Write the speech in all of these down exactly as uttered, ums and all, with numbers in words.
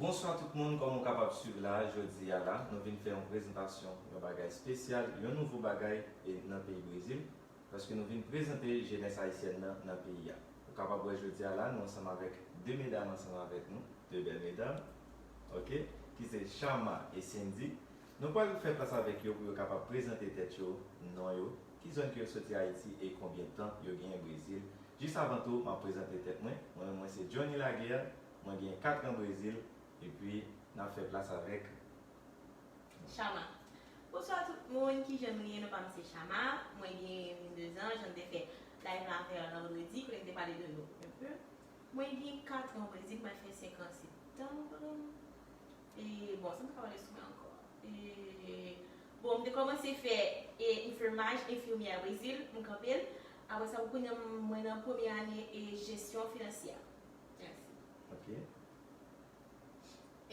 Bonswa tout moun, kòman w kapab swiv la, jodi a la, nou vin fè yon prezantasyon, yon bagay espesyal, yon nouvo bagay e nan peyi Brezil, paske nou vin prezante jenès ayisyèn nan nan peyi a. Ou kapab wè jodi a la, nou ansanm avèk de medam ansanm avèk nou, de bèl medam, ok, ki se Chama e Cindy. Nou pral fè plas avèk yo pou yo kapab prezante tèt yo, non yo, ki zòn ke yo soti Ayiti e konbyen tan yo genyen Brezil. Jis avan tou, m ap prezante tèt mwen. Mwen menm, mwen se Johnny Laguerre, mwen gen kat an Brezil, epi n ap fè plas avèk Chama. Bonswa tout moun, kijan nou ye? Non pa m se Chama, mwen gen vennde zan, jan m te fè live la avè vandredi, kote m te pale de nou enpe. Mwen gen kat an Brezil, mwen fè senk an septanm. E, bon, sa m ta ka pale sou mwen ankò. E, bon, m te kòmanse fè e, enfimaj, enfimyè Brezil, m kanpe l. Apre sa, pou kounye a, mwen nan premye ane e jesyon finansyè. Mèsi. Ok.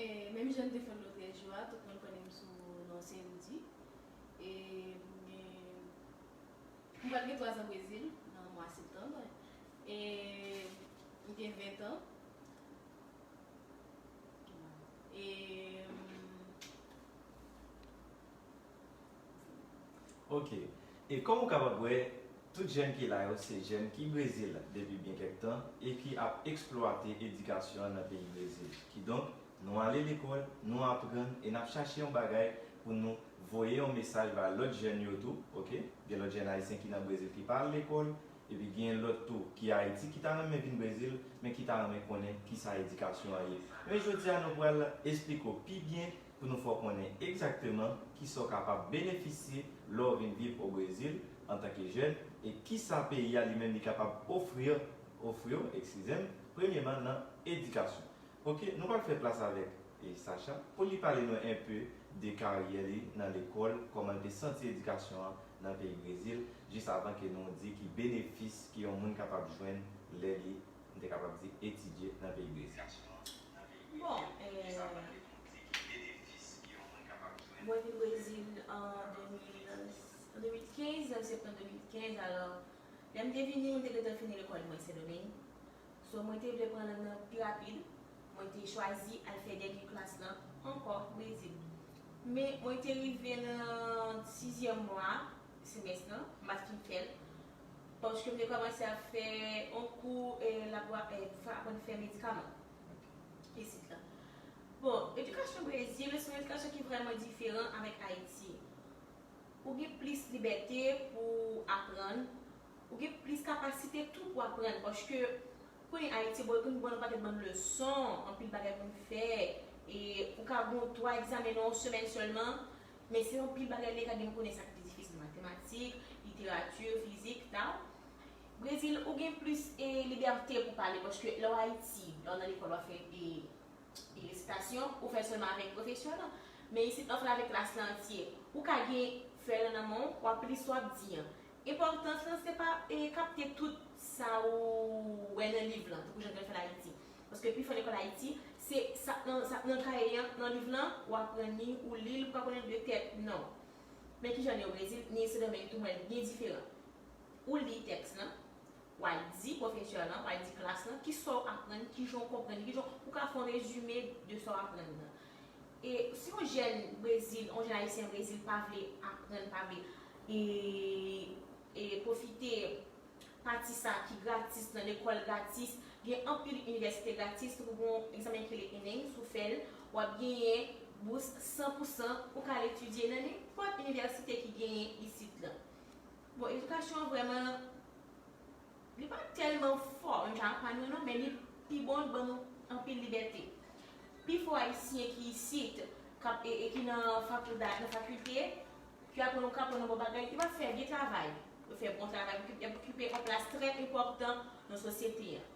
E, menm jan n te fè l lòt jou a, tout moun konnen m sou non Cindy. E, m gen, m pral gen twa zan Brezil nan mwa septanm. E, m gen ven an. E, Ok. E kòm ou kapab wè, tout jèn ki la yo se jèn ki Brezil depi byen kèk tan e ki ap eksplwate edikasyon an nan peyi Brezil. Kidonk, nou ale lekòl, nou aprann e n ap chache yon bagay pou nou voye yon mesaj ba lòt jèn yo tou, ok? Gen lòt jèn ayisyen ki nan Brezil ki pa al lekòl, epi gen lòt tou ki Ayiti ki ta renmen vin Brezil, men ki ta renmen konnen kisa edikasyon an ye. Men jodi a nou pral esplike w pi byen pou nou fè w konnen egzakteman kisa w kapab benefisye lè w vin viv o Brezil antanke jèn e kisa peyi a li menm li kapab ofri, ofri w, eskize m, premyeman nan edikasyon. Ok, nou pral fè plas avèk e Sacha pou li pale nou enpe de karyè li nan lekòl, kòman l te santi edikasyon an nan peyi Brezil, jis avan ke nou di ki benefis ke yon moun kapab jwenn lè li, m te kapab di, etidye nan peyi Brezil. Bon, eh, mwen vin Brezil an de mil, an de mil kenz, an septanm de mil kenz, alò, lè m te vini, m te gentan fini lekòl mwen Sendomeng. So, mwen te vle pran lang nan pi rapid. Mwen te chwazi al fè dènye klas lan ankò Brezil. Men mwen te rive nan sizyèm mwa semès lan, m pa t fin fè l. Paske m te kòmanse ap fè yon kou, e, labora-, e, fè, aprann fè medikaman isit la. Bon, edikasyon Brezil se yon edikasyon ki vrèman diferan avèk Ayiti. Ou gen plis libète pou aprann, ou gen plis kapasite tou pou aprann, paske konnen Ayiti, bon, yo konn ban nou pakèt bann leson, anpil bagay pou n fè, e ou ka gen twa egzamen nan yon semèn sèlman, men se anpil bagay li ka gen pou konnen sa ki pi difisil, matematik, literati, fizik, ta. Brezil, ou gen plis e, libète pou pale, paske lè w Ayiti, lè w nan lekòl, w ap fè e, e resitasyon, ou fè l sèlman avèk pwofesè lan. Men isit, w ap fè l avèk klas lan antye. Ou ka gen fèy lan nan men w, w ap li sa w ap di an. Enpòtans lan, se pa e, kapte tout sa ou wè nan liv lan, tankou jan yo fè l Ayiti. Paske pifò lekòl Ayiti, se sa k nan, sa k nan kaye an, nan liv lan, ou aprann li, ou li l, ou ka konnen l de tèt, non. Men kijan l ye o Brezil, ni Sendomeng tou, mwen, byen diferan. Ou li tèks lan, w al di pwofesè lan, w al di klas lan, kisa w aprann, kijan w konprann, kijan w ka fè yon rezime de sa w aprann nan. E si yon jèn Brezil, yon jèn ayisyen Brezil pa vle aprann, pa vle e, e pwofite pati sa ki gratis nan lekòl gratis, gen anpil inivèsite gratis, tankou gen yon egzamen ki rele ENEM, si w fè l, w ap genyen bous san pou san, ou ka al etidye nan nenpòt inivèsite ki genyen isit lan. Bon, edikasyon an vrèman, li pa tèlman fò, menm jan ak pa nou non, men li pi bon, li ban nou anpil libète. Pifò ayisyen ki isit, k ap, e, e ki nan fakilte, nan fakilte, ki aprann, k aprann yon bon bagay, ki pa fè vye travay. Yo fè bon travay, yo okipe, yo okipe yon plas trè enpòtan nan sosyete an.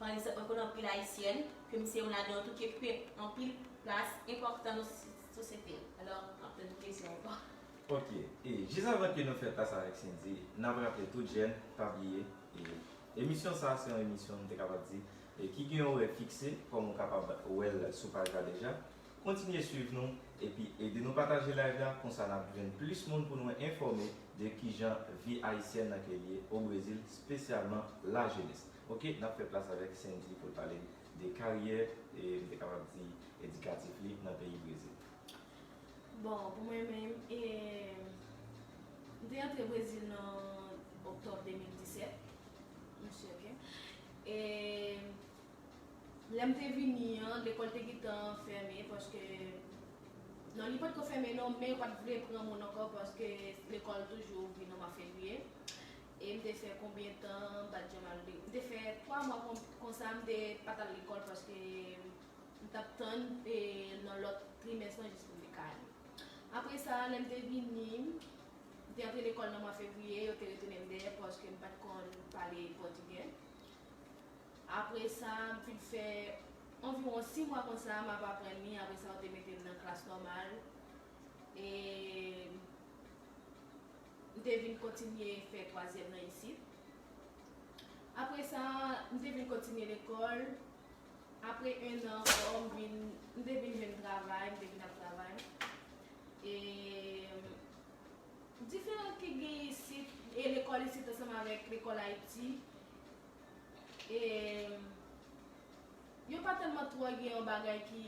Pa egzanp, mwen konnen anpil ayisyèn, ke m se youn ladan yo tou, ki okipe anpil plas enpòtan nan sosyete an. Alò, m ap tann kesyon ankò. Ok, e jis avan ke nou fè plas avèk Cindy, n ap raple tout jèn, pa bliye, e emisyon sa a se yon emisyon, nou te kapab di, e ki gen yon orè fikse, kòm ou kapab wè l sou paj la deja. Kontinye swiv nou, epi ede nou pataje live la, konsa n ap jwenn plis moun pou nou enfòme de kijan vi ayisyèn nan ke l ye o Brezil, espesyalman lajenès. Ok, n ap fè plas avèk Cindy pou l pale de karyè, e m te kapab di, edikatif li nan peyi Brezil? Bon, pou mwen menm, e, m te antre Brezil nan oktòb de mil disèt. Monchè, ok. E lè m te vini an, lekòl te gentan fèmen paske, non, li pa t ko fèmen non, men yo pa t vle pran moun ankò paske lekòl toujou ouvri nan mwa fevriye. E m te fè konbyen tan, m pa t janm al, m te fè twa mwa kon, konsa, m te pa t al lekòl paske m t ap tann, e, nan lòt trimès lan jis pou m te ka ale. Apre sa, lè m te vini, m te antre lekòl nan mwa fevriye, yo te retounen m dèyè paske m pa t konn pale pòtigè. Apre sa, m fin fè anviwon sis mwa konsa, m ap aprann li. Apre sa, yo te mete m nan klas nòmal. E m te vin kontinye fè twazyèm nan isit. Apre sa, m te vin kontinye lekòl. Apre en an ankò, m vin, m te vin jwenn travay, m te vin ap travay. E diferans ki gen isit, e lekòl isit ansanm avèk lekòl Ayiti, e yo pa tèlman twò gen yon bagay ki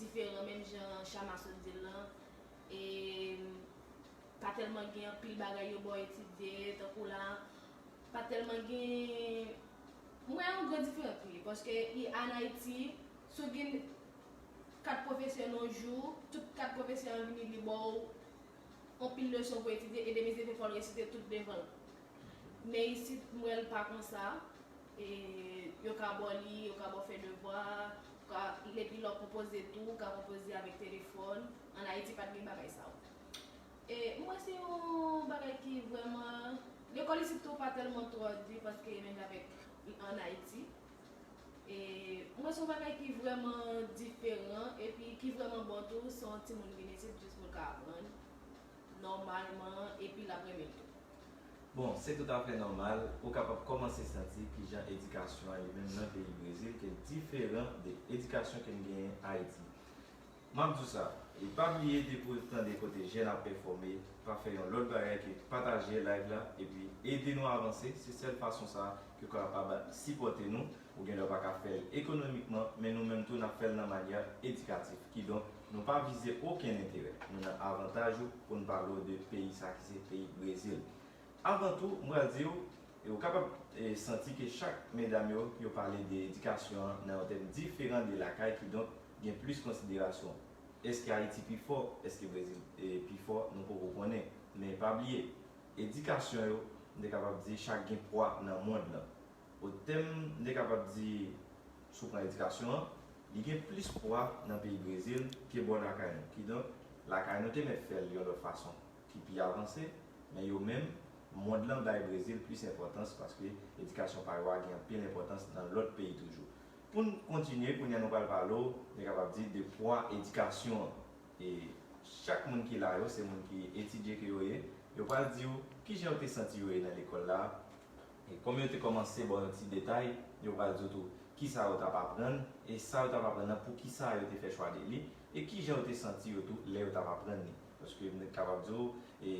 diferan, menm jan Chama sot di l lan. E pa tèlman gen anpil bagay yo ba w etidye, tankou la, pa tèlman gen, m wè yon gran diferans wi, paske i, ann Ayiti, si w gen kat pwofesè nan jou, tout kat pwofesè an vini li ba w anpil leson pou etidye, e demen se fò l resite tout devan l. Men isit, m wè l pa konsa. E yo ka ba w li, yo ka ba w fè devwa, ka, epi lè w konpoze tou, ou ka konpoze avèk telefòn. Ann Ayiti, pa t gen bagay sa yo. E m wè se yon bagay ki vrèman, lekòl isit tou pa tèlman twò di paske menm jan avèk ann Ayiti. E m wè se yon bagay ki vrèman diferan, epi ki vrèman bon tou, se yon timoun vin isit jis pou l ka aprann nòmalman, epi l ap renmen l tou. Bon, se toutafè nòmal, ou kapab kòmanse santi kijan edikasyon an li menm nan peyi Brezil ke l diferan de edikasyon ke n genyen Ayiti. M ap di w sa, e pa bliye depi w tande kote jèn ap pèfòme, pa fè yon lòt bagay ke pataje live la, epi ede nou avanse, se sèl fason sa ke w kapab sipòte nou. Ou gen lè w pa ka fè l ekonomikman, men nou menm tou n ap fè l nan manyè edikatif. Kidonk, nou pa vize okenn enterè. Nou nan avantaj ou pou n pale w de peyi sa ki se peyi Brezil. Avan tou, m pral di w, e ou kapab, e, santi ke chak medam yo, yo pale de edikasyon an nan yon tèm diferan de lakay, kidonk gen plis konsiderasyon. Èske Ayiti pi fò? Èske Brezil, e, pi fò? Nou poko konnen. Men pa bliye, edikasyon yo, m te kapab di, chak gen pwa nan mond lan. Otèm m te kapab di, si w pran edikasyon an, li gen plis pwa nan peyi Brezil ke bò lakay nou. Kidonk, lakay nou te mèt fè l yon lòt fason ki pi avanse, men yo menm, mond lan bay Brezil plis enpòtans paske edikasyon pa yo a gen anpil enpòtans nan lòt peyi toujou. Pou n kontinye, kounye a nou pral pale w, m te kapab di, de pwa edikasyon an. E chak moun ki la yo, se moun ki etidye ke yo ye, yo pral di w kijan yo te santi yo ye nan lekòl la, e kòm yo te kòmanse ba w yon ti detay, yo pral di w tou kisa yo t ap aprann, e sa yo t ap aprann nan, poukisa yo te fè chwa de li, e kijan yo te santi yo tou lè yo t ap aprann li. Paske m kapab di w, e,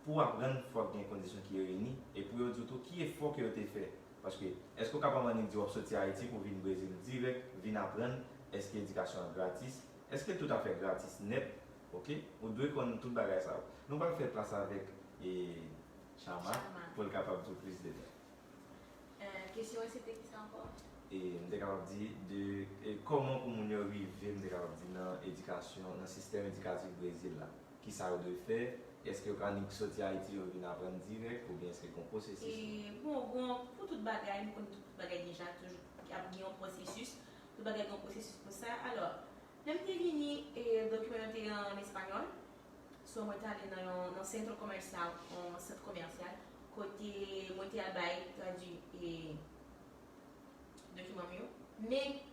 pou w aprann, fòk gen kondisyon ki reyini, e pou yo di w tou ki efò ke yo te fè. Paske, èske w kapab annik di w ap soti Ayiti pou w vin Brezil dirèk, vin aprann, èske edikasyon an gratis, èske l toutafè gratis nèt, oke? Ou dwe konn tout bagay sa yo. Nou pral fè plas avèk, e, Chama, Chama, pou l kapab di w plis detay. Euh, kesyon an se te kisa ankò? E m te kapab di de, e, kòman pou moun yo rive, m te kapab di, nan edikasyon, nan sistèm edikatif Brezil la. Kisa yo dwe fè? Èske yo ka annik soti Ayiti, yo vin aprann dirèk, oubyen èske gen yon pwosesis? E, bon, bon, pou tout bagay, m konn tout bagay deja, toujou ap gen yon pwosesis. Tout bagay gen yon pwosesis pou sa. Alò, lè m te vini, e, dokiman yo te an espanyòl. So, mwen te ale nan yon, nan centro comercial, yon sant komèsyal, kote mwen te al bay tradui, e, dokiman m yo. Men,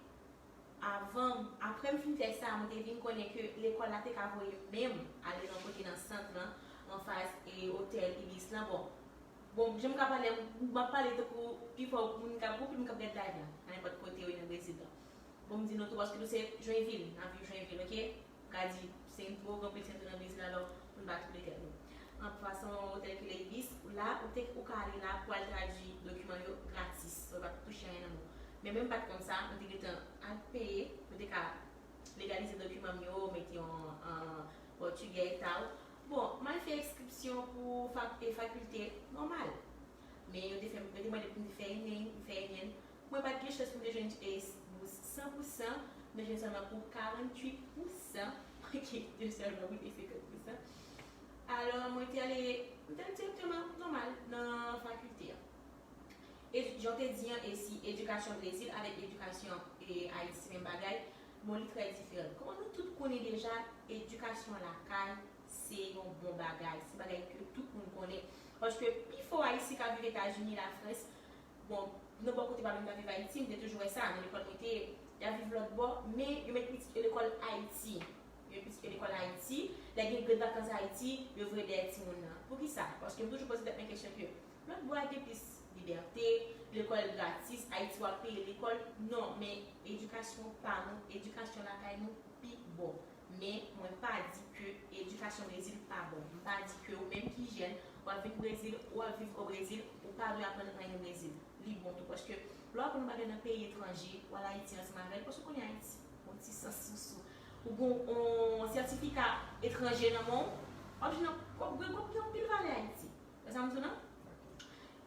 avan, apre m fin fè sa, mwen te vin konnen ke lekòl la te ka voye m menm ale nan kote nan sant lan, anfas, e, otèl Ibis lan. Bon, bon, jan m ka pale, m, m ap pale tankou pifò moun k ap, anpil moun k ap gade live la, nan nenpòt kote yo ye nan Brezil la. Bon, m di nou tou, paske nou se Joinville, n ap viv Joinville, oke? M ka di, se yon gwo, gwo anpil sento nan Brezil, alò, pou n pa twouble tèt nou. An pasan, otèl ki le Ibis, ou la, ou te, ou ka ale la pou al tradui dokiman yo gratis, ou pa touche anyen nan men w. Men mwen m pa t konn sa, mwen te gentan al peye pou te ka legalize dokiman m yo, mete yo an, an pòtigè e tal. Bon, m al fè enskripsyon pou fak, e, fakilte nòmal. Men yo te fè, yo te mande pou m te fè ENEM, m fè ENEM. Mwen pa t gen chans pou m te jwenn, e, bous san pou san, mwen jwenn sèlman pou karanntuit pou san, ki te sèlman pou te senkant pou san. Alò, mwen te ale, mwen te ale dirèkteman nòmal nan fakilte a. E jan w te di an, e si edikasyon Brezil avèk edikasyon, e, Ayiti se menm bagay, bon, li trè diferan. Kòman nou tout konnen deja, edikasyon lakay se yon bon bagay, se bagay ke tout moun konnen. Paske pifò Ayisyen k ap viv Etazini, Lafrans, bon, nan bò kote pa m, m t ap viv Ayiti, m te toujou wè sa, nan lekòl mwen te ye, y ap viv lòt bò, men yo met pitit yo lekòl Ayiti. Yo met pitit yo lekòl Ayiti, lè gen gran vakans Ayiti, yo voye dèyè timoun nan. Poukisa? Paske m toujou poze tèt mwen kesyon ke lòt bò a gen plis libète, lekòl gratis, Ayiti w ap peye lekòl. Non, men edikasyon pa nou, edikasyon lakay nou pi bon. Men mwen pa di ke edikasyon Brezil pa bon. M pa di ke ou menm ki jèn, w ap vin Brezil, w ap viv o Brezil, ou pa dwe aprann anyen Brezil. Li bon tou, paske lè w aprann yon bagay nan peyi etranje, w al Ayiti ansanm avè l, paske w konnen Ayiti, yon ti sans sou sou. Ou gen yon sètifika etranje nan men w, w ap jwenn, w ap gen, w ap gen anpil valè Ayiti. Wè sa m di w lan?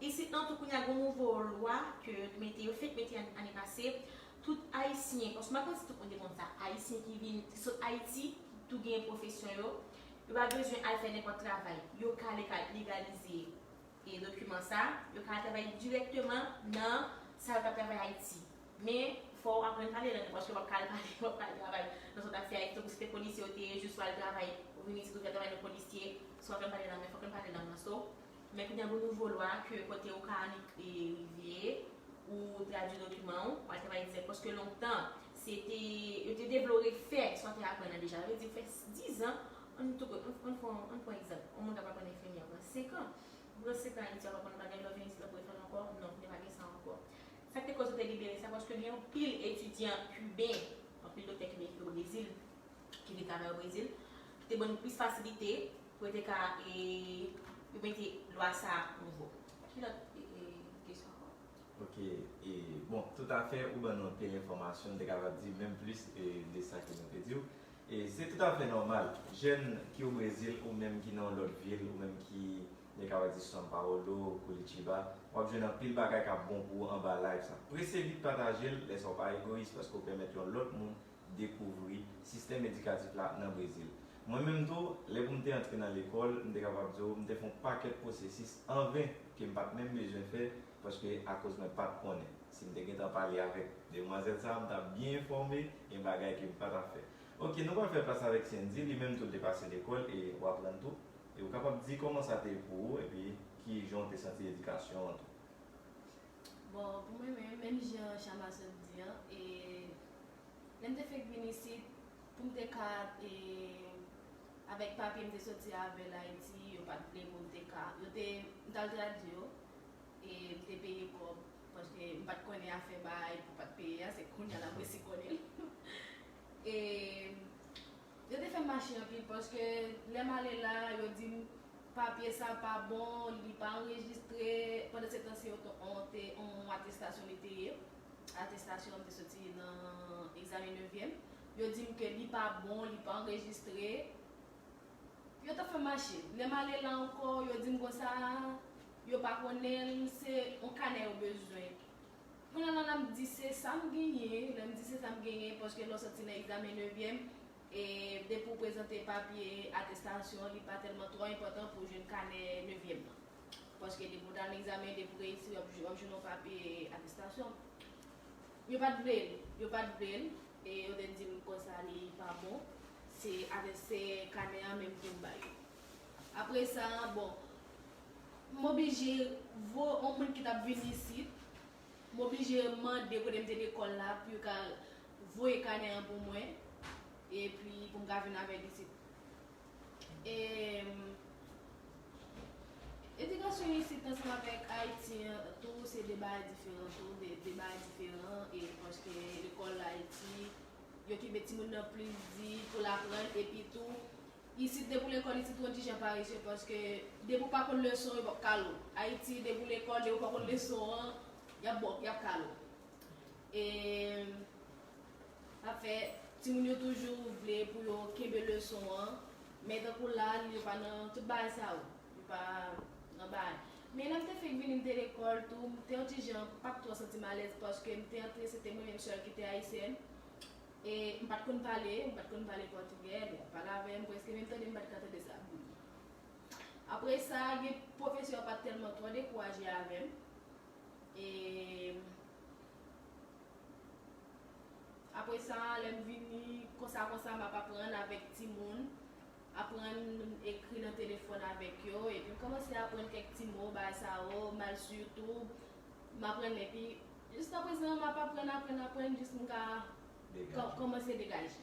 Isit lan tou, kounye a gen yon nouvo lwa ke yo mete, yo fèk mete ane pase. Tout Ayisyen, paske m pa konn si tout moun te konn sa, Ayisyen ki vin, ki sot Ayiti, tou gen pwofesyon yo, yo pa bezwen al fè nenpòt travay. Yo ka legal-, legalize, e, dokiman sa, yo ka al travay dirèkteman nan sa yo t ap travay Ayiti. Men, fò w aprann pale lang nan, paske w p ap ka al pale, w p ap ka al travay nan sa w t ap fè Ayiti. Tankou si te polisye w te ye, jis w al travay, ou vin isit, ou fè travay nan polisye, si w aprann pale lang nan, fò w konn pale lang nan. So, men kounye a gen nouvo lwa ke kote ou ka annik, e, rive, ou tradui dokiman ou, ou al travay dirèk. Paske lontan, se te, yo te devle w refè sa w te aprann nan deja. Sa vle di, ou fè dizan, ann tou, ann, ann fè, ann pran egzanp. Yon moun k ap aprann enfimyè pran senk an. Ou pran senk an Ayiti, w ap aprann yon bagay, lè w vin isit, w ap refè l ankò. Non, kounye a pa gen sa ankò. Sa k te koz yo te libere sa, paske gen anpil etidyan kiben, anpil doktè kiben ki o Brezil, ki vin travay o Brezil, ki te ban nou plis fasilite pou yo te ka, e, yo mete lwa sa a nouvo. Ki lòt, e, e, kesyon ankò? Ok, e, bon, toutafè, ou ban nou anpil enfòmasyon, m te kapab di menm plis, e, de sa ke nou te di w. E se toutafè nòmal. Jèn ki o Brezil, ou menm ki nan yon lòt vil, ou menm ki, m te kapab di, São Paulo, Curitiba, w ap jwenn anpil bagay k ap bon pou ou anba live sa. Prese vit pataje l, lè sa w pa egoyis, paske w pèmèt yon lòt moun dekouvri sistèm edikatif la nan Brezil. Mwen menm tou, lè pou m te antre nan lekòl, m te kapab di w, m te fè yon pakèt pwosesis anven ke m pa t menm bezwen fè, paske akoz mwen pa t konnen. Si m te gentan pale avèk demwazèl sa a, m t ap byen enfòme, gen bagay ke m pa t ap fè. Ok, nou pral fè plas avèk Sendy, li menm tou l te pase lekòl e w aprann tou. E ou kapab di kòman sa te ye pou ou, epi ki jan w te santi edikasyon an tou. Bon, pou mwen menm, menm jan Chama sot di an, e lè m te fèk vin isit, pou m te ka, e, avèk papye m te soti avè l Ayiti, yo pa t vle pou m te ka, yo te, m t al tradui yo, e m te peye kòb, paske m pa t konnen afè bay pou pa t peye a, se kounye a la m resi konnen l. E yo te fè m mache anpil, paske lè m ale la, yo di m papye sa pa bon, li pa anrejistre, pandan se tan se yon, yon, te, yon atestasyon li te ye, atestasyon m te soti nan egzamen nevyèm, yo di m ke li pa bon, li pa anrejistre. Yo t ap fè m mache. Lè m ale la ankò, yo di m konsa, yo pa konnen l, se yon kanè yo bezwen. Kounye a la, m di se sa m genyen, lè m di se sa m genyen, paske lè w soti nan egzamen nevyèm, e depi w prezante papye atestasyon, li pa tèlman twò enpòtan pou w jwenn kanè nevyèm nan. Paske depi w t al nan egzamen, depi w reyisi, w ap, w ap jwenn yon papye atestasyon. Yo pa t vle l, yo pa t vle l, e yo te di m konsa li pa bon, se avè se kanè an menm pou m ba yo. Apre sa, bon, m oblije voye yon moun ki t ap vin isit, m oblije mande kote m te lekòl la pou yo ka voye kanè an pou mwen, epi pou m ka vin avè l isit. E, edikasyon isit ansanm avèk Ayiti an tou, se de bagay diferan tou, de, de bagay diferan, e paske lekòl Ayiti, yo kenbe timoun nan plis di pou l aprann, epi tou, isit, depi w lekòl isit, ou yon ti jan parese, paske depi w pa konn leson, yo p ap kale w. Ayiti, depi w lekòl, depi w pa konn leson an, y ap ba w, y ap kale w. E, afè, timoun yo toujou vle pou yo kenbe leson an, men tankou la, yo pa nan tout bagay sa yo. Yo pa nan bagay. Men lè m te fenk vini, m te lekòl tou, m te yon ti jan, m pa t twò santi m alèz paske m te antre, se te mwen menm sèl ki te ayisyèn. E m pa t konn pale, m pa t konn pale pòtigè, lè y ap pale avè m, prèske menm tande m pa t ka tande sa ap di m. Apre sa, gen pwofesè yo pa t tèlman twò dekouraje avè m. E apre sa, lè m vini, konsa, konsa, m ap aprann avèk timoun, aprann ekri nan telefòn avèk yo, epi m kòmanse aprann kèk ti mo, bagay sa yo, m al sou YouTube, m aprann, epi jiska prezan, m ap aprann, aprann, aprann, jis m ka kò- kòmanse degaje.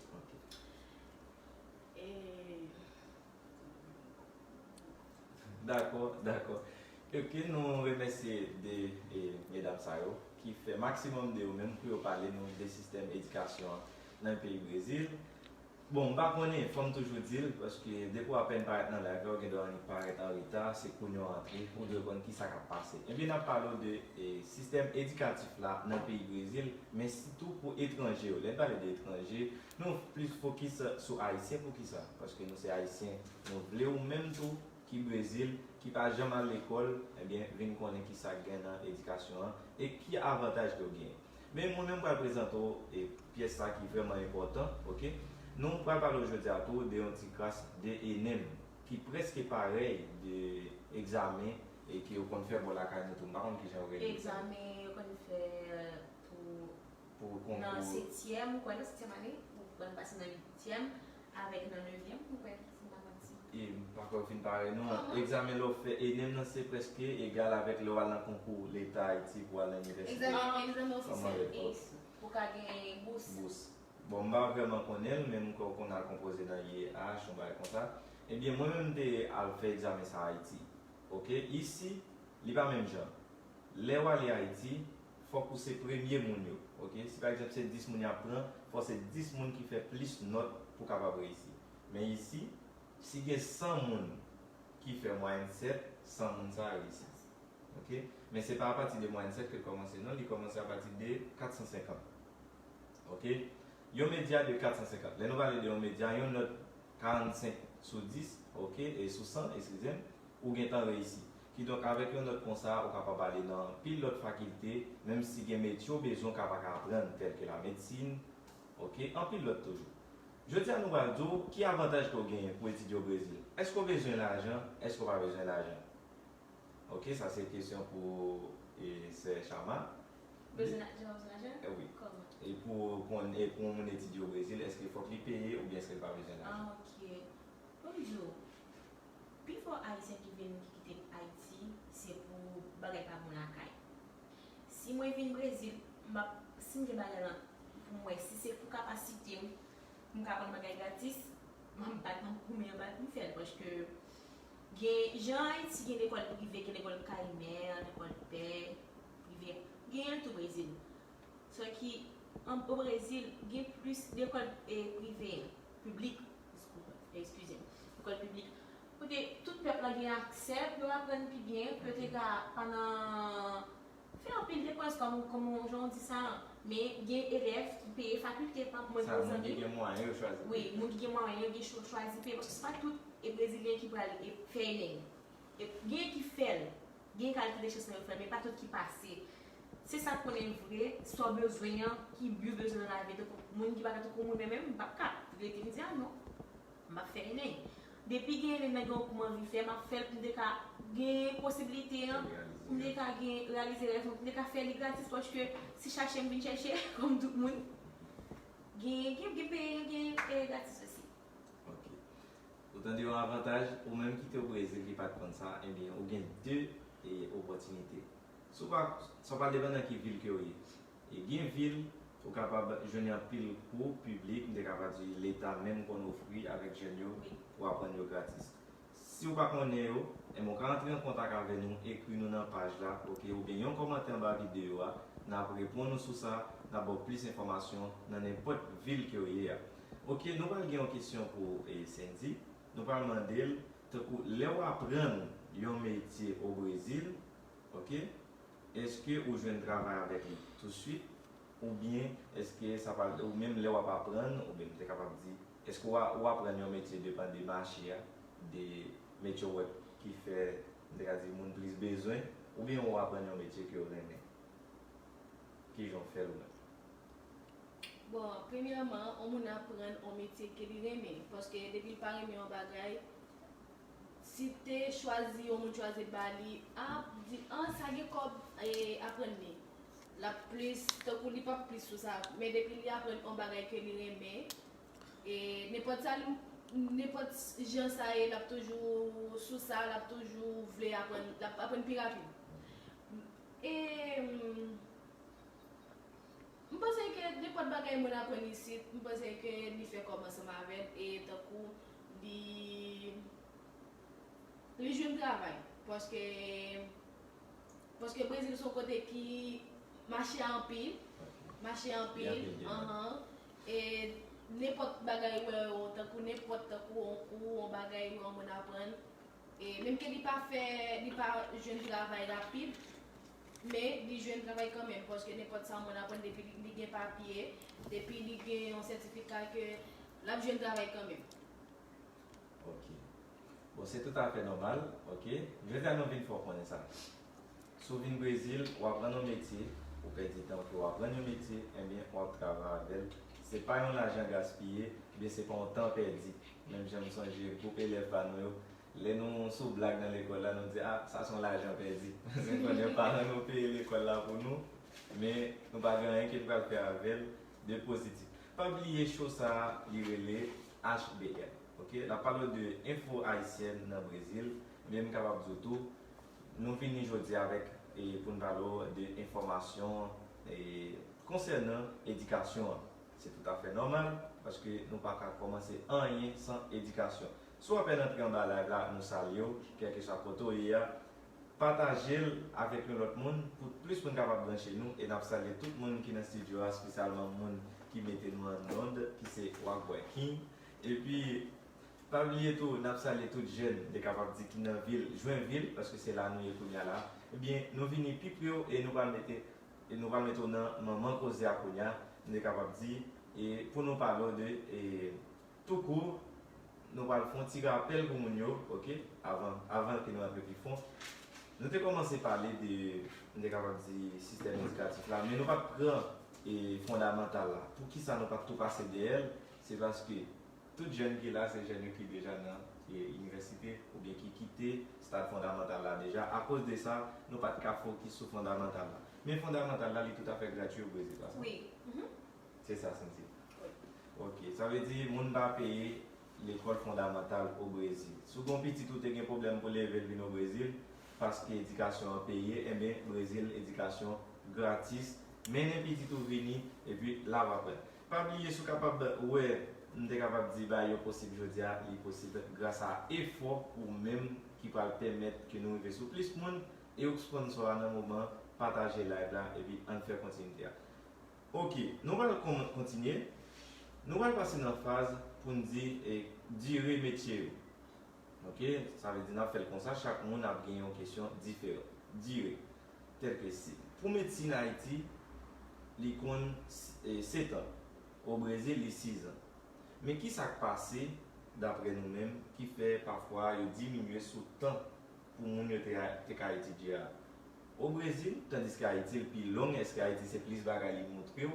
E Dakò, dakò. Ok, nou remèsye de e, medam sa yo ki fè maksimòm de yo menm pou yo pale nou de sistèm edikasyon an nan peyi Brezil. Bon, m pa konnen, fò m toujou di l, paske depi w apèn parèt nan live la, ou gen dwa annik parèt an reta, se kounye a w antre, ou dwe konn kisa k ap pase. Ebyen, n ap pale w de e, sistèm edikatif la nan peyi Brezil, men sitou pou etranje yo. Lè n pale de etranje, nou plis fokis sou ayisyen. Poukisa? Paske nou se ayisyen, nou vle ou menm tou ki Brezil, ki pa janm al lekòl, ebyen, vin konnen kisa k gen nan edikasyon an e ki avantaj ke w genyen. Men mwen menm, m pral prezante w e, pyès sa ki vrèman enpòtan, ok? Nou pral pale w jodi a tou de yon ti kras de ENEM ki prèske parèy de egzamen e ke yo konn fè bò lakay nou tou. M pa konn kijan yo rele sa. Egzamen yo konn fè pou Pou konkou. Nan setyèm, ou kwè nan setyèm ane, ou pral pase nan uityèm, avèk nan nevyèm, ou kwè, si m pa manti. E m pa kwè w fin pare non. Egzamen lè w fè ENEM nan se prèske egal avèk lè w al nan konkou Leta Ayiti pou w al nan inivèsite. Egzamen egzamen Kòman ofisyèl. rele l? Pou ka gen bous. Bous. Bon, m pa vrèman konnen l, men m kwè w konn al konpoze nan I E H, yon bagay konsa. Ebyen, mwen menm m te al fè egzamen sa Ayiti. Ok, isi, li pa menm jan. Lè w ale Ayiti, fòk ou se premye moun yo. Ok, si pa egzanp se dis moun y ap pran, fò se dis moun ki fè plis nòt pou kapab reyisi. Men isi, si gen san moun ki fè mwayèn sèt, san moun sa a reyisi. Ok, men se pa apati de mwayèn sèt ke l kòmanse non, li kòmanse apati de kat san senkant. Ok, yon medya de kat san senkant. Lè nou pale de yon medya, yon nòt karannsenk sou dis, ok, e sou san, eskize m, ou gentan reyisi. Kidonk, avèk yon nòt konsa, ou kapab ale nan anpil lòt fakilte, menm si gen metye w bezwen w ka pa ka aprann, tèlke lamedsin, ok, anpil lòt toujou. Jodi a, nou pral di w ki avantaj ke w genyen pou etidye o Brezil. Èske w bezwen lajan? Èske w pa bezwen lajan? Ok, sa se kesyon pou e, sè Chama. Bezwen lajan, bezwen lajan? E wi. Kòman? E pou konn, e pou yon moun etidye o Brezil, èske fòk li peye oubyen èske l pa bezwen lajan? Ah, ok. Pou m di w, pifò Ayisyen ki vin, ki kite Ayiti, se pou bagay pa bon lakay. Si mwen vin Brezil, m ap, si m gen bagay lan pou m wè, si se pou kapasite m, pou m ka aprann bagay gratis, m ap bat, m ap goumen anba pou m fè l, paske gen, jan Ayiti gen lekòl prive, gen lekòl Kaymè, lekòl pè, prive, genyen l tou Brezil. Sòki, an, o Brezil, gen plis lekòl e, prive, piblik, eskize m, lekòl piblik, kote tout pèp la gen aksè pou yo aprann pi byen, pou yo te ka pa nan fè anpil depans, kòm, kòm jan w di sa, men gen elèv ki peye fakilte, pa mwen, Sa, moun ki gen mwayen yo chwazi. Wi, moun ki gen mwayen yo gen cho- chwazi peye, paske se pa tout e brezilyen ki pral e fè ENEM. E gen ki fè l, gen kalite de chans nan yo fè l, men pa tout ki pase. Se sa k konnen vre, sa w bezwen an, ki bi w bezwen nan lavi, tankou moun ki pa ka tankou mwen menm, m p ap ka rete m di a non. M ap fè ENEM. Depi gen ENEM nan gen yon kou m anvi fè, m ap fè l pou m te ka gen posibilite an, pou m te ka gen reyalize rèv mwen, pou m te ka fè li gratis, paske si chache m vin chèche, kòm tout moun, gen, gen, gen peye, gen e, gratis osi. Ok. Ou tande yon avantaj, ou menm ki te o Brezil ki pa t konn sa, ebyen, ou gen de e, opòtinite. Si w pa, sa pa depann nan ki vil ke w ye. E gen vil, ou kapab jwenn anpil kou piblik, m te kapab di Leta menm konn ofri avèk jèn yo pou aprann yo gratis. Si w pa konnen yo, enben w ka antre an kontak avè nou, ekri nou nan paj la, ok, oubyen yon kòmantè anba videyo a, n ap reponn ou sou sa, n ap ba w plis enfòmasyon nan nenpòt vil ke w ye a. Ok, nou pral gen yon kesyon pou e, Sendy. Nou pral mande l, tankou lè w aprann yon metye o Brezil, ok, èske ou jwenn travay avèk li touswit? Oubyen èske sa pral, ou menm lè w ap aprann, oubyen m te kapab di, èske w a- ou aprann yon metye depann de mache a, de metye w wè ki fè, m te ka di, moun plis bezwen, oubyen ou aprann yon metye ke w renmen? Kijan w fè l ou menm? Bon, premyèman, yon moun aprann yon metye ke li renmen. Paske depi l pa renmen yon bagay, si te chwazi, yon moun chwazi ba li, a, di, an, sa gen kòb, e, aprann li. L ap plis, tankou li p ap plis sou sa. Men depi li aprann yon bagay ke li renmen, e nenpòt sa li, nenpòt jan sa ye, l ap toujou sou sa, l ap toujou vle aprann, l ap aprann pi rapid. E, m panse ke nenpòt bagay moun aprann isit, m panse ke li fè kòb ansanm avè l, e tankou li, li jwenn travay. Paske, paske Brezil se yon kote ki mache a anpil, mache a anpil, anhan. E nenpòt bagay wè yo, tankou nenpòt, tankou yon kou, yon bagay wè yon moun aprann, e menm ke li pa fè, li pa jwenn travay rapid, men li jwenn travay kanmenm, paske nenpòt sa moun aprann, depi li gen papye, depi li gen yon sètifika, ke l ap jwenn travay kanmenm. Ok. Bon, se toutafè nòmal, ok. Jodi a nou vin fè w konnen sa. Si w vin Brezil, w aprann yon metye, ou pèdi tan ke w aprann yon metye, enben, w ap travay avè l. Se pa yon lajan gaspiye, oubyen se pa yon tan pèdi. Menm jan m sonje gwoup elèv pa nou yo, lè nou sou blag nan lekòl la, nou di, a, sa se yon lajan pèdi. Paske konnen paran nou peye lekòl la pou nou, men nou pa gen anyen ke nou pral fè avè l de pozitif. Pa bliye show sa a, li rele H B L, ok? L ap pale w de enfo ayisyèn nan Brezil, men m kapab di w tou, nou vini jodi avèk, e, pou n pale w de enfòmasyon, e, konsènan edikasyon an. Se toutafè nòmal, paske nou pa ka kòmanse anyen san edikasyon. Si w apèn antre anba live la, nou salye w, kèlkeswa kote w ye a. Pataje l avèk yon lòt moun pou plis moun kapab branche nou, e n ap salye tout moun ki nan estidyo a, espesyalman moun ki mete nou an onn, ki se Wagboy King. Epi, pa bliye tou, n ap salye tout jèn, m te kapab di, ki nan vil Jwenvil, paske se la nou ye kounye a la. Ebyen, nou vini pi pre w e nou pral mete, e nou pral mete w nan manman koze a kounye a, m te kapab di, e pou nou pale w de, e, Toukou, nou pral fè yon ti rapèl pou moun yo, ok, avan, avan ke nou rantre pi fon. Nou te kòmanse pale de, nou te kapab di, sistèm edikatif la, men nou pa t pran, e, fondamantal la. Poukisa nou pa t tou pase dèyè l? Se paske tout jèn ki la, se jèn yo ki deja nan, e, inivèsite, oubyen ki kite stad fondamantal la deja. Akoz de sa, nou pa t ka fokis sou fondamantal la. Men fondamantal la, li toutafè gratui o Brezil, pa sa? Wi. Mhm. Se sa, Cynthia? Wi. Ok, sa vle di moun pa peye lekòl fondamantal o Brezil. Si w gen yon pitit ou te gen pwoblèm pou leve l vin o Brezil, paske edikasyon an peye, enben, Brezil, edikasyon gratis. Mennen pitit ou vini, epi l ap aprann. Pa bliye, si w kapab wè, m te kapab di bagay yo posib jodi a, li posib gras a efò ou menm ki pral pèmèt ke nou rive sou plis moun, e ou k sponsò a nan moman, pataje live la, epi ann fè kontinite a. Ok, nou pral kon- kontinye. Nou pral pase nan faz pou n di, e, dire metye yo. Ok, sa vle di n ap fè l konsa, chak moun ap gen yon kesyon diferan. Dire, tèlke si, pou medsin Ayiti, li konn, e, setan. O Brezil, li sizan. Men ki sa k pase, daprè nou menm, ki fè pafwa yo diminye sou tan pou moun yo te, te ka etidye a o Brezil, tandiske Ayiti l pi long, èske Ayiti se plis bagay li montre w,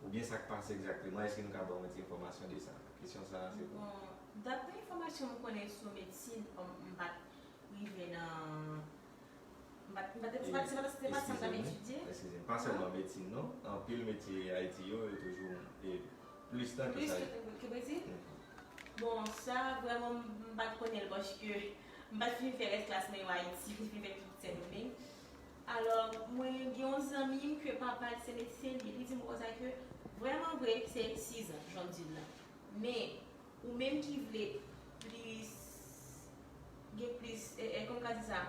oubyen sa k pase egzakteman? Èske nou ka ban mwen ti enfòmasyon de sa? Kesyon sa a, se pou. Bon, daprè enfòmasyon m konnen sou medsin, m pa t rive nan. M pa t, m pa t, se pa, se pa, se pa sa m t ap etidye. Eskize m, pa sèlman medsin, non. Anpil metye Ayiti yo, yo toujou, e, plis tan ke Plis sa. Ke, ke Brezil? Mhm. Bon, sa vrèman m pa t konnen l paske m pa t fin fè rès klas mwen yo Ayiti, m te fin fè tout Sendomeng. Alò, mwen gen yon zanmi m ke papa l se medsen, li, li di m konsa ke vrèman vre se sizan, jan m di l la. Men, ou menm ki vle plis, gen plis, e, e, kòman m ka di sa,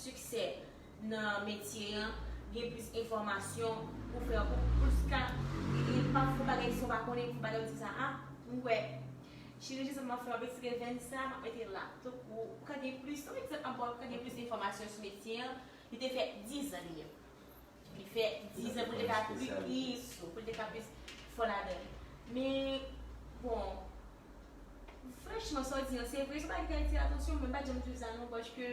siksè nan metye an, gen plis enfòmasyon pou fè, pou plis ka, e, e, pa fè bagay si w pa konnen, pou bagay ou di sa, a, m kwè, chiriji sa m ap fè, m ap etire venn sa, m ap mete la. Donk, ou, ou ka gen plis, yon egzanp, m ap ba w, ou ka gen plis enfòmasyon sou metye an, li te fè diz an li menm. Li fè dizan pou l te ka pli, pou l te ka plis fò ladan l. Men, bon, franchman, sa w di an, se vre, se bagay ki atire atansyon, men m pa t janm di sa non, paske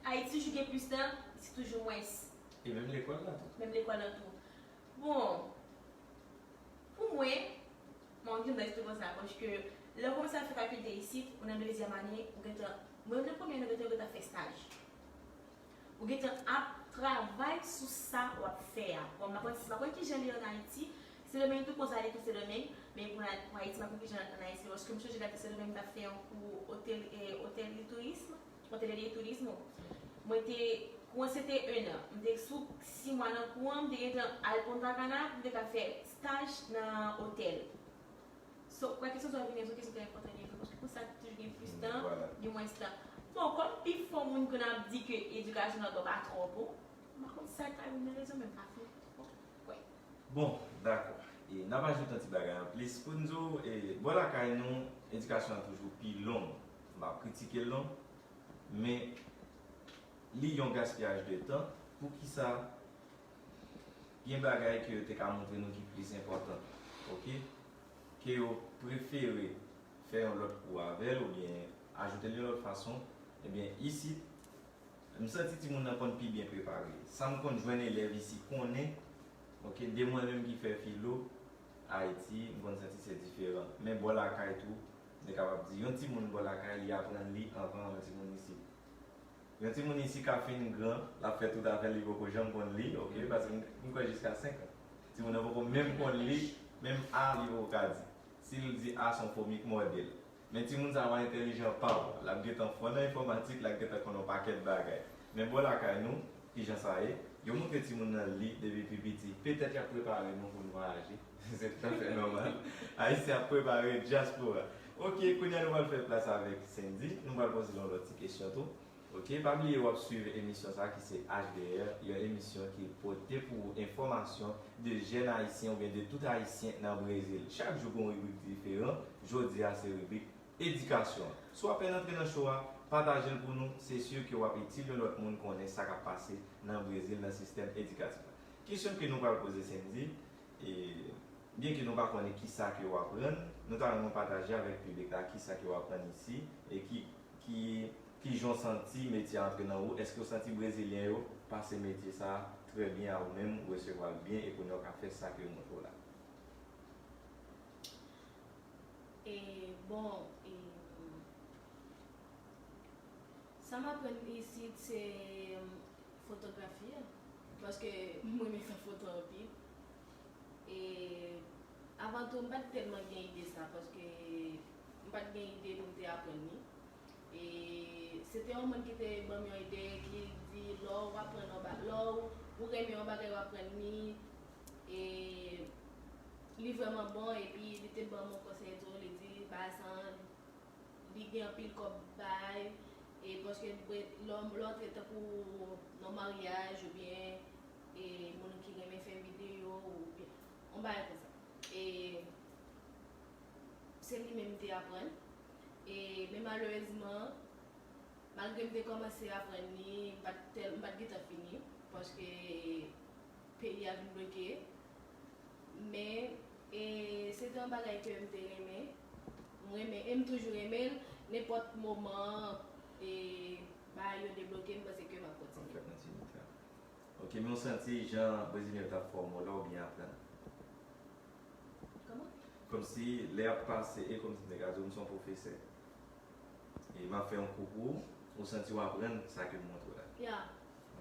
Ayiti toujou gen plis tan, isit toujou mwens. E menm lekòl la tou. Menm lekòl la tou. Bon, pou mwen, mwen, m di nou sa, paske lè w kòmanse ap fè fakilte isit, ou nan dezyèm ane, ou gentan, mwen, nan premye ane, ou gentan, ou gentan fè staj. Ou gentan ap travay sou sa w ap fè a. Bon, m pa konn, m pa konn kijan li an Ayiti. Sendomeng tou konsa li tou Sendomeng, men pou, pou Ayiti, m pa konn kijan an Ayiti. Paske m sonje gade Sendomeng, m t ap fè yon kou otel, eh, otelri tourism, otelri tourism. Mwen te, kou an se te en an. M te sou sis mwa nan kou an, m te gentan al Punta Cana, m te ka fè staj nan otèl. So, kwè kesyon sa w vini an, se yon kesyon trè enpòtan li ye tou, paske pou sa toujou gen plis tan, gen mwens tan. Bon, kòm pifò moun konn ap di ke edikasyon nan dwa pa twò bon, m pa konn sa k ka vin nan rezon, men m pa fin twò kwè. Bon, dakò. E n ap ajoute yon ti bagay anplis pou n di w, e, bò lakay nou, edikasyon an toujou pi long. M ap kritike l non, men li yon gaspiyaj de tan. Poukisa gen bagay ke yo te ka montre nou ki plis enpòtan, oke, ke yo prefere fè yon lòt kou avè l oubyen ajoute l yon lòt fason, ebyen, isit, m santi timoun nan konn pi byen prepare. Sa m konn jwenn elèv isi konnen, oke, de mwen menm ki fè filo Ayiti, m konn santi se diferan. Men bò lakay tou, m te kapab di, yon timoun bò lakay, li aprann li anvan yon timoun isi. Yon timoun isi ka fin gran, l ap fè tout afè l, li poko janm konn li, oke, paske m, m kwè jiska senk an. Timoun nan poko menm konn li, menm A li poko ka di. Si l di A se yon fomi k mòde l. Men timoun sa a entèlijan pa w. L ap gentan fò nan enfòmatik, l ap gentan konn yon pakèt bagay. Men bò lakay nou, kijan sa ye? Yo montre timoun nan li depi pi piti. Petèt y ap prepare nou pou n vwayaje. Se toutafè nòmal. Ayisyen ap prepare dyaspora. Oke, kounye a nou pral fè plas avèk Sendy. Nou pral poze l yon lòt ti kesyon tou. Oke, pa bliye w ap swiv emisyon sa a ki se H D R, yon emisyon ki pote pou ou enfòmasyon de jèn ayisyen oubyen de tout ayisyen nan Brezil. Chak jou gen yon ribrik diferan, jodi a se ribrik edikasyon. Si w ap pèn antre nan show a, pataje l pou nou, se si ke w ap itil yon lòt moun konnen sa k ap pase nan Brezil nan sistèm edikatif la. Kesyon ke nou pral poze Sendy, e, byenke nou pa konnen kisa ke w aprann, nou ta renmen w pataje avèk piblik la kisa ke w aprann isi e ki, ki, kijan w santi metye a antre nan ou. Èske w santi brezilyen yo pase metye sa a trè byen a ou menm, ou resevwa l byen e kounye a w ka fè sa ke yo montre w la? E, bon, e, sa m aprann isit se fotografi a, paske m renmen fè foto anpil. E avan tou, m pa t tèlman gen ide sa, paske m pa t gen ide pou m te aprann li. E se te yon moun ki te ban m yon ide, ki di, lè w aprann yon ba-, lè w, ou renmen yon bagay, w aprann li, e li vrèman bon, epi li te ban m yon konsèy tou, li di, bagay sa a, li gen anpil kòb bay, e paske lè w, lè w antre tankou nan maryaj oubyen, e moun ki renmen fè videyo oubyen yon bagay konsa. E se li menm m te aprann. E, men malerezman, malgre m te kòmanse aprann li, m pa t tèl, m pa t gentan fini, paske peyi a vin bloke. Men, e, se te yon bagay ke m te renmen. M renmen, e m toujou renmen l. Nenpòt moman, e, bagay yo debloke, m panse ke m ap kontinye. Ok, men w santi jan brezilyen yo t ap fòme w la ou byen aprann? Kòman? Kòmsi lè y ap pase, e kòmsi m te ka di w m se yon pwofesè. E m ap fè yon kou pou ou, ou santi w aprann sa ke m montre w la. Ya.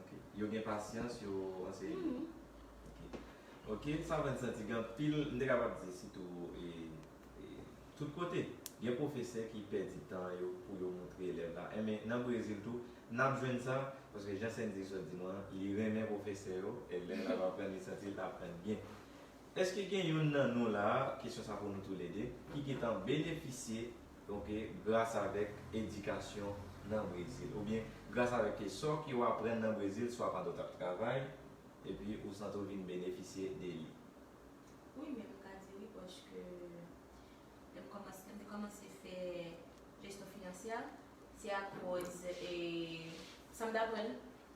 Ok. Yo gen pasyans, yo anseye. Mhm. Ok. Ok, sa fè n santi gen anpil, m te kapab di sitou, e, e, tout kote, gen pwofesè ki pèdi tan yo pou yo montre elèv la. Enben, nan Brezil tou, n ap jwenn sa, paske jan Sendy sot di nou an, li renmen pwofesè yo, e lè l ap aprann, li santi l aprann byen. Èske gen youn nan nou la a, kesyon sa pou nou toulede, ki gentan benefisye, ok, gras avèk edikasyon nan Brezil? Oubyen gras avèk sa w ki w aprann nan Brezil, swa pandan w t ap travay, epi ou santi w vin benefisye de li? Wi, men m ka di wi, paske lè m kòmanse, lè m te kòmanse fè jesyon finansyè, se akoz, e, sa m t aprann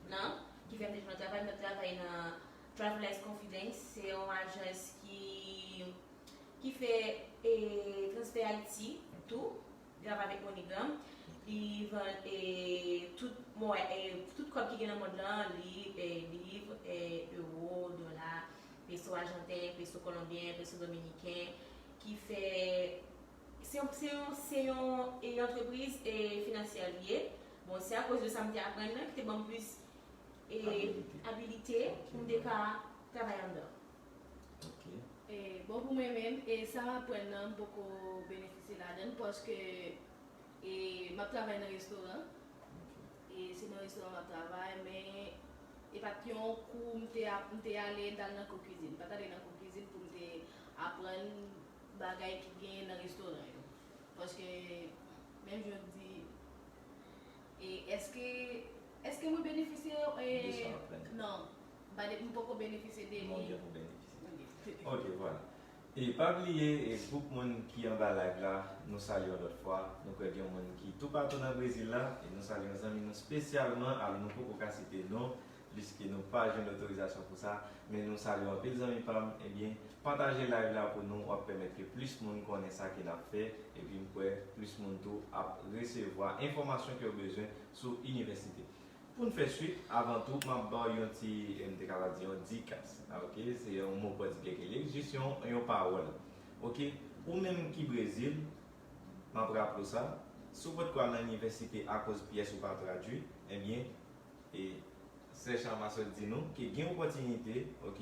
nan, ki fè m te jwenn yon travay, m t ap travay nan, Travelers Confidence, se yon ajans ki, ki fè e, transfè Ayiti tou, li travay avèk MoneyGram. Li vann e, tout, mwen, e, tout kòb ki gen nan mond lan, li, e, liv, e, ewo, dola, peso ajanten, peso kolonbyen, peso dominiken, ki fè, se yon, se yon, se yon e, antrepriz e, finansyè li ye. Bon, se akoz de sa m te aprann nan ki te ban m plis e, abilite pou m te ka travay anndan. E, bon, pou mwen menm, e, sa m aprann nan, m poko benefisye ladan l paske e, m ap travay nan restoran. E, se nan restoran m ap travay, men e pa t yon kou m te, ap, m te ale, m t al nan kou kizin. M pa t ale nan kou kizin pou m te aprann bagay ki genyen nan restoran yo. Paske, menm jan w di, e, èske, èske mwen benefisye e, non, m pa de, m poko benefisye de li. Ok, vwala. E pa bliye, e, gwoup moun ki anba live la, nou salye yon lòt fwa. Nou kwè gen moun ki toupatou nan Brezil la, e nou salye yon zanmi nou espesyalman, alò nou poko ka site non, pliske nou pa jwenn otorizasyon pou sa, men nou salye w anpil zanmi pa m, ebyen, pataje live la pou nou, w ap pèmèt ke plis moun konnen sa ke n ap fè, epi m kwè plis moun tou ap resevwa enfòmasyon ke yo bezwen sou inivèsite. Pou n fè swit, avan tou, m ap ba w yon ti, m te kapab di yon dicas, ok? Se yon mo pòtigè ke li, jis yon, yon pawòl. Ok? Ou menm ki Brezil, m ap raple w sa, si w potko al nan inivèsite akoz pyès ou pa tradui, ebyen, e, Sè Chama sot di nou ke gen opòtinite, ok,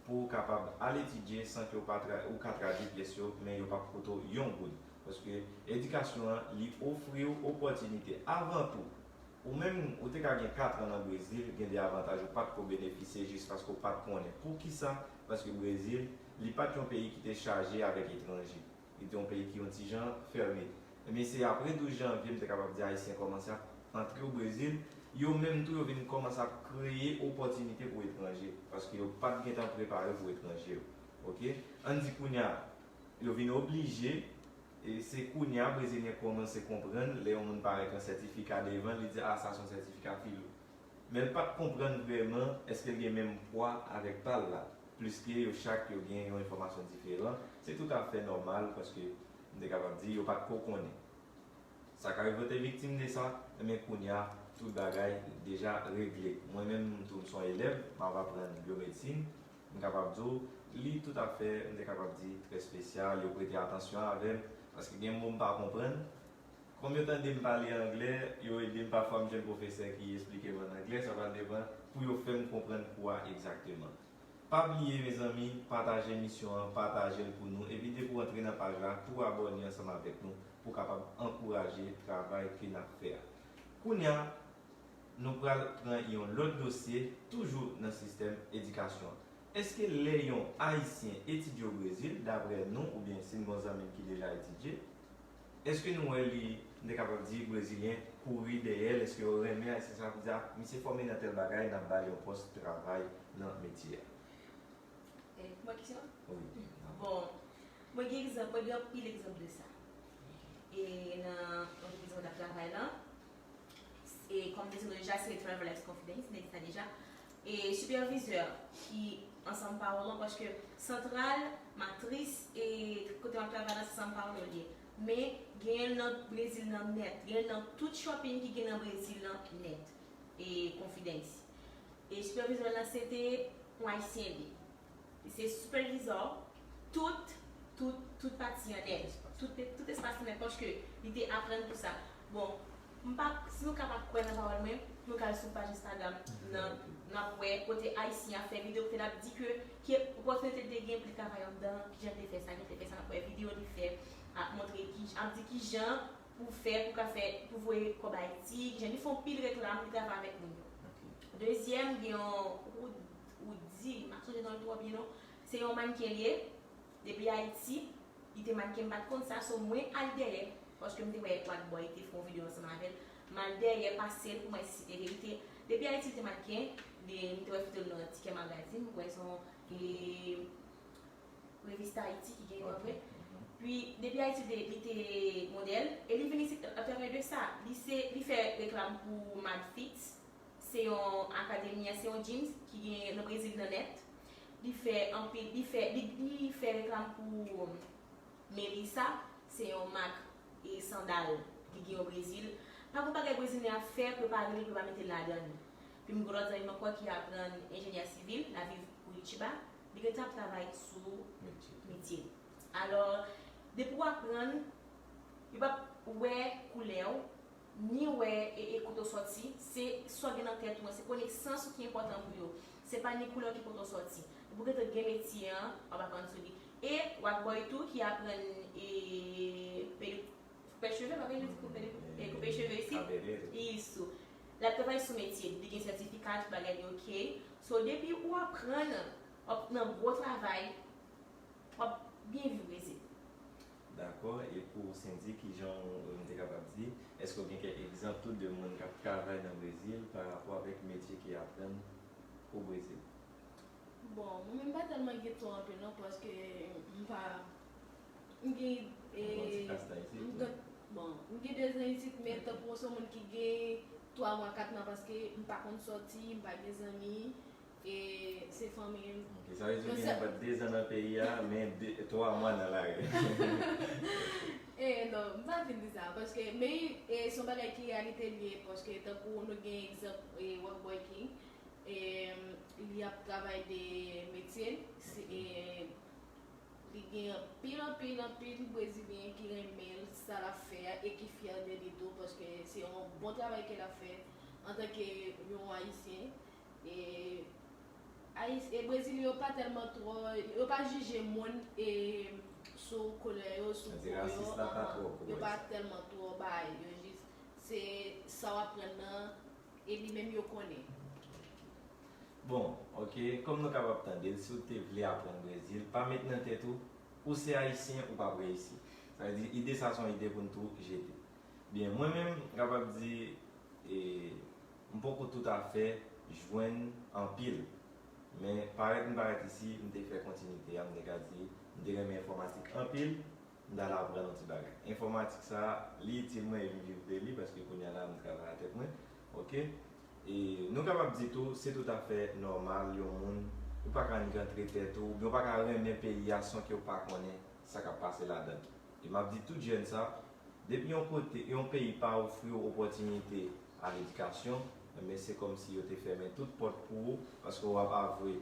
pou w kapab al etidye san ke w pa tra, ou ka tradui pyès yo, men yo p ap koute w yon goud. Paske edikasyon an, li ofri w opòtinite. Avan tou, ou menm, ou te ka gen katran nan Brezil, gen de avantaj ou pa t ko benefisye jis paske w pa t konnen. Poukisa? Paske Brezil, li pa t yon peyi ki te chaje avèk etranje. Li te yon peyi ki yon ti jan fèmen. Ebyen, se apre douz janvye, m te kapab di, Ayisyen kòmanse ap antre o Brezil. Yo menm tou, yo vin kòmanse ap kreye opòtinite pou etranje. Paske yo pa t gentan prepare pou etranje yo. Ok? Ann di kounye a, yo vin oblije, e se kounye a, Brezilyen kòmanse konprann, lè yon moun parèt yon sètifika devan l, li di, a, sa se yon sètifika filo. Men l pa t konprann vrèman èske l gen menm pwa avèk pa l la. Pliske yo chak yo gen yon enfòmasyon diferan, se toutafè nòmal paske m te kapab di yo pa t ko konnen. Sa k arive yo te viktim de sa, enben kounye a, tout bagay deja regle. Mwen menm tou m se yon elèv, m ap aprann byomedsin, m kapab di w, li toutafè, m te kapab di, trè espesyal, yo prete atansyon avè m, paske gen mo m pa konprann, Kòm yo tande m pale anglè, yo ede m. Pafwa m jwenn pwofesè ki esplike m ann anglè, sa pral depann pou yo fè m konprann kou a egzakteman. Pa bliye, mezanmi, pataje emisyon an, pataje l pou nou, epi depi w antre nan paj la, tou abòne ansanm avèk nou pou w kapab ankouraje travay ke n ap fè a. Kounye a, nou pral pran yon lòt dosye, toujou nan sistèm edikasyon an. Èske lè yon Ayisyen etidye o Brezil, daprè nou, oubyen si n gen yon zanmi n ki deja etidye, èske nou wè li, m te kapab di, Brezilyen kouri dèyè l, èske yo renmen Ayisyen sa pou di, a, misye fòme nan tèl bagay, n ap ba l yon pòs travay nan metye a? E, pou mwen kesyon an? Wi. Bon, mwen gen egzanp, mwen gen anpil egzanp de sa. E nan antrepriz mwen t ap travay lan, e kòm m te di nou deja, se Travelers Confidence, m te di sa deja. E sipèvizè ki ansanm pawòl lan, paske santral, matris, e kote m ap travay lan, se São Paulo li ye. Men, genyen l nan Brezil nan nèt, genyen l nan tout shopping ki gen nan Brezil lan nèt. E Confidence. E sipèvizè lan se te yon Ayisyen li. Li se sipèvizè tout, tout, tout pati an nèt. Tout, tout espas lan nèt, paske li te aprann pou sa. Bon, m pa, si nou ka pa kwè nan pawòl mwen, nou ka al sou paj Instagram nan, n ap wè kote Ayisyen ap fè videyo, kote l ap di ke ki opòtinite l te gen pou li travay anndan, kijan l te fè sa, kijan l te fè sa, n ap wè videyo li fè, ap montre ki, ap di kijan pou fè, pou ka fè, pou voye kòb Ayiti, kijan li fè yon pil reklam, li travay avèk moun yo. Dezyèm, gen yon Ou, Oudi, m pa sonje non l twò byen non, se yon mannken li ye, depi Ayiti, li te mannken, m pa t konn sa, so mwen al dèyè, paske m te wè Rockboy te fè yon videyo ansanm avè l, m al dèyè pase l pou m wè si se te verite. Depi Ayiti, li te mannken, li, m te wè foto l nan Tikè Magazine, m kwè se yon, e, Revista Ayiti ki genyen antre. Pi, depi Ayiti, li te, li te modèl, e li vin isit atravè de sa. Li se, li fè reklam pou Mad Fits. Se yon akademi, se yon gyms ki gen nan Brezil nan nèt. Li fè anpil, li fè, li, li fè reklam pou Melissa, se yon mak e sandal ki gen o Brezil. Pa gen bagay brezilyen ap fè, prepare li, prepare mete l ladan li. Pi m gen lòt zanmi m ankò ki aprann enjenyè sivil, l ap viv Curitiba, li gentan ap travay sou metye. Alò, depi w aprann, yo p ap wè koulè w, ni wè e, e kote w sòti, se sa w gen nan tèt ou an, se konesans ou ki enpòtan pou yo. Se pa ni koulè w ki kote w sòti. Depi w gentan gen metye an, w ap aprann sou li. E Rockboy tou ki aprann e, pedi-, koupe cheve, pa gen di koupe, e koupe cheve isi. Isso. L ap travay sou metye, li gen sètifika, tout bagay li oke. So, depi ou aprann, w ap nan gwo travay, w ap byen viv Brezil. Dakò, e pou Cindy, kijan w, m te kapab di, èske w gen kèk egzanp tou de moun k ap travay nan Brezil pa rapò avèk metye ki aprann o Brezil? Bon, mwen menm pa tèlman gen twò anpil non, paske m pa, m gen, e, m gen, bon, m gen de zan isit, men tankou se yon moun ki gen twa mwa, kat mwa, paske m pa konn sòti, m pa gen zanmi, e se fanmi m. Ok, sa vle di ou gen de zan nan peyi a, men de, twa mwa nan lari. E non, m pa fin di sa, paske, men, e se yon bagay ki reyalite l ye, paske tankou nou gen egzanp, e, Rockboy King, e, li ap travay de metye l, se, e, li gen anpil, anpil, anpil Brezilyen ki renmen sa l ap fè a e ki fyè de li tou, paske se yon bon travay ke l ap fè antanke yon Ayisyen. E, Ayis-, e Brezilyen yo pa tèlman twò, yo pa jije moun e sou koulè yo, sou po yo, yo pa tèlman twò bay, yo jis, se sa w aprann nan, e li menm yo konnen. Bon, ok, kòm nou kapab tande l, si w te vle aprann Brezil, pa met nan tèt ou, ou se Ayisyen, ou p ap reyisi. Sa vle di, ide sa se yon ide pou n tou jete. Byen, mwen menm, m kapab di, e, m poko toutafè jwenn anpil. Men, parèt m parèt isi, m te fè kontinite a, m te ka di, m te renmen enfòmatik anpil, m t al aprann yon ti bagay. Enfòmatik sa a, li itil mwen e m viv de li, paske kounye a la, m travay a tèt mwen, ok? E nou kapab di tou, se toutafè nòmal, yon moun, ou pa ka annik antre tèt ou, oubyen ou pa ka renmen peyi a san ke w pa konnen sa k ap pase ladan l. E m ap di tout jèn sa, depi yon kote, yon peyi pa ofri w opòtinite a ledikasyon, enben se kòmsi yo te fèmen tout pòt pou ou, paske w ap avwe,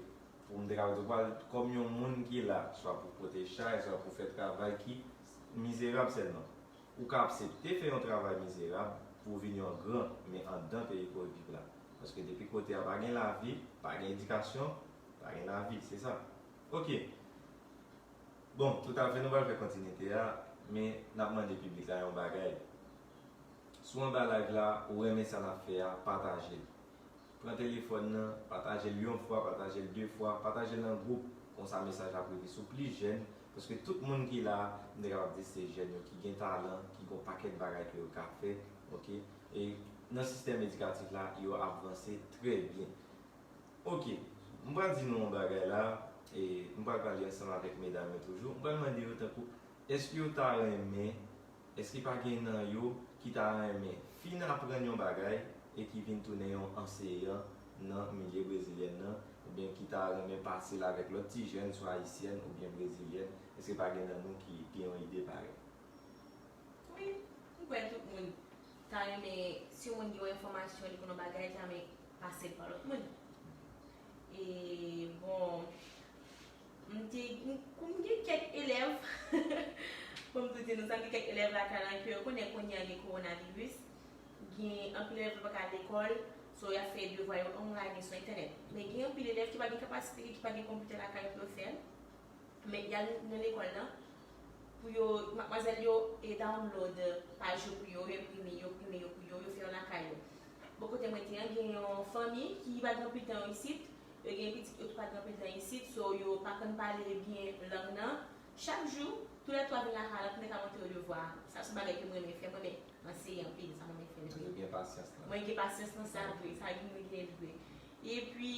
pou m te ka di w pral kòm yon moun ki la, swa pou pote chay, swa pou fè travay ki mizerab sèlman. Ou ka aksepte fè yon travay mizerab pou w vin yon gran, men anndan peyi ke w viv la. Paske depi kote a pa gen lavi, pa gen edikasyon, pa gen lavi, se sa. Ok. Bon, toutafè, nou pral fè kontinite a, men n ap mande piblik la yon bagay. Si w anba live la, ou renmen sa n ap fè a, pataje l. Pran telefòn nan, pataje l yon fwa, pataje l de fwa, pataje l nan gwoup. Konsa mesaj la ap rive sou plis jèn, paske tout moun ki la a, m te kapab di se jèn yo ki gen talan, ki gen yon pakèt bagay ke yo ka fè, ok? E nan sistèm edikatif la, yo ap vanse trè byen. Ok, m pral di nou yon bagay la, e m pral pale ansanm avèk medam yo toujou. M pral mande yo tankou, èske yo ta renmen, èske pa gen nan yo ki ta renmen fin aprann yon bagay e ki vin tounen yon anseyan nan milye brezilyèn nan, oubyen ki ta renmen pase l avèk lòt ti jèn, swa ayisyèn oubyen brezilyèn, èske pa gen nan nou ki gen yon ide parèy? Wi, m kwè tout moun ta renmen, si yon moun gen yon enfòmasyon, li konn yon bagay, li ta renmen pase l ba lòt moun. E, bon, m te, m, kou m gen kèk elèv, bon, m tou di nou sa, m gen kèk elèv lakay la ke yo konnen kounye a gen kowonaviris, gen anpil elèv yo pa ka al lekòl, so y ap fè devwa yo online sou entènèt. Men gen anpil elèv ki pa gen kapasite, ki pa gen konpitè lakay yo pou yo fè l. Men y al nan lekòl lan, pou yo, madmwazèl yo, e, download paj yo pou yo, yo enprime, yo enprime yo pou yo, yo fè yo lakay yo. Bò kote mwen te an, gen yon fanmi ki pa gen anpil tan yo isit, yo gen pitit yo tou pa gen anpil tan isit, so yo pa konn pale byen lang nan. Chak jou, toulètwa vin lakay la pou mwen ka montre yo devwa. Sa se yon bagay ke mwen renmen fè, mwen renmen anseye anpil, sa mwen renmen fè. Ou gen pasyans lan. Mwen gen pasyans lan, sa vre, sa gen mwen gen vre. Epi,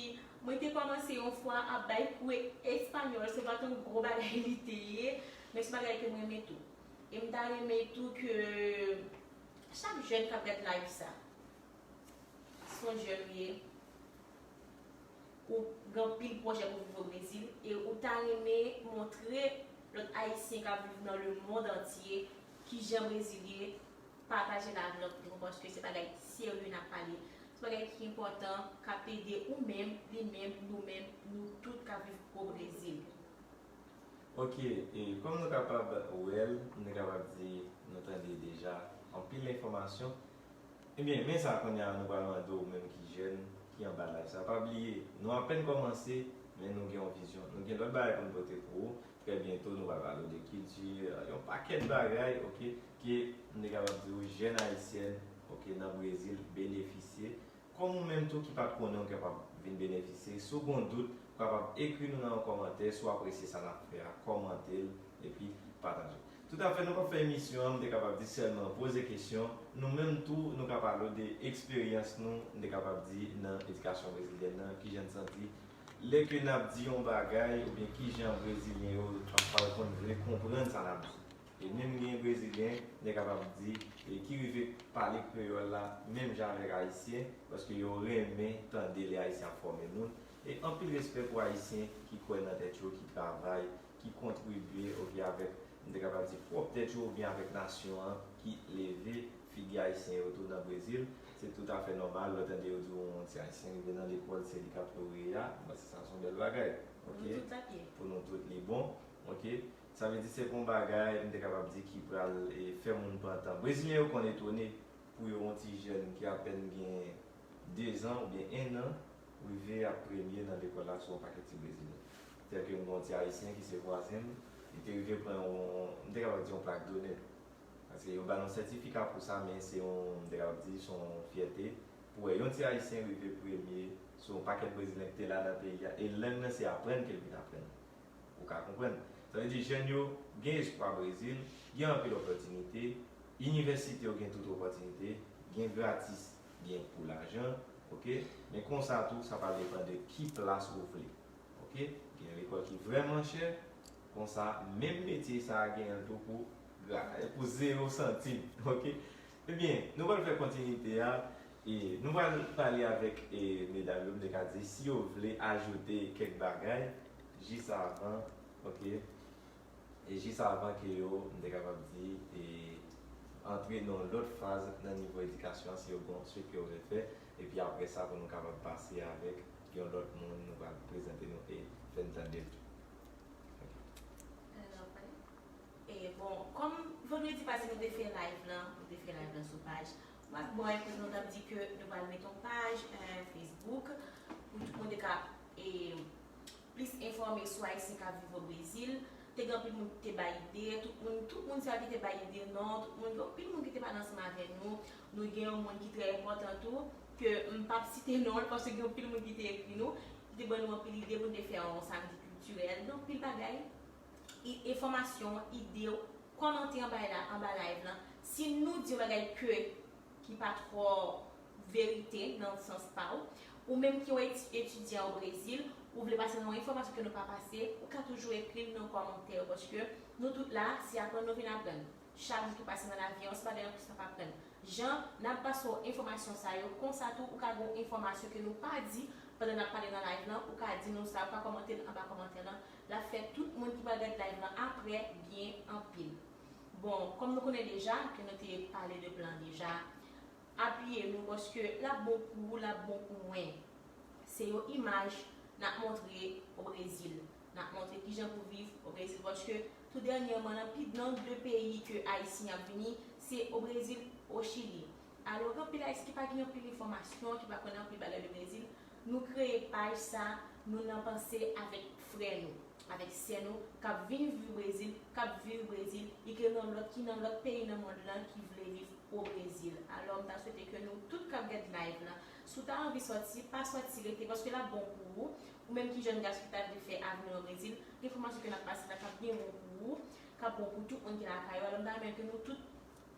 mwen te kòmanse yon fwa ap bay kou espanyòl, se pa t yon gwo bagay li te ye, men se yon bagay ke mwen renmen tou. E m ta renmen tou ke chak jèn k ap gad live sa, se yon jèn ou ye, Ou gen anpil pwojè pou viv o Brezil e ou ta renmen montre lòt Ayisyen k ap viv nan lemonn antye kijan Brezil ye, pataje l avèk nou, paske se bagay serye n ap pale. Se bagay ki enpòtan, k ap ede ou menm, li menm, nou menm, nou tout k ap viv o Brezil. Ok, e kòm nou kapab wè l, nou te kapab di nou tande deja anpil enfòmasyon. Ebyen, men sa kounye a nou pral mande w menm ki jèn, ki anba live sa. Pa bliye, nou apèn kòmanse, men nou gen yon vizyon. Nou gen lòt bagay pou n pote pou ou. Trè byento, nou pral pale w de kilti, yon pakèt bagay, ok, ke m te kapab di w jèn ayisyèn, ok, nan Brezil benefisye. Kòm ou menm tou ki pa t konnen ou kapab vin benefisye, si w gen yon dout, ou kapab ekri nou nan yon kòmantè, si w apresye sa n ap fè a, kòmante l, epi pataje. Toutafè, nou p ap fè emisyon an, m te kapab di sèlman poze kesyon. Nou menm tou, nou ka pale w de eksperyans nou, m te kapab di nan edikasyon brezilyèn nan, kijan n santi lè ke n ap di yon bagay, oubyen kijan brezilyen yo pral konn vle konprann sa n ap di. E menm gen brezilyen, m te kapab di, e ki rive pale kreyòl la menm jan avèk ayisyen, paske yo renmen tande lè ayisyen ap fòme moun. E anpil respè pou ayisyen ki kwè nan tèt yo, ki travay, ki kontribye, oubyen avèk, m te kapab di, pwòp tèt yo, oubyen avèk nasyon an ki leve figi ayisyen yo tou nan Brezil. Se toutafè nòmal lè w tande yo di w yon ti ayisyen rive nan lekòl, se li k ap loreya. Bon, se sa se yon bèl bagay, ok? Pou nou tout, li bon, ok? Sa vle di se pa yon bagay, m te kapab di, ki pral e, fè moun pran tan. Brezilyen yo konn etone pou yo yon ti jèn ki apèn gen dezan oubyen ennan rive ap premye nan lekòl la sou yon pakèt ti brezilyen. Tèlke m gen yon ti ayisyen ki se vwazen m, li te rive pran yon, m te kapab di yon plak donè. Paske yo ba l yon sètifika pou sa, men se yon, m te kapab di, se yon fyète pou wè yon ti ayisyen rive premye sou yon pakèt brezilyen ki te la nan peyi a, e lang nan se aprann ke l vin aprann. Ou ka konprann? Sa vle di jèn yo gen espwa Brezil, gen anpil opòtinite, inivèsite yo gen tout opòtinite, gen gratis, gen pou lajan, ok? Men konsa tou, sa pral depann de ki plas ou vle, ok? Gen lekòl ki vrèman chè, konsa, menm metye sa a genyen l tou pou, pou zewo santim, ok? Ebyen, nou pral fè kontinite a, e nou pral pale avèk e, medam yo, m te ka di, si yo vle ajoute kèk bagay, jis avan, ok, e jis avan ke yo, m te kapab di, e antre nan yon lòt faz nan nivo edikasyon an, si yo gen yon swit ke yo vle fè, epi apre sa, pou nou kapab pase avèk yon lòt moun, nou pral prezante nou e fè n tande l tou. E bon, kòm vandredi pase nou te fè live lan, nou te fè live lan sou paj Black Boy, kote nou t ap di ke nou pral mete yon paj eh, Facebook pou tout moun te ka e, plis enfòme sou Ayisyen k ap viv o Brezil. Te gen anpil moun ki te bay ide, tout moun, tout moun sa ki te bay ide non, tout moun, gen anpil moun ki te pale ansanm avè nou. Nou gen yon moun ki trè enpòtan tou, ke m p ap site non l, paske gen anpil moun ki te ekri nou, ki te ban nou anpil ide pou n te fè yon samdi kiltirèl, gen anpil bagay. Enfòmasyon w, ide w, kòmante anba la, anba live lan. Si nou di yon bagay ke ki pa twò verite nan sans pa w, ou menm ki yon eti- etidyan o Brezil, ou vle pase nan yon enfòmasyon ke nou pa pase, ou ka toujou ekri l nan kòmantè yo, paske nou tout la, se aprann nou vin aprann. Chak jou ki pase nan lavi an, se bagay anplis n ap aprann. Jan n ap pase w enfòmasyon sa yo, konsa tou ou ka gen yon enfòmasyon ke nou pa di pandan n ap pale nan live lan, ou ka di nou sa, ou ka kòmante l anba kòmantè lan. L ap fè tout moun ki pral gade live lan apre byen anpil. Bon, kòm nou konnen deja, ke nou te pale de plan deja, apiye nou paske l ap bon pou ou, l ap bon pou mwen. Se yon imaj n ap montre o Brezil. N ap montre kijan pou viv o Brezil paske tou dènyèman nan pi nan de peyi ke Ayisyen ap vini, se o Brezil, o Chili. Alò, gen anpil Ayisyen ki pa gen anpil enfòmasyon, ki pa konnen anpil bagay de Brezil. Nou kreye paj sa, nou nan panse avèk frè nou, avèk sè nou, k ap vin viv Brezil, k ap viv Brezil, e ke nan lòt, ki nan lòt peyi nan mond lan, ki vle viv o Brezil. Alò, m ta swete ke nou tout k ap gad live lan, si w ta anvi sòti, pa sòti rete, paske l ap bon pou ou. Ou menm ki jèn gason ki ta vle fè avni w o Brezil, gen fòmasyon ke n ap pase la k ap byen bon pou ou, k ap bon pou tout moun ki lakay ou. Alò, m ta renmen ke nou tout,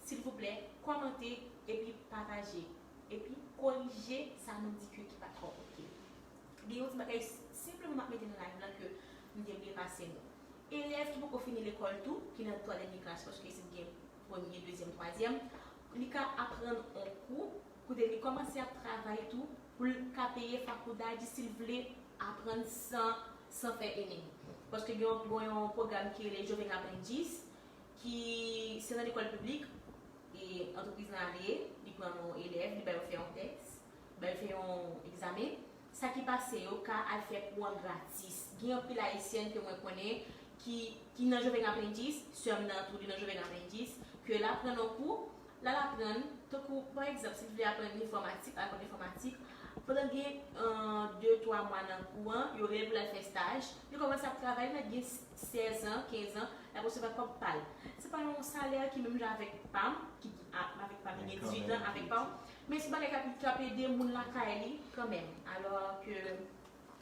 silvouplè, kòmante epi pataje, epi korije sa nou di ke ki pa twò oke. Gen yon ti bagay senpleman m ap mete nan live lan ke m te bliye pase nou. Elèv ki poko fini lekòl tou, ki nan twa dènye klas, paske isit gen premye, dezyèm, twazyèm, li ka aprann on kou, kote li kòmanse ap travay tou, pou l ka peye fakuldade si l vle Aprann san, san fè enmi. Paske gen yon, gen yon pwogram ki rele Jovem Aprendiz, ki se nan lekòl piblik, e antrepriz lan ale, li pran yon elèv, li ba yo fè yon tès, li ba yo fè yon egzamen. Sa ki pase yo ka al fè kou an gratis. Gen anpil Ayisyèn ke mwen konnen ki, ki nan Jovem Aprendiz, sè m nan tou li nan Jovem Aprendiz, ke l aprann yon kou, l al aprann, tankou, pa egzanp, si l vle aprann enfòmatik, l aprann enfòmatik, pandan gen, euh, de, twa mwa nan kou an, yo rele pou l al fè staj, li kòmanse ap travay, nèg gen sèz an, kenz an, l ap resevwa kòb pa l. Se pa yon salè ki menm jan avèk pa m, ki, a, avèk pa m, li gen dizuit an, avèk pa w, men se bagay k ap, k ap ede moun lakay li kanmenm. Alò ke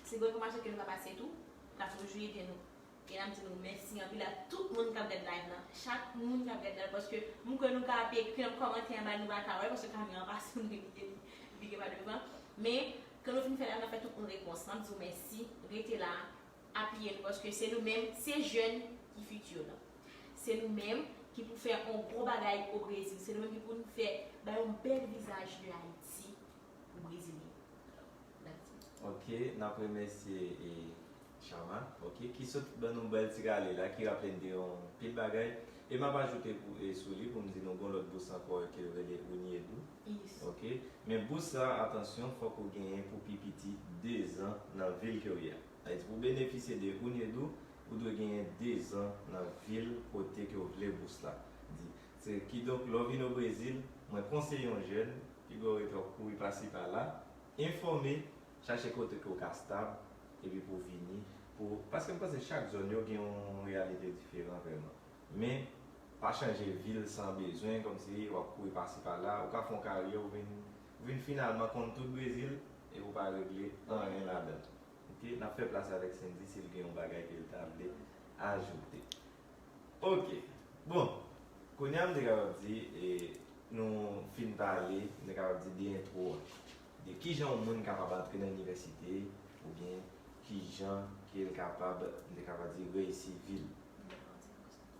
se gwo enfòmasyon ke nou ka pase tou, k ap toujou ede nou. E n ap di nou mèsi anpil a tout moun k ap gad live lan. Chak moun k ap gad live, paske m kwè nou ka ap ekri nan kòmantè anba, nou pa ka wè, paske kamera an pa sou nou, li, li, li vire pa devan. Men, kan nou fin fè live, n ap fè tout moun repons. N ap di w mèsi, rete la, apiye nou, paske se nou menm, se jèn ki fiti lan. Se nou menm ki pou fè yon gwo bagay o Brezil. Se nou menm ki pou nou fè bay yon bèl vizaj de Ayiti pou Brezilyen. N ap di. Ok, n ap remèsye, e, Chama, ok, ki sot ban nou bèl ti rale la, ki raple n de yon pil bagay. E m ap ajoute pou, e, sou li pou m di nou gon lòt bous ankò ke yo rele Uniedu. Yes. Ok, men bous sa, atansyon, fòk ou genyen pou pi piti dezan nan vil ke w ye a. Sa vle di pou w benefisye de Uniedu, ou dwe genyen dezan nan vil kote ke w vle bous la di. Se kidonk, lè w vin o Brezil, mwen konseye yon jèn, pi bò w rete w ap kouri pasi pala, enfòme, chache kote ke w ka stab, epi pou w vini, pou, paske m panse chak zòn yo gen yon reyalite diferan vrèman. Men, pa chanje vil san bezwen, kòmsi w ap kouri pasi pala, ou ka fè yon karyè, ou vin, ou vin finalman konn tout Brezil, epi ou pa regle anyen ladan. Ok, n ap fè plas avèk Cindy si l gen yon bagay ke l ta vle ajoute. Ok, bon, kounye a m te kapab di, e, nou fin pale, m te kapab di de entwo an, de kijan yon moun kapab antre nan inivèsite, oubyen kijan ke l kapab, m te kapab di, reyisi vi l.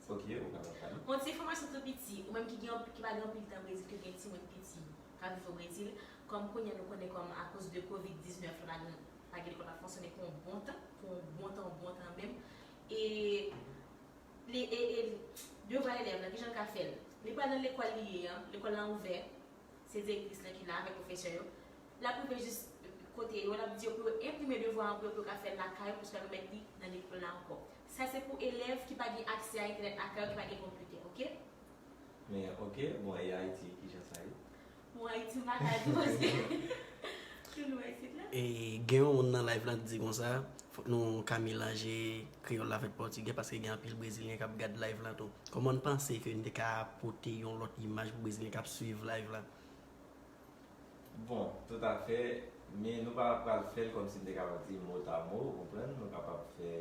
Ok, ou kapab pale. Yon ti enfòmasyon tou piti, ou menm ki gen, ki pa gen anpil tan Brezil, ke gen timoun piti k ap viv o Brezil, kòm kounye a nou konnen kòm akoz de kovid diznèf la, pa gen, pa gen lekòl ap fonksyone pou yon bon tan, pou yon bon tan, yon bon tan menm. E, li, e, e, devwa elèv la, kijan l ka fè l? Li pral nan lekòl li ye an, lekòl la ouvè, se direktris lan ki la avèk pwofesè yo. L ap rive jis kote yo, l ap di yo pou yo enprime devwa an pou yo, pou yo ka fè l lakay yo, pou yo ka remèt li nan lekòl la ankò. Sa se pou elèv ki pa gen aksè a entènèt lakay yo, ki pa gen konpitè, ok? Men, ok, bon, e Ayiti, kijan sa ye? Bon, Ayiti, m pa ka di paske tou nou isit la. E gen yon moun nan live lan ki di konsa, fòk nou ka melanje kreyòl la avèk pòtigè paske gen anpil Brezilyen k ap gad live lan tou. Kòman n panse ke n te ka pote yon lòt imaj pou Brezilyen k ap swiv live lan? Bon, toutafè, men nou pa pral fè l kòmsi n te kapab di mot a mot, ou konprann? Nou kapab fè,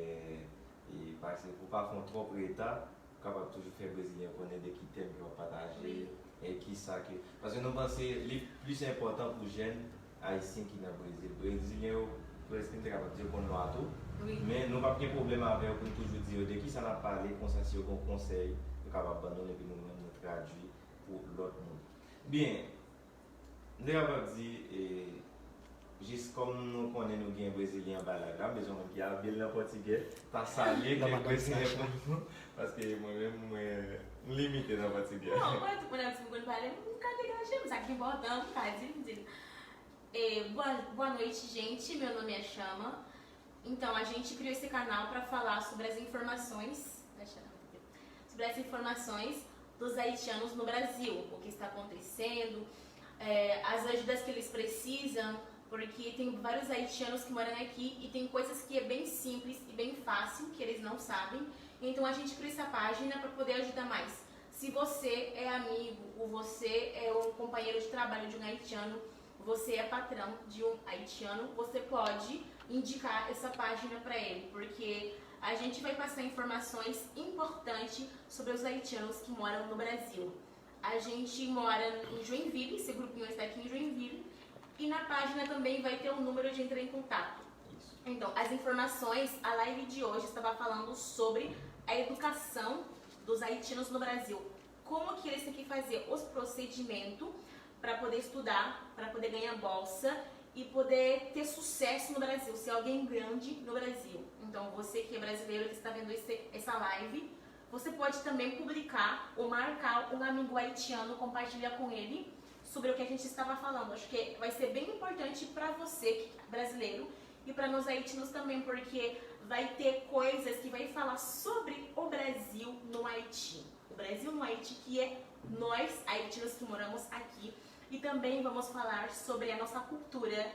e, paske pou pa fè yon twòp reta, ou kapab toujou fè Brezilyen yo konnen de ki tèm ke w ap pataje, e kisa ke, paske nou panse li plis enpòtan pou jèn Ayisyen ki nan Brezil. Brezilyen yo, prèske m te kapab di yo konn lwa tou, men nou p ap gen pwoblèm avè yo pou n toujou di yo de kisa n ap pale, konsa si yo gen yon konsèy, yo kapab ban nou l, epi nou menm nou tradui pou lòt moun. Byen, m te kapab di, e, jis kòm nou konnen nou gen Brezilyen anba live la, m bezwen konn ki abil nan pòtigè, ta salye kèk Brezilyen pou nou, paske mwen menm, mwen, m limite nan pòtigè. Non, mwen, tout moun ap di m konn pale, m ka degaje m, sa ki enpòtan, m ka di l, m di l. E, boa, boa noite, gente. Meu nome é Chama. Então, a gente criou esse canal para falar sobre as informações, sobre as informações dos haitianos no Brasil, o que está acontecendo, é, as ajudas que eles precisam, porque tem vários haitianos que moram aqui e tem coisas que é bem simples e bem fácil que eles não sabem. Então, a gente criou essa página para poder ajudar mais. Se você é amigo ou você é um companheiro de trabalho de um haitiano, você é patrão de um haitiano, você pode indicar essa página para ele, porque a gente vai passar informações importantes sobre os haitianos que moram no Brasil. A gente mora em Joinville, esse grupinho está aqui em Joinville, e na página também vai ter o número de entrar em contato. Então, as informações, a live de hoje estava falando sobre a educação dos haitianos no Brasil. Como que eles têm que fazer os procedimentos para poder estudar, para poder ganhar bolsa e poder ter sucesso no Brasil, ser alguém grande no Brasil. Então, você que é brasileiro que está vendo esse, essa live, você pode também publicar ou marcar um amigo haitiano, compartilhar com ele sobre o que a gente estava falando. Acho que vai ser bem importante para você que é brasileiro e para nós haitianos também, porque vai ter coisas que vai falar sobre o Brasil no Haiti. O Brasil no Haiti, que é nós haitianos que moramos aqui. E também vamos falar sobre a nossa cultura,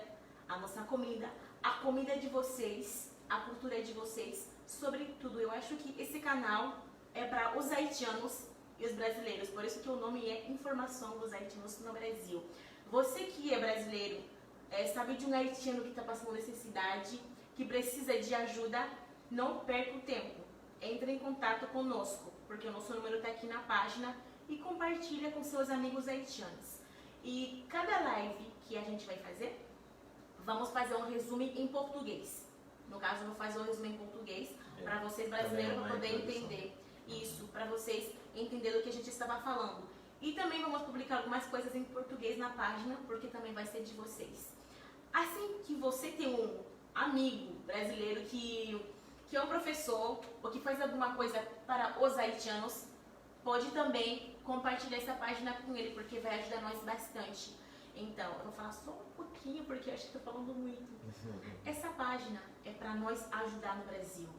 a nossa comida, a comida de vocês, a cultura de vocês, sobre tudo. Eu acho que esse canal é para os haitianos e os brasileiros, por isso que o nome é Informação dos Haitianos no Brasil. Você que é brasileiro, é, sabe de um haitiano que está passando necessidade, que precisa de ajuda, não perca o tempo. Entre em contato conosco, porque o nosso número está aqui na página e compartilha com seus amigos haitianos. E cada live que a gente vai fazer, vamos fazer um resumo em português. No caso, eu vou fazer um resumo em português para vocês brasileiros para poder entender isso, para vocês entenderem o que a gente estava falando. E também vamos publicar algumas coisas em português na página, porque também vai ser de vocês. Assim que você tem um amigo brasileiro que, que é um professor ou que faz alguma coisa para os haitianos, pode também compartilhar essa página com ele, porque vai ajudar nós bastante. Então, eu vou falar só um pouquinho, porque eu acho que estou falando muito. Essa página é para nós ajudar no Brasil.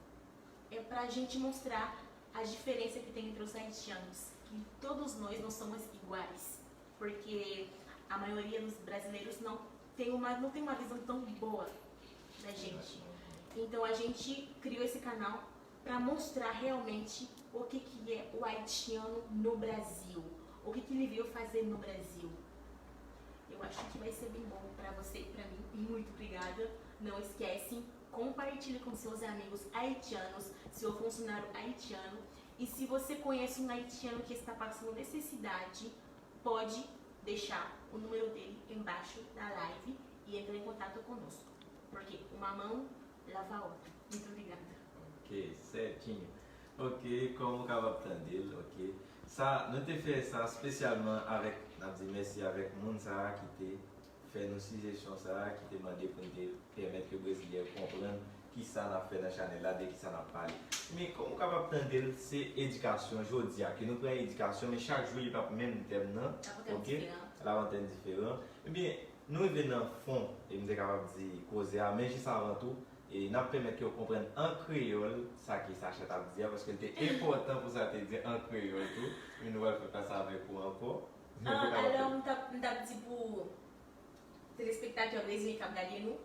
É para a gente mostrar a diferença que tem entre os haitianos, que todos nós não somos iguais, porque a maioria dos brasileiros não tem uma, não tem uma visão tão boa da gente. Então a gente criou esse canal para mostrar realmente o que, que é o haitiano no Brasil, o que, que ele veio fazer no Brasil. Eu acho que vai ser bem bom para você e para mim. E muito obrigada. Não esquece, compartilhe com seus amigos haitianos, seu funcionário haitiano. E se você conhece um haitiano que está passando necessidade, pode deixar o número dele embaixo da live e entrar em contato conosco. Porque uma mão lava a outra. Muito obrigada. Ok, sètinho. Ok, kòm ou kapab tande l, ok. Sa, nou te fè sa espesyalman avèk, n ap di mèsi avèk moun sa a ki te fè nou sijesyon sa a, ki te mande pou n te pèmèt ke Brezilyen yo konprann kisa n ap fè nan chanèl la, de kisa n ap pale. Men kòm ou kapab tande l, se edikasyon jodi a, ke nou pran edikasyon, men chak jou li p ap menm tèm nan, ok? L ap antre diferan. Ebyen, nou rive nan fon, e m te kapab di koze a, men jis avan tou, e n ap pèmèt ke w konprann an kreyòl sa ke Sacha t ap di a, paske l te enpòtan pou sa te di an kreyòl tou. Men nou pral fè sa avèk ou ankò. Alò, m t ap di pou telespektatè brezilyen k ap gade nou,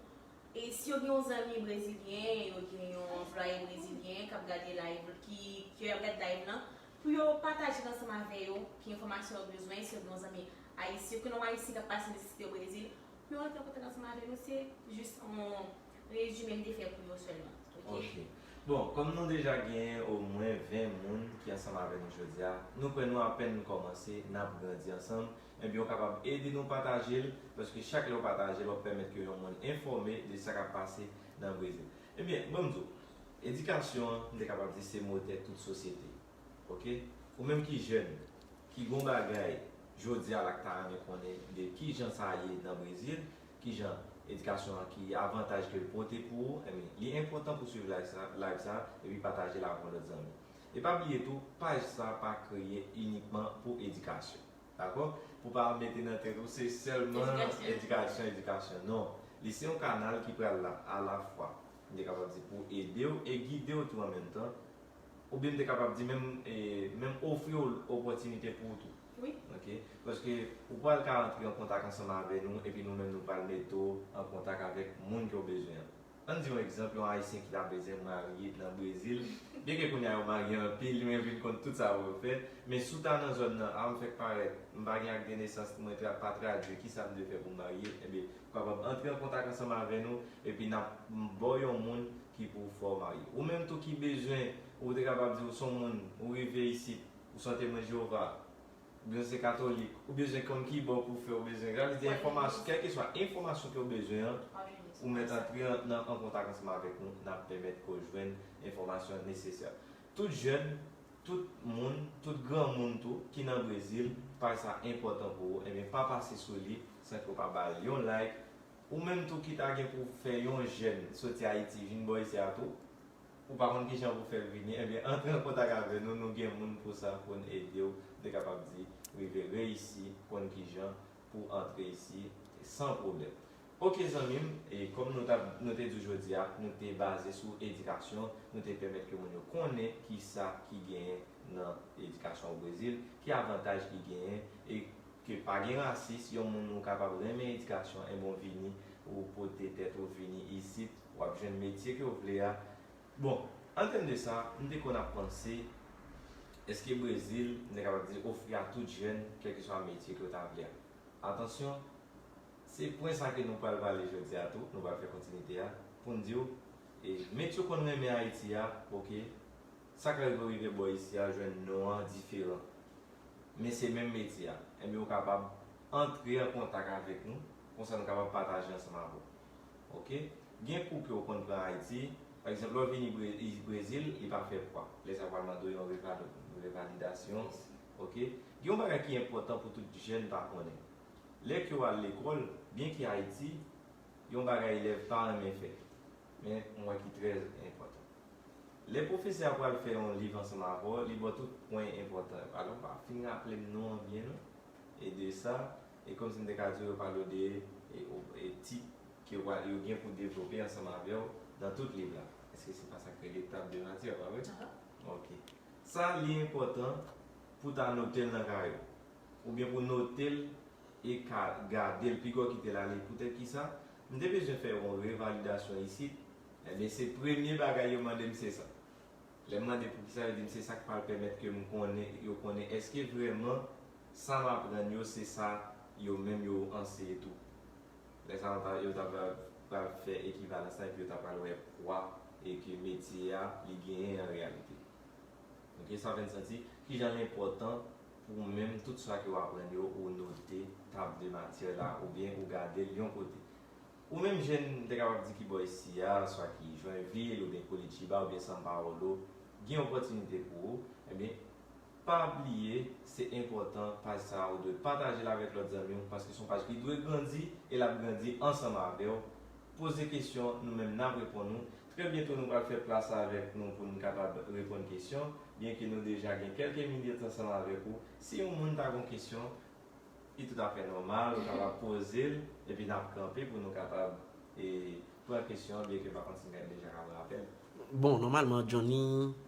e si yo gen yon zanmi brezilyen, yo gen yon anplwaye brezilyen k ap gade live, ki, ki ap gade live lan, pou yo pataje l ansanm avè yo, ki enfòmasyon yo bezwen, si yo gen yon zanmi ayisyen, ou konnen yon ayisyen k ap pase nesesite o Brezil, pou yo rantre an kontak ansanm avè nou, se jis yon rezime m te fè pou yo sèlman. Ok. Bon, kòm nou deja gen omwen ven moun ki ansanm avè nou jodi a, nou kwè nou apèn kòmanse, n ap grandi ansanm, ebyen ou kapab ede nou pataje l, paske chak lè w pataje l, w ap pèmèt ke yon moun enfòme de sa k ap pase nan Brezil. Ebyen, ban m di w, edikasyon an, m te kapab di se motè tout sosyete. Ok? Ou menm ki jèn, ki gon bagay jodi a la k ta renmen konnen de kijan sa ye nan Brezil, kijan edikasyon an, ki avantaj ke l pote pou ou, ebyen, li enpòtan pou swiv live sa, live sa, epi pataje l avè yon lòt zanmi. E pa bliye tou, paj sa pa kreye inikman pou edikasyon. Dakò? Pou pa mete nan tèt ou se sèlman edikasyon, edikasyon. Non. Li se yon kanal ki pral la alafwa, m te kapab di, pou ede w e gide w tou an menm tan. Oubyen m te kapab di menm, e, menm ofri w opòtinite pou ou tou. Wi. Ok? Paske ou pral ka antre an kontak ansanm avè nou, epi nou menm nou pral mete w an kontak avèk moun ke w bezwen an. Ann di yon egzanp, yon ayisyen ki ta bezwen marye nan Brezil. Byenke kounye a yo marye anpil, men yo vin konn tout sa pou yo fè. Men si w ta nan zòn nan, a m fèk parèt, m pa gen ak de nesans, mwen tra, pa tradui, kisa m dwe fè pou m marye, ebyen, ou kapab antre an kontak ansanm avè nou, epi n ap ba w yon moun ki pou fè w marye. Ou menm tou ki bezwen, ou te kapab di ou se yon moun, ou rive isit, ou se yon Temwen Jewova, oubyen se katolik, ou bezwen konn ki bò pou fè, ou bezwen, sa vle di enfòmasyon, kèlkeswa enfòmasyon ke w bezwen an, ou mèt antre nan, an kontak ansanm avèk nou, n ap pèmèt ke w jwenn enfòmasyon nesesè. Tout jèn, tout moun, tout granmoun tou ki nan Brezil, paj sa enpòtan pou ou, ebyen pa pase sou li san ke w pa ba l yon like, Ou menm tou ki ta gen pou fè yon jèn soti Ayiti vin bò isi a tou, ou pa konn kijan pou fè l vini, ebyen antre an kontak avè nou, nou gen moun pou sa pou n ede w, m te kapab di, rive reyisi, konn kijan pou antre isi san pwoblèm. Oke zanmi m, e kòm nou t ap, nou te di w jodi a, nou te baze sou edikasyon, nou te pèmèt ke moun yo konnen kisa ki genyen nan edikasyon o Brezil, ki avantaj ki genyen, e ke pa gen rasis, yon moun ou kapab renmen edikasyon, enben w vini, ou pote tèt ou vini isit, w ap jwenn metye ke w vle a. Bon, an tèm de sa, m te konn ap panse, èske Brezil, m te kapab di, ofri a tout jèn, kèlkeswa metye ke w ta vle a. Atansyon, se pwen sa ke nou pral pale jodi a tou, nou pral fè kontinite a, pou n di w, e, metye w konn renmen Ayiti a, oke, sa k rive w rive bò isi a, jwenn non an diferan. Men se menm metye a. Ebyen, ou kapab antre an kontak avèk nou, konsa nou kapab pataje ansanm avè w. Oke? Gen kou ke w konn pran Ayiti, pa egzanp, lè w vini Bre- i- Brezil, li pa fè pwa. Lè sa yo pral mande w yon revali- revalidasyon. Oke? Gen yon bagay ki enpòtan pou tout jèn ta konnen. Lè ke w al lekòl, byen ke Ayiti, yon bagay elèv pa renmen fè, men m wè ki trè enpòtan. Lè pwofesè a pral fè yon liv ansanm avè w, li ba w tout pwen enpòtan yo. Alò, m pa fin raple m non an byen non. E de sa, e kòmsi m te ka di w, yo pale w de e, o- e tip ke w a- yo gen pou devlope ansanm avè w nan tout liv la. Èske se pa sa k rele tab de matyè, pa vre? Aha. Ok. Sa, li enpòtan pou ta note l nan kay ou. Oubyen pou note l e ka gade l, piga w kite l ale. Poutèt ki sa? M te bezwen fè yon revalidasyon isit. Ebyen, se premye bagay yo mande m, se sa. Lè m mande poukisa, yo di m se sa k pral pèmèt ke m konnen, yo konnen èske vrèman sa m aprann yo, se sa yo menm yo anseye tou. Lè sa a, yo ta pral, pral fè ekivalans la, epi yo ta pral wè pwa e ke metye a, li genyen an reyalite. Ok, sa fè n santi kijan l enpòtan pou menm tout sa ke w aprann yo, ou note tab de matyè la, oubyen ou gade l yon kote. Ou menm jèn, m te kapab di ki bò isi a, swa ki Joinville, oubyen Curitiba, oubyen São Paulo, gen opòtinite pou ou, ebyen, pa bliye, se enpòtan, paj sa a, ou dwe pataje l avèk lòt zanmi w, paske se yon paj ki dwe grandi, e l ap grandi ansanm avè w. Poze kesyon, nou menm n ap reponn ou. Trè byento, nou pral fè plas avèk nou pou n kapab reponn kesyon, byenke nou deja gen kèlke minit ansanm avèk ou. Si yon moun ta gen yon kesyon, li toutafè nòmal, ou kapab poze l, epi n ap kanpe pou nou kapab, e, pran kesyon an, byenke pa konn si n deja ka pran apèl. Bon, nòmalman, Johnny,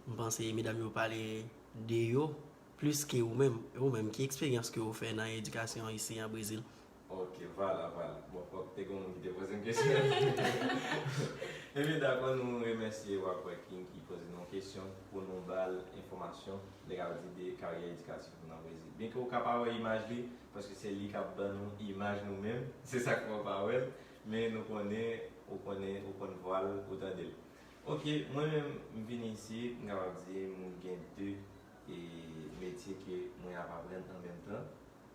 m panse medam yo pale de yo plis ke ou menm. E ou menm, ki eksperyans ke ou fè nan edikasyon isi an Brezil? Ok, vwala, vwala. Bon, fòk te gen moun ki te poze m kesyon. Ebyen, dakò, nou remèsye Wakwe King ki poze nou kesyon pou nou ba l enfòmasyon, de ka di de karyè edikatif ou nan Brezil. Byenke ou ka pa wè imaj li, paske se li k ap ban nou imaj nou menm, se sa k fè w pa wè l, men nou konnen, ou konnen, ou konn vwa l, ou tande l. Ok, mwen menm, m vin isit, m kapab di, m gen de, e, metye ke mwen ap aprann an menm tan.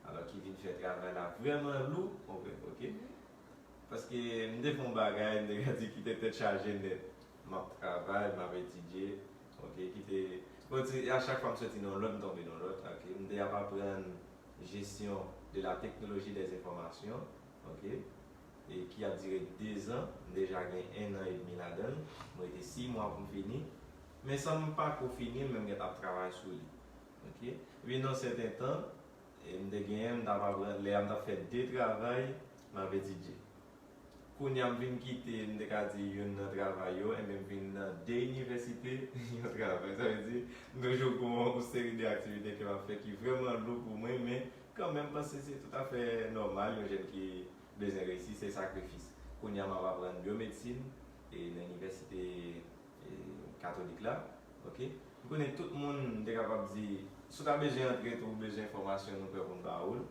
Alò, ki vin fè travay la vrèman lou, ok, ok. Paske m te fè yon bagay, m te ka di ki te tèt chaje nèt. M ap travay, m ap etidye, ok, ki te, bon, ti, a chak fwa m soti nan yon lòt, m tonbe nan yon lòt, ok. M te ap aprann gestion de la technologie des informations, ok, e ki ap dire de zan, m deja gen en an edmi ladan l, m rete sis mwa pou m fini, men san m pako fini l, men m gentan ap travay sou li, ok. Epi nan sèten tan, e m te genyen, m t ap aprann, lè a m t ap fè de travay, m ap etidye. Kounye a m vin kite, m te ka di youn nan travay yo, enben m vin nan de inivèsite, yon travay. Sa vle di, m toujou gen yon seri de aktivite ke m ap fè ki vrèman lou pou mwen, men kanmenm, m panse se toutafè nòmal, yon jèn ki bezwen reyisi, se sakrifis. Kounye a m ap aprann byomedsin, e nan inivèsite, e, katolik la, ok? M konnen tout moun, m te kapab di, si w ta bezwen antre tou, ou bezwen enfòmasyon, nou prè pou n ba ou l.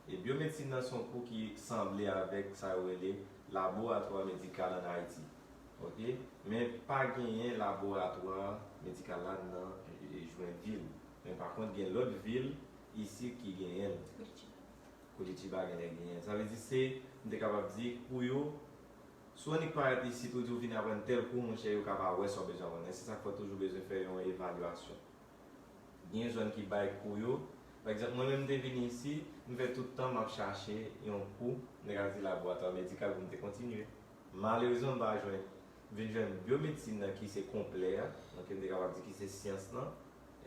E byomedsin nan se yon kou ki sanble avèk sa yo rele laboratwa medikal ann Ayiti. Ok? Men pa genyen laboratwa medikal la nan, e, Joinville. Men pa kont, gen lòt vil isit ki genyen l. Curitiba. Curitiba genlè genyen l. Sa vle di se, m te kapab di, kou yo, si w annik parèt isit, ou di w vin aprann tèl kou, monchè, yo ka pa wè sa w bezwen aprann. E se sa k fè w toujou bezwen fè yon evalyasyon. Gen zòn ki bay kou yo, Pa egzanp, mwen menm m te vini isi, m fè tout tan m ap chache yon kou, m te ka di laboratwa medikal pou m te kontinye. Malerezman, m pa jwenn, vin jwenn byomedsin nan ki se konplè a, donk m te kapab di ki se syans lan,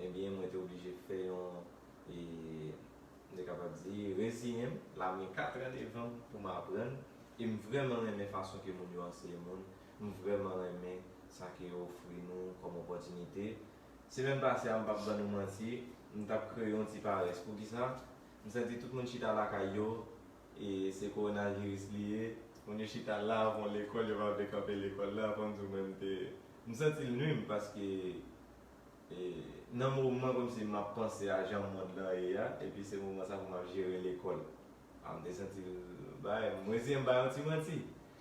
ebyen, mwen te oblije fè yon, e, m te kapab di, reziyen m, la m gen katran devan m pou m aprann, e m vrèman renmen fason ke moun yo anseye moun, m vrèman renmen sa ke yo ofri nou kòm opòtinite. Semèn pase a, m p ap ban nou manti, m t ap kreye yon ti parès. Poukisa? M santi tout moun chita lakay yo, e se kowonaviris li ye. Moun yo chita la, avan lekòl, yo pa vle kanpe lekòl la, fò m di w mwen, m te, m santi l nwi m, paske, e, nan moman kòmsi m ap panse a jan mond lan ye a, epi se moman sa pou m ap jere lekòl. A, m te santi l bay, m reziyen m bay yon ti manti.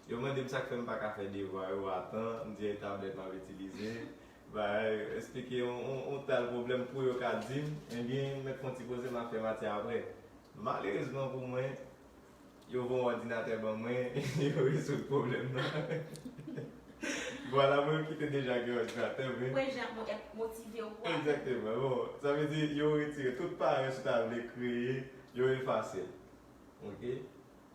Yo mande m sa k fè m pa ka fè devwa yo a tan, m di e tablèt m ap itilize. Bay, eksplike yon, yon, yon tal pwoblèm pou yo ka di m, ebyen, m mèt fè yon ti poze, m ap fè matyè apre. Malerezman pou mwen, yo voye yon òdinatè ban mwen, yo rezoud pwoblèm nan. Vwala, mwen ki te deja gen òdinatè, men Wè jan mwen ap motive w pou aprann. Egzakteman. Bon, sa vle di, yo retire tout parès ou ta vle kreye, yo efase l. Ok?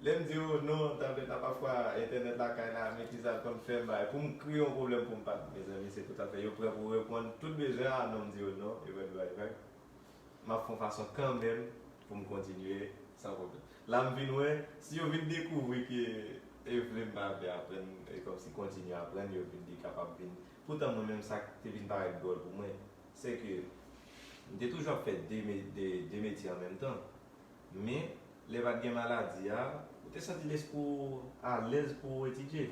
Lè m di yo, non, tablèt la pafwa, entènèt lakay la, men ki sa l konn fè m bay. Pou m kreye yon pwoblèm pou m pa, mezanmi, se tout afè. Yo prè pou reponn tout bezwen a, non, m di yo non, yo mèt bay vag. M ap fè yon fason kanmenm pou m kontinye san pwoblèm. La, m vin wè, si yo vin dekouvri ke e vle m pa vle aprann, e kòmsi kontinye aprann, yo vin di kapab vin. Poutan, mwen menm, sa k te vin parèt dwòl pou mwen, se ke m te toujou ap fè de, me- de, de metye an menm tan. Men, lè pa t gen maladi a, ou te santi lespri w alèz pou w etidye.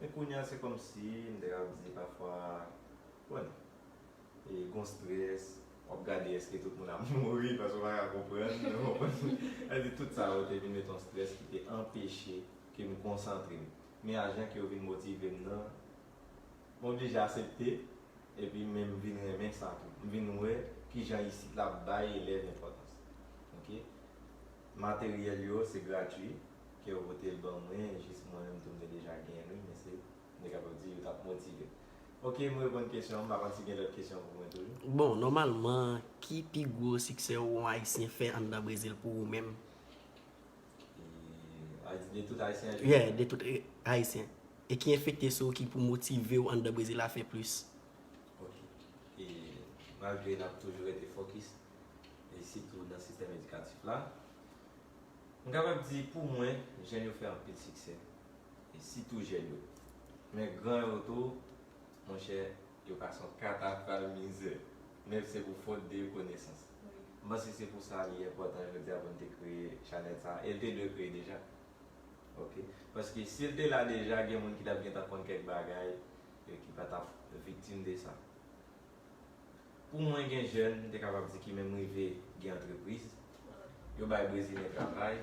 Men kounye a, se kòmsi, m te ka di pafwa, bon, e gon strès, w ap gade èske tout moun ap mouri, paske w pa ka konprann, ou konprann? Sa vle di tout sa yo te vin mete yon strès ki te anpeche ke m konsantre m. Men a jan ke yo vin motive m nan, m oblije asepte, epi men m vin renmen sa tou. M vin wè kijan isit la bay elèv enpòtans. Ok? Materyèl yo, se gratui, ke yo pote l ban mwen, jis mwen menm tou m te deja genyen l, wi, men se, m te kapab di, yo t ap motive m. Ok, m reponn kesyon an, m pa konn si gen lòt kesyon pou mwen toujou. Bon, nòmalman, ki pi gwo siksè yon Ayisyen fè anndan Brezil pou ou menm? E, a di de tout Ayisyen an? Yeah, de tout, eh, Ayisyen. E ki enfekte sou ou ki pou motive w anndan Brezil a fè plis? Ok. E malgre n ap toujou rete fokis, e sitou nan sistèm edikatif la, m kapab di pou mwen, jèn yo fè anpil siksè. E sitou jèn yo. Men gran yo tou, monchè, yo pase yon katafal mizè. Men se pou fot de konesans. M panse se pou sa li enpòtan jodi a pou n te kreye chanèl sa. E l te dwe kreye deja. Ok? Paske si l te la deja, gen moun ki t ap gentan konn kèk bagay, e ki pa t ap viktim de sa. Pou mwen, gen jèn, m te kapab di ki menm rive gen antrepriz. Yo bay Brezilyen travay.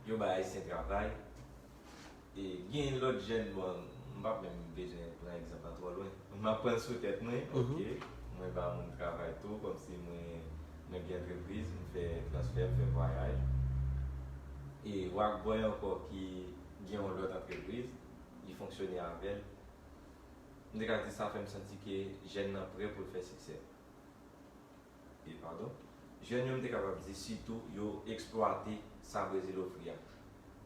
Yo bay Ayisyen travay. E gen lòt jèn, bon, m p ap menm bezwen pran egzanp lan twò lwen. M ap pran l sou tèt mwen, ok. Mwen ba moun travay tou, kòmsi mwen, mwen gen antrepriz, m fè transfè, m fè vwayaj. E Rockboy ankò ki gen yon lòt antrepriz, li fonksyone avè l. M te ka di sa fè m santi ke jèn nan prè pou l fè siksè. E, padon, jèn yo, m te kapab di, sitou, yo eksplwate sa Brezil ofri a.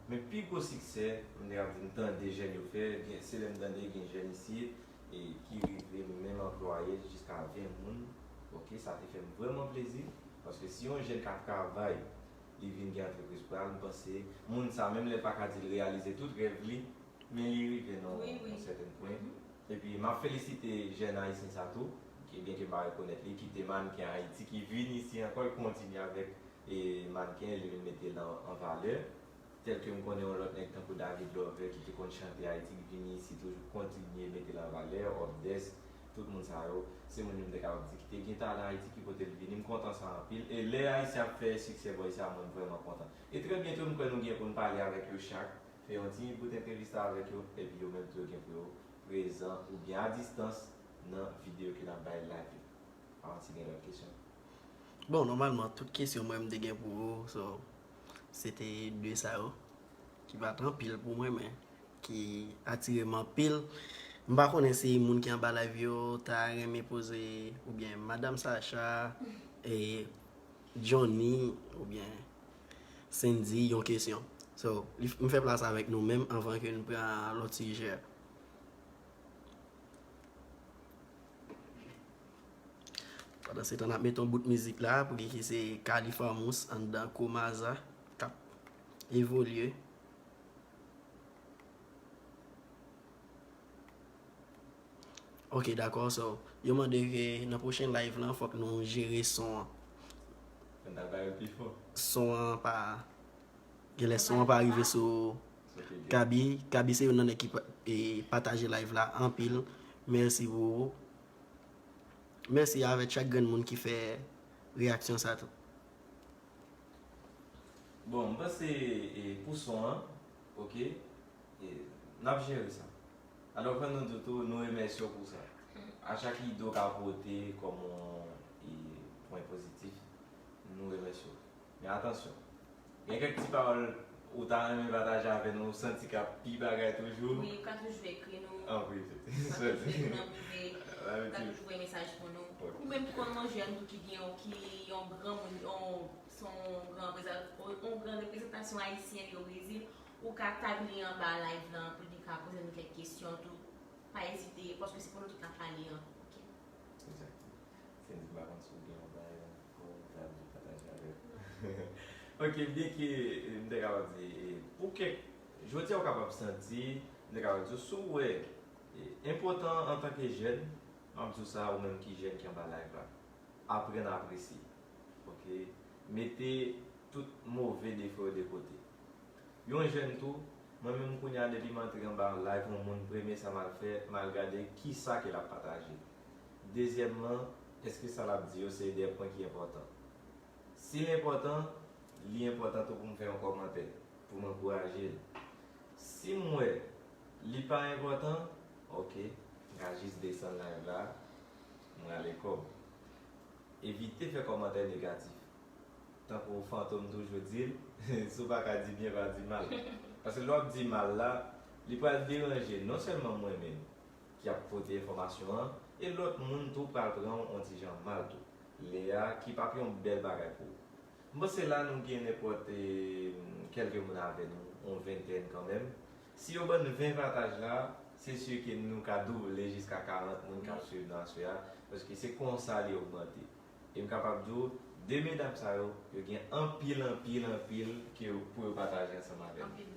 Men pi gwo siksè, m te kapab di, m tande jèn yo fè, gen, se lè m tande gen jèn isit, e ki rive menm anplwaye jiska ven moun. Ok, sa te fè m vrèman plezi, paske si yon jèn ka travay, li vin gen antrepriz pa l, m panse, moun sa, menm lè l pa ka di l reyalize tout rèv li, men li rive nan yon sèten pwen. Epi, m ap felisite jèn ayisyen sa tou, ki byenke m pa rekonèt li, kite mannken Ayiti, ki vin isi ankò, l kontinye avèk, e, mannken, li vin mete l an, an valè. Tèlke m konnen yon lòt nèg tankou David Love, ki te konn chante Ayiti, ki vin isi toujou kontinye mete l an valè, Obdes, tout moun sa yo, se moun yo m te kapab di ki te gen talan Ayiti, ki pote l vini. M kontan sa anpil. E lè Ayisyen ap fè siksè bò isi a, mwen, m vrèman kontan. E trè byento, m kwè nou gen pou n pale avèk yo chak, fè yon ti bout entèvista avèk yo, epi yo menm tou yo gen pou yo prezan oubyen a distans nan videyo ke n ap bay live yo. Avan si gen lòt kesyon. Bon, nòmalman, tout kesyon mwen m te gen pou ou, so, se te de sa yo, ki pa t anpil pou mwen, men ki atire m anpil. M pa konnen si moun ki anba live yo ta renmen poze, oubyen Madanm Sacha, e Johnny oubyen Cindy yon kesyon. So, li, m fè plas avèk nou menm anvan ke n pran lòt sijè. Pandan se tan, n ap mete yon bout mizik la pou ki, ki se Califamous anndan Komaza k ap evolye. Ok, dakò. So, yo mande ke nan pwochen live lan, fòk nou jere son an. Fè n ta bay yo pi fò. Son an pa, genlè son an pa rive sou Gaby. Gaby se youn nan nèg ki pa- e pataje live la anpil. Mèsi pou ou. Mèsi avèk chak grenn moun ki fè reyaksyon sa tou. Bon, m panse e, pou son an, ok, e, n ap jere sa. Alò, fò nou di tou, nou remèsye w pou sa. A chak ide w ka pote kòm yon e, pwen pozitif, nou remèsye w. Men atansyon, gen kèk ti pawòl ou ta renmen pataje avè nou, ou santi k ap pi bagay toujou? Wi, ou ka toujou ekri nou. An prive. Ou ka toujou ekri nou an prive. Ou ka toujou voye mesaj pou nou. Ou menm ki konn yon jèn tou ki gen yon, ki yon gran moun, yon, se yon gran reprezan-, yon gran reprezantasyon ayisyen li o Brezil, ou ka tag li anba live lan pou li ka poze nou kèk kesyon tou. Pa ezite, paske se pou nou tout n ap pale an. Ok. Egzakteman. Cindy, m pa konn si w gen yon bagay ankò ou ta vle pataje avè nou. Ok, byenke e, m te kapab di, e, pou kèk, jodi a ou kapab santi, m te kapab di w, si w wè, e, enpòtan antanke jèn, m ap di w sa, ou menm ki jèn ki anba live la, aprann apresye. Ok? Mete tout move defo yo de kote. Yon jèn tou, mwen menm kounye a depi m antre anba live yon moun, premye sa m al fè, m al gade kisa ke l ap pataje. Dezyèmman, èske sa l ap di yo se de pwen ki enpòtan? Si l enpòtan, li enpòtan tou pou m fè yon kòmantè, pou m ankouraje l. Si m wè li pa enpòtan, ok, m ka jis desann live la, m rale kò m. Evite fè kòmantè negatif. Tankou Fantom toujou di l, si w pa ka di byen, pa di mal. Paske lè w ap di mal la, li pral deranje non sèlman mwen menm ki ap pote enfòmasyon an, e lòt moun tou pral pran w yon ti jan mal tou. Lè a ki p ap yon bèl bagay pou ou. M panse la nou gen nenpòt e, kèlke moun avè nou, yon ventèn kanmenm. Si yo ban n ven pataj la, se si ke nou ka double jiska karant moun k ap swiv nou aswè a, paske se konsa li ogmante. E m kapab di w, de medam sa yo, yo gen anpil, anpil, anpil ke pou yo pataje ansanm avè nou.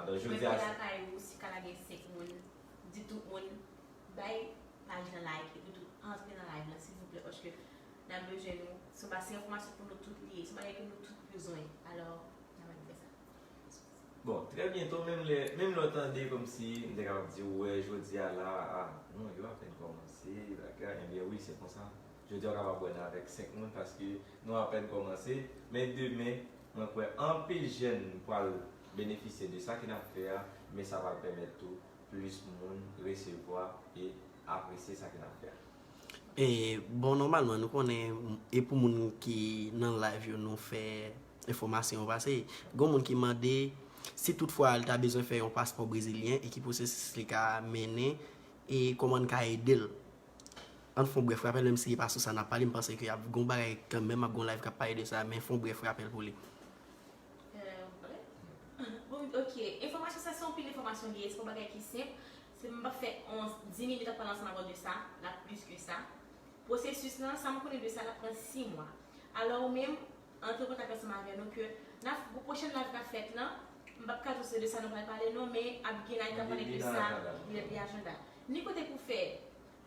Alò, jodi a. Mwen lakay ou, si ka la gen senk moun, di tout moun, bay paj lan like, epi tou antre nan live lan, silvouplè, paske n ap bezwen nou. Se yon basyen enfòmasyon pou nou tout li ye, se yon bagay ke nou tout bezwen. Alò, n ap fè sa. Bon, trè byento, menm lè, menm lè w tande kòmsi m te kapab di w, wè, jodi a la, a, non, yo apèn kòmanse, bagay, ebyen wi, se konsa. Jodi a w kapab wè n avèk senk moun paske nou apèn kòmanse, men demen, mwen kwè anpil jèn pral benefisye de sa ke n ap fè a, men sa pral pèmèt tou plis moun resevwa e apresye sa ke n ap fè a. E, bon, nòmalman, nou konnen, e pou moun ki nan live yo, nou fè enfòmasyon yo pase. Gen moun ki mande si toutfwa li ta bezwen fè yon paspò brezilyen e ki pwosesis li ka mennen e kòman n ka ede l. Ann fè yon brèf rapèl, menm si e pa sou sa n ap pale, m panse ke y ap gen yon bagay kanmenm, ap gen yon live k ap pale de sa, men fè yon brèf rapèl pou li. Euh, bon, ok, enfòmasyon sa se yon pil enfòmasyon li ye, se pa yon bagay ki senp. Se m p ap fè yon dis minit ap pale ansanm avè w de sa, l ap plis ke sa. Pwosesis lan, sa m konnen de sa, l ap pran sis mwa. Alò ou menm, antre an kontak ansanm avè nou ke n ap, pou pwochèn live k ap fèt lan, m p ap ka di w se de sa nou pral pale non, men ap gen live k ap pale de sa, li nan ajanda. Ni kote pou fè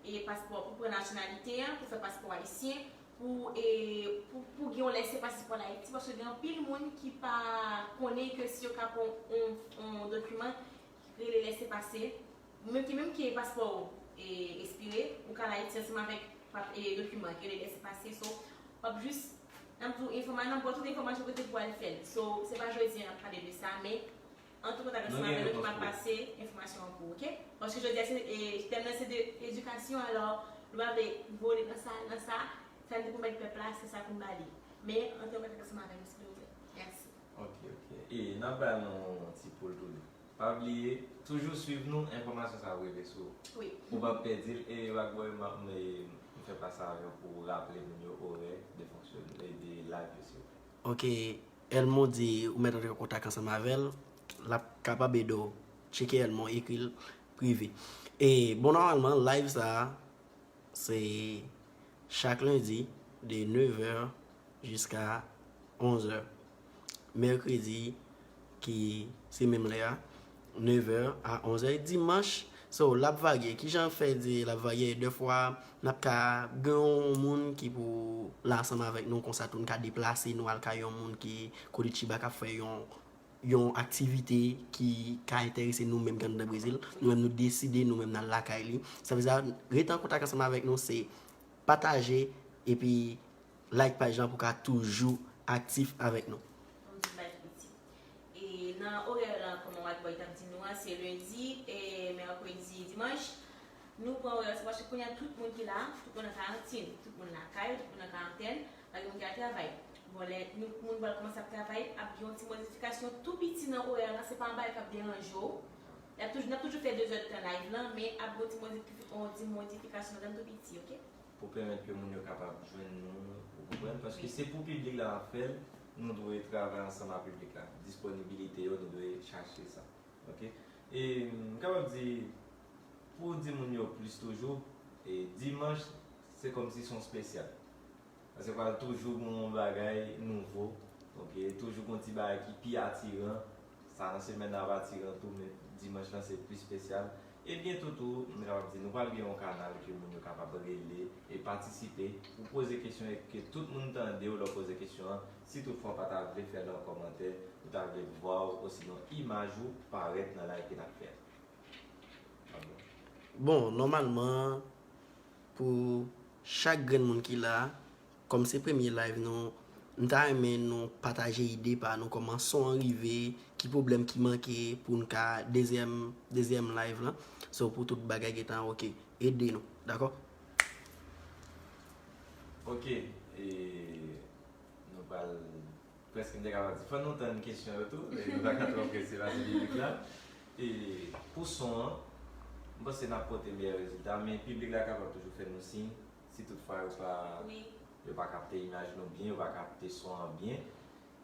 e paspò, pou pran nasyonalite an, pou fè paspò ayisyen, pou e pou pou gen yon lèsepase pou al Ayiti, paske gen anpil moun ki pa konnen ke si yo ka pran yon yon dokiman ki rele lèsepase, menm ki menm ke paspò w e ekspire, ou ka al Ayiti ansanm avèk pap e dokiman ki rele lèsepase, so w ap jis, n ap di w enfòma-, n ap ba w tout enfòmasyon kote pou al fè l, so se pa jodi a n ap pale de sa, men Antre an kontak ansanm avè nou ki m ap pase enfòmasyon an pou ou, ok? Paske jodi a se, e, tèm nan se de edikasyon, alò, nou pa vle vole nan sa, nan sa, sa n te pwomèt pèp la, se sa pou n ba li. Men, antre an kontak ansanm avè nou, silvouplè. Mèsi. Ok, ok. E, n ap ba nou yon ti poul tou li. Pa bliye, toujou swiv nou, enfòmasyon sa ap rive sou ou. Wi. Ou p ap pèdi l, e, Rockboy, m ap, m, e, m fè pase avè w pou w raple moun yo orè de fonksyone, de Ok, Elmon di ou mèt antre an kontak ansanm avè l, l ap kapab ede w. Tcheke Elmon, ekri l prive. E bon, nòmalman, live sa a, se chak lendi de nevè jiska onzè. Mèkredi, ki se menm lè a, nevè a onzè. Dimanch, so, l ap varye. Kijan fè di l ap varye? Dèfwa, n ap ka gen yon moun ki pou la ansanm avèk nou, konsa tou n ka deplase, nou al kay yon moun ki Curitiba k ap fè yon, yon aktivite ki ka enterese nou menm ki anndan Brezil. Nou menm nou deside, nou menm n al lakay li. Sa vle di, rete an kontak ansanm avèk nou, se pataje, epi like paj lan pou ka toujou aktif avèk nou. Kòm tout bagay ki piti. E nan orè lan, kòman White Boy t ap di nou an, se lendi, e mèkredi, dimanch. Nou pran orè, se paske kounye a tout moun ki la, tout moun an karantin, tout moun lakay yo, tout moun an karantèn, pa gen moun ki al travay. Bon, lè nou, moun pral kòmanse ap travay, ap gen yon ti modifikasyon tou piti nan orè lan, se pa yon bagay k ap deranje w. Y ap toujou, n ap toujou fè de zè tan live lan, men ap gen yon ti modifik-, yon ti modifikasyon ladan l tou piti, oke? Pou pèmèt ke moun yo kapab jwenn nou, ou konprann? Paske se pou piblik la n ap fè l, nou dwe travay ansanm ak piblik la. Disponibilite yo, nou dwe chache sa. Oke? E m kapab di, pou di moun yo plis toujou, e dimanch, se kòmsi se yon espesyal. Paske pral toujou gen yon bagay nouvo. Oke, toujou gen yon ti bagay ki pi atiran. Sa nan semèn nan ap atiran tou, men dimanch lan se pli espesyal. E byento tou, m kapab di nou pral gen yon kanal ke moun yo kapab rele e patisipe. Ou poze kesyon e ke tout moun tande w lè w poze kesyon an. Si toutfwa w pa ta vle fè l an kòmantè, ou ta vle vwa w osinon imaj ou parèt nan live ke n ap fè a. Bon, nòmalman, pou chak grenn moun ki la, kòm se premye live nou, m ta renmen nou pataje ide pa nou, kòman son an rive, ki pwoblèm ki manke pou n ka dezyèm, dezyèm live lan. So, pou tout bagay gentan oke, ede nou, dakò? Oke, e nou pral Prèske m te kapab di, fò nou tann kesyon yo tou, e nou pa ka twò prese pase piblik la. E pou son an, m panse n ap pote meyè rezilta, men piblik la kapab toujou fè nou siy, si toutfwa yo pa, yo pa kapte imaj nou byen, yo pa kapte son an byen.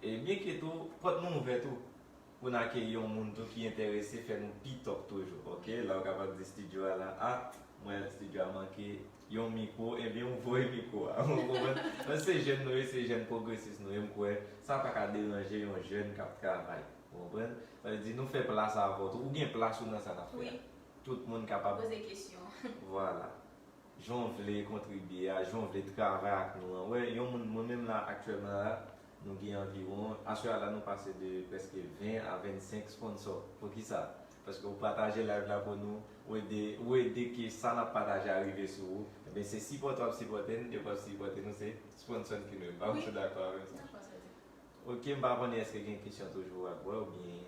E byenke tou, pòt nou ouvè tou, pou n akeyi yon moun tou ki enterese fè nou pi top toujou, oke? La w kapab di estidyo a la, a, mwen, estidyo a manke yon mikwo, ebyen, ou voye mikwo a. Ou konprann? Paske se jèn nou ye, se jèn pwogresis nou ye, m kwè sa pa ka deranje yon jèn k ap travay. Ou konprann? Sa vle di, nou fè plas avè w tou. Ou gen plas ou nan sa n ap fè a. Wi. Tout moun kapab poze kesyon. Vwala. Jan w vle kontribye a, jan w vle travay ak nou an. Wè, yon moun, mwen menm la, aktyèlman la, nou gen anviwon, aswè a la, nou pase de prèske ven a vennsenk sponsò. Poukisa? Paske w pataje live la pou nou, ou ede, ou ede ke sa n ap pataje a rive sou ou. Ebyen, se sipòte w ap sipòte n, depi w ap sipòte nou, se sponsò n ki nou ye. M pa konn si w dakò avè m sa. Dakò, sa di. Oke, m pa konnen èske gen kesyon toujou ak mwen oubyen.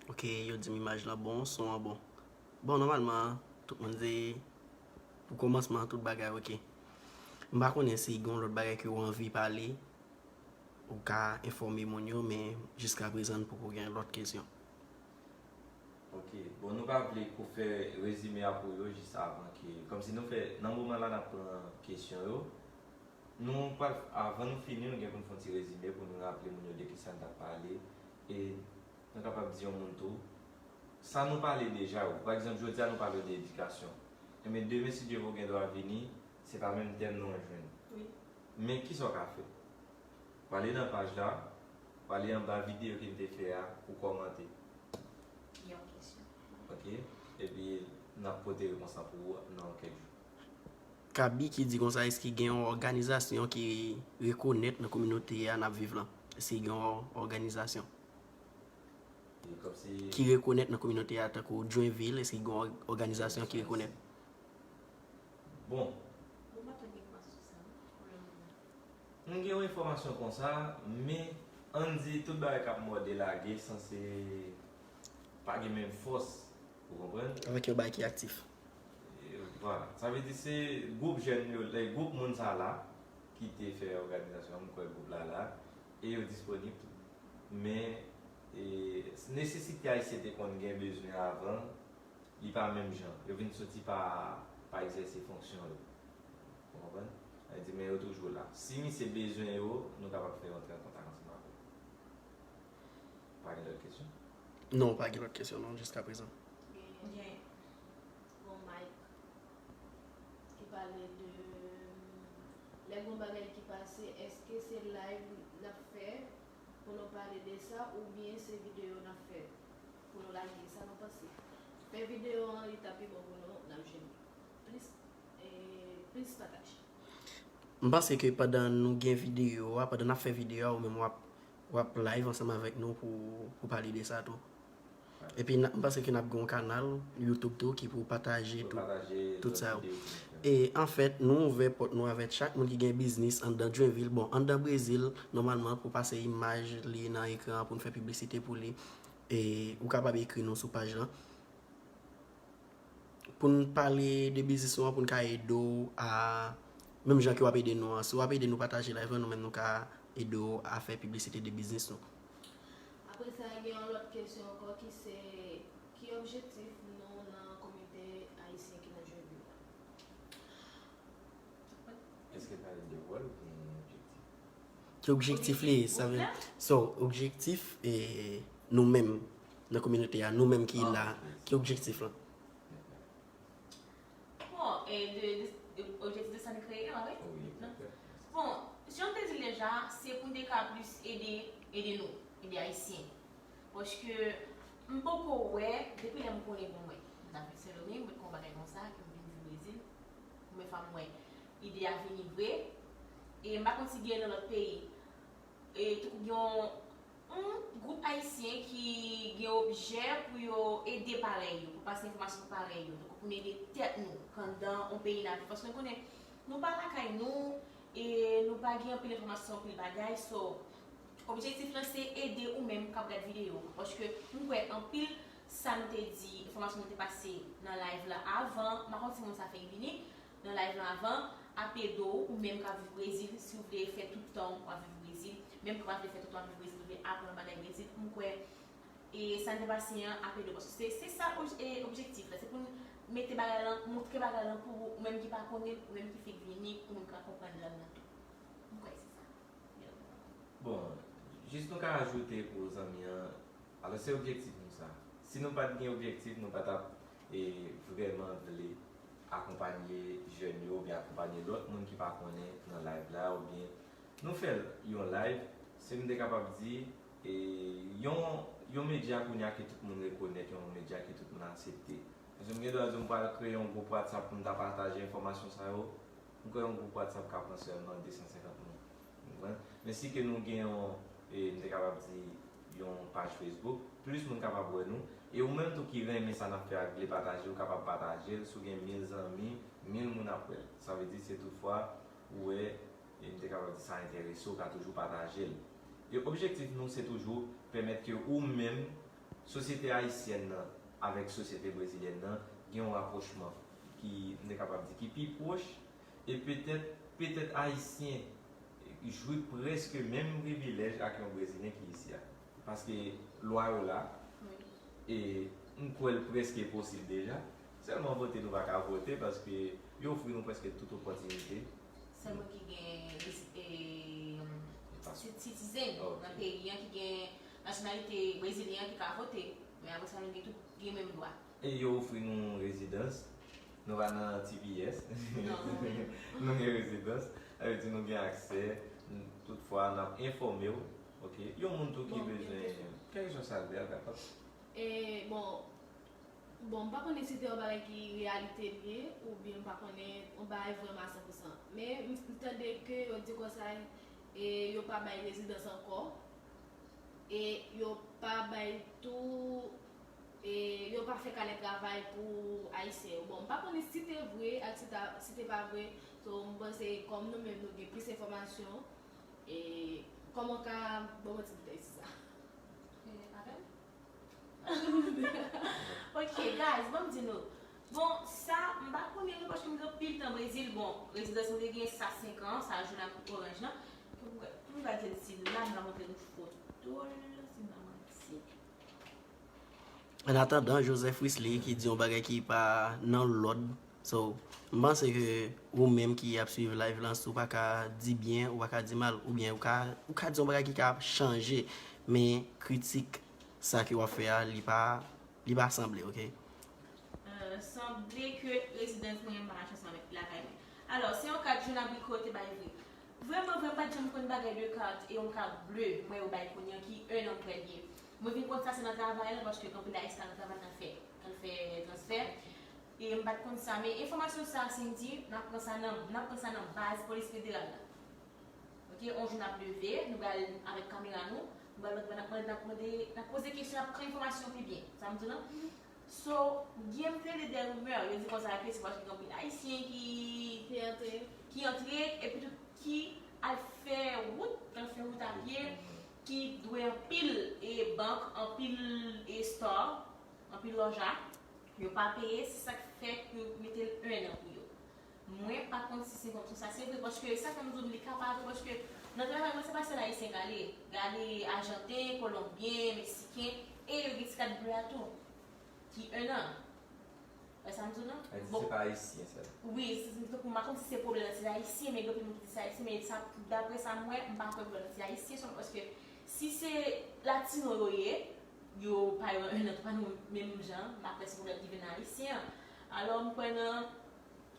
Oke, yo di m imaj lan bon, son an bon. Bon, nòmalman, tout moun di pou kòmansman, tout bagay oke. M pa konnen si gen yon lòt bagay ke w anvi pale, ou ka enfòme moun yo, men jiskaprezan, n poko gen lòt kesyon. Ok, bon, nou pa vle pou fè rezime a pou yo, jis avan ke, kòmsi nou fè, nan moman la, n ap pran kesyon yo. Nou pral, avan nou fini, nou gen pou n fè yon ti rezime pou nou raple moun yo de kisa n t ap pale. E nou kapab di yon moun tou, sa nou pale deja yo. Pa egzanp, jodi a nou pale de edikasyon. Enben, demen, si Dye vle, w gen dwa vini, se pa menm tèm nan w jwenn. Wi. Men kisa w ka fè? W ale nan paj la, w ale anba videyo ke m te fè a, ou kòmante. Yon kesyon. Ok? Epi, n ap pote repons lan pou ou nan kèk jou. Kabi ki di konsa, èske gen yon òganizasyon ki rekonèt nan kominote a n ap viv lan? Èske gen yon òganizasyon ki rekonèt nan kominote a, tankou Joinville, èske gen yon òganizasyon ki rekonèt? Bon. Bon, m pa tande kòman sou sa, non, pou le moman. M gen yon enfòmasyon konsa, men ann di tout bagay k ap mòde lage sanse pa gen menm fòs, ou konprann? Avèk yon bagay ki aktif. E, vwala. Sa vle di se gwoup jèn yo, lè gwoup moun sa la ki te fè òganizasyon an, m kwè gwoup la la, e yo disponib tou. Men, e, nesesite Ayisyen te konn gen bezwen avan, li pa menm jan. Yo vin soti pa, pa egzèse fonksyon yo. Ou Men yo toujou la. Si misye bezwen yo, nou kapab fè rantre an kontak ansanm avè w. Pa gen lòt kesyon? Non, pa gen lòt kesyon non, jiska prezan. Gen yon mic ki pale de lè gon bagay ki pase, èske se live n ap fè pou nou pale de sa oubyen se videyo n ap fè pou nou lage? Sa nou panse? Fè videyo an li ta pi bon pou nou, n ap jwenn plis plis pataj. M panse ke pandan nou gen videyo a, pandan n ap fè videyo a, ou menm w ap w ap live ansanm avèk nou pou pou pale de sa tou. Epi m panse ke n ap gen yon kanal YouTube tou ki pou pataje tout sa yo. E anfèt, nou ouvè pòt nou avèk chak moun ki gen biznis anndan Joinville. Bon, anndan Brezil, nòmalman, pou pase imaj li nan ekran an, pou n fè piblisite pou li. E ou kapab ekri nou sou paj lan. Pou n pale de biznis nou an, pou n ka ede w a menm jan ke w ap ede nou an. Si w ap ede nou pataje live lan, nou menm nou ka ede w a fè piblisite de biznis nou. Apre sa, gen yon lòt kesyon ankò ki se, ki objektif nou nan kominote ayisyen ki nan Joinville la? Èske pale de wòl oubyen objektif? Ki objektif li ye? Sa vle, so, objektif e nou menm nan kominote a, nou menm ki la, ki objektif lan? Bon, e de, de, de objektif de sa n kreye an, wi. Bon, jan m te di l deja, se pou n te ka plis ede, ede nou, ede ayisyen. Paske m poko wè, depi lè m konnen, bon, mwen, m t ap viv Sendomeng, mwen t konn yon bagay konsa, ke m vin viv Brezil. Premye fwa m wè ide a vini vre. E m pa konn si gen nan lòt peyi. E tankou gen yon, yon gwoup ayisyen ki gen objè pou yo ede parèy yo, pou pase enfòmasyon pou parèy yo. Tankou pou n ede tèt nou, anndan yon peyi n ap viv. Paske nou konnen, nou pa lakay nou, e nou pa gen anpil enfòmasyon, anpil bagay. So, objektif lan se ede ou menm k ap gad videyo. Paske m kwè anpil sa nou te di, enfòmasyon nou te pase nan live la avan, m pa konn si moun sa fèk vini, nan live lan avan, ap ede w, ou menm k ap viv Brezil, si w vle fè tout tan w ap viv Brezil, menm ke w pa vle fè tout tan w ap viv Brezil, ou vle aprann yon bagay Brezil, m kwè e sa n te pase an ap ede w. Paske se, se sa ob- e objektif la, se pou n mete bagay lan, montre bagay lan pou ou, ou menm ki pa konnen l, ou menm ki fèk vini, ou menm k ap konprann lang lan tou. M kwè se sa. Bon, jis nou ka ajoute pou zanmi an, alò se objektif nou sa. Si nou pa t gen objektif, nou pa t ap e, vrèman vle akonpanye jèn yo oubyen akonpanye lòt moun ki pa konnen nan live la oubyen nou fè yon live, si m te kapab di, e, yon, yon medya kounye a ke tout moun rekonèt, yon medya ke tout moun aksepte. Paske m gen dwa di m pral kreye yon gwoup WhatsApp pou m ta pataje enfòmasyon sa yo, m kwè yon gwoup WhatsApp ka pran sèlman de san senkant moun. Ou konprann? Men si ke nou gen yon, e, m te kapab di, yon paj Facebook, plis moun kapab wè nou. E ou menm tou ki renmen sa n ap fè ak vle pataje, ou kapab pataje l. Si w gen mil zanmi, mil moun ap wè l. Sa vle di se tout fwa ou wè, e m te kapab di sa enterese w, ou ka toujou pataje l. E objektif nou se toujou pèmèt ke ou menm, sosyete ayisyèn nan avèk sosyete brezilyèn nan gen yon rapwochman ki, m te kapab di, ki pi pwòch. E petèt, petèt Ayisyen jwi prèske menm privilèj ak yon Brezilyen ki isi a. Paske lwa yo la, e m kwè l prèske posib deja. Sèlman vote nou pa ka vote paske yo ofri nou prèske tout opòtinite. Sèl moun ki gen e, si- citizen nan peyi an, ki gen nasyonalite brezilyen an ki ka vote. Men apre sa, nou gen tout, gen menm dwa. E yo ofri nou rezidans. Nou pa nan T P S. Nou gen rezidans. Sa vle di nou gen aksè. Toutfwa, n ap enfòme w. Ok. Yon moun tou ki bezwen. Kèlkeswa sa l vle a, l kapab. E, bon, bon, m pa konnen si te yon bagay ki reyalite l ye, oubyen m pa konnen yon bagay vrèman a san pou san. Men, m tande ke yo di konsa, e, yo pa bay rezidans ankò. E yo pa bay tou, e yo pa fè kanè travay pou Ayisyen yo. Bon, m pa konnen si te vre ak si ta, si te pa vre. So, m panse kòm nou menm nou gen plis enfòmasyon, e kòman w ka ban m yon ti detay sou sa? Ok, guys, ban m di nou. Bon, sa, m pa konnen non, paske m gen anpil tan Brezil. Bon, rezidans mwen te gen sa senk an, sa joun ak oranj lan. Pou m gade si la, m ka montre nou foto l, si m pa manti. An atandan, Joseph Wisley ki di yon bagay ki pa nan lòd, So, m panse ke ou menm ki ap swiv live lan, si w pa ka di byen, ou pa ka di mal, oubyen ou ka, ou ka di yon bagay ki ka chanje, men kritik sa ke w ap fè a, li pa, li pa sanble, oke? Euh, sanble ke rezidans mwen pa chans mwen lakay mwen. Alò, se yon kat jwenn abri ke yo te bay vre. Vrèman, vrèman, m pa t janm konn bagay de kat e yon kat ble, mwen yo bay kounye a ki en an prèl ye. Mwen vin konn sa se nan travay la, paske gen anpil ayisyen nan travay k al fè, k al fè transfè. E m pa t konn sa, men enfòmasyon sa, Cindy, n ap pran sa nan, n ap pran sa nan baz polis federal la. Oke, yon jou n ap leve, nou pral avèk kamera nou, nou pral mande, n ap mande, n ap poze kesyon, n ap pran enfòmasyon pi byen. Sa m di w lan? So, gen m tande de rimè, yo di konsa ke se paske gen anpil ayisyen ki, Ki antre. ki antre, epi tou ki al fè wout, ki al fè wout a pye, ki dwe anpil e bank, anpil e store, anpil lòja, yo pa peye, se sa k fè yo mete l en an pou yo. Mwen pa konn si se konsa se vre, paske sa fè m di w li ka pa vre, paske nan travay mwen se pa sèl ayisyen k ale, gen ale ajanten, kolonbyen, meksiken, e yo gen ti kat ble a tou, ki en an. Wè sa m di w lan? Ayiti se pa ayisyen sèl. Wi, se tankou m pa konn si se pwoblèm nan se ayisyen, men gen anpil moun ki di se ayisyen, men sa, daprè sa m wè, m pa kwè pwoblèm nan se ayisyen sèlman, paske si se latino yo ye, yo pa yo en an tou pa nou menm jan, m pa kwè se pwoblèm ki vin nan ayisyen an. Alò, m kwè nan,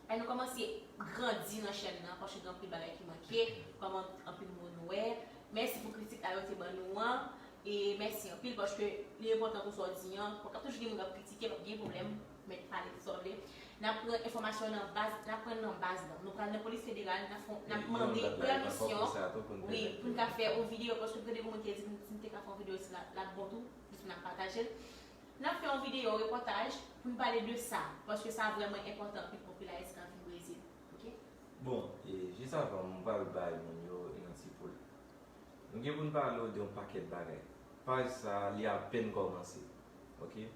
lè nou kòmanse grandi nan chèn nan, paske gen anpil bagay ki manke, kòman anpil moun wè. Mèsi pou kritik la yo te ban nou an. E mèsi anpil, paske li enpòtan pou sa w di an. Paske ap toujou gen moun k ap kritike, p ap gen pwoblèm, men pale sa w vle. N ap pran enfòmasyon nan baz, n ap pran nan baz lan. Nou pral nan polis federal, n ap fè, n ap mande pèmisyon, wi, pou n ka fè yon videyo, paske m tande gen moun ki te di m si m te ka fè yon videyo, si l ap bon tou, jis pou n ap pataje l. N ap fè yon videyo repòtaj pou n pale de sa, paske sa vrèman enpòtan anpil pou anpil ayisyen k ap viv Brezil. Oke? Bon, e jis avan m pral bay moun yo yon ti poul. Nou gen pou n pale w de yon pakèt bagay. Paj sa a, li apèn kòmanse. Oke?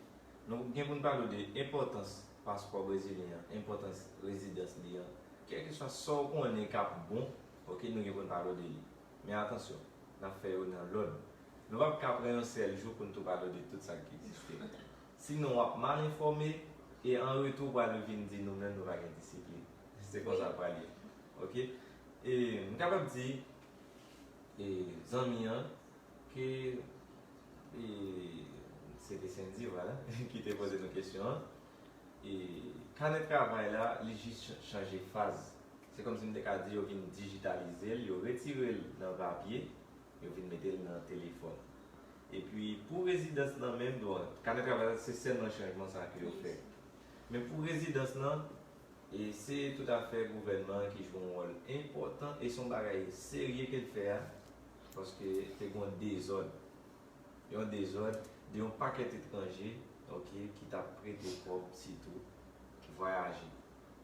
Nou gen pou n pale w de enpòtans paspò brezilyen an, enpòtans rezidans li an. Kèlkeswa sa w konnen k ap bon, oke, nou gen pou n pale w de li. Men atansyon, n ap fè yo nan lòd. Nou p ap ka pran yon sèl jou pou n tou pale w de tout sa k egziste. Sinon, w ap mal enfòme, e an retou, w pral vin di nou menm nou pa gen disiplin. Se konsa l pral ye. Oke? E m kapab di, e zanmi an, ke, e se te Sendy, vwala, ki te poze nou kesyon an. E kanè travay la, li jis ch- chanje faz. Se kòmsi m te ka di yo vin dijitalize l, yo retire l nan papye, yo vin mete l nan telefòn. Epi pou rezidans lan menm, bon, kanè travay la se sèlman chanjman sa ke yo fè. Men pou rezidans lan, e se toutafè gouvènman an ki jwe yon wòl enpòtan e se yon bagay serye ke l fè a, paske te gen yon dezòd. Yon dezòd de yon pakèt etranje, oke, ki t ap prete kòb sitou, ki vwayaje.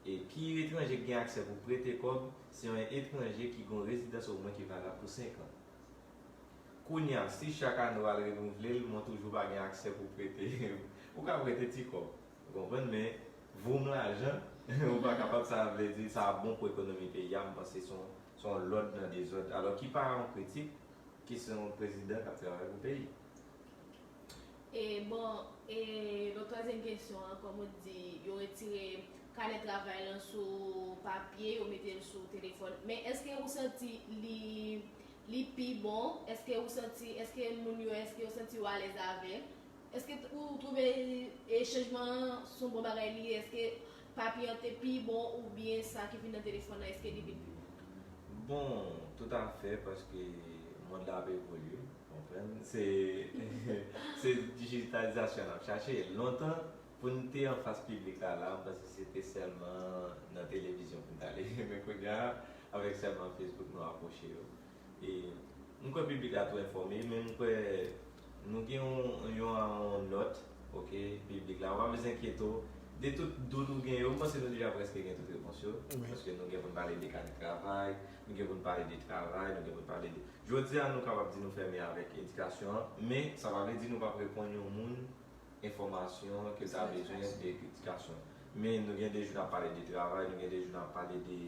E ki etranje ki gen aksè pou prete kòb? Se yon etranje ki gen yon rezidans omwen ki valab pou senk an. Kounye a, si chak ane w al renouvle l, mwen toujou pa gen aksè pou prete. Ou ka prete ti kòb, ou konprann, men voum lajan, ou pa kapab, sa vle di, sa bon pou ekonomi peyi a, m panse se yon, se yon lòd nan dezòd. Alò, ki pa yon kritik, ki se yon prezidan k ap travay pou peyi. E bon, e yon twazyèm kesyon an, kòm ou di, yo retire kanè travay lan sou papye, yo mete l sou telefòn. Men èske ou santi li, li pi bon? Èske ou santi, èske moun yo, èske yo santi yo alèz avè l? Èske ou twouve e chanjman an se yon bon bagay li ye? Èske papye an te pi bon oubyen sa ki vin nan telefòn nan, èske li vin pi bon? Bon, toutafè, paske mond la ap evolye, konprann? Se, se dijitalizasyon n ap chache. Lontan, pou n te anfas piblik la, la, m panse se te sèlman nan televizyon pou n t ale. Men kounye a, avèk sèlman Facebook, nou apwoche yo. E m kwè piblik la tou enfòme, men m kwè nou gen yon, yon, yon nòt, oke, piblik la. Ou pa bezwen enkyete w. De tout dout ou gen yo, m panse nou deja prèske gen tout repons yo. Paske nou gen pou n pale de kanè travay, nou gen pou n pale de travay, nou gen pou n pale de. Jodi a, nou kapab di nou fèmen avèk edikasyon an, men sa pa vle di nou p ap reponn yon moun enfòmasyon ke l ta bezwen de edikasyon. Men nou gen de jou n ap pale de travay, nou gen de jou n ap pale de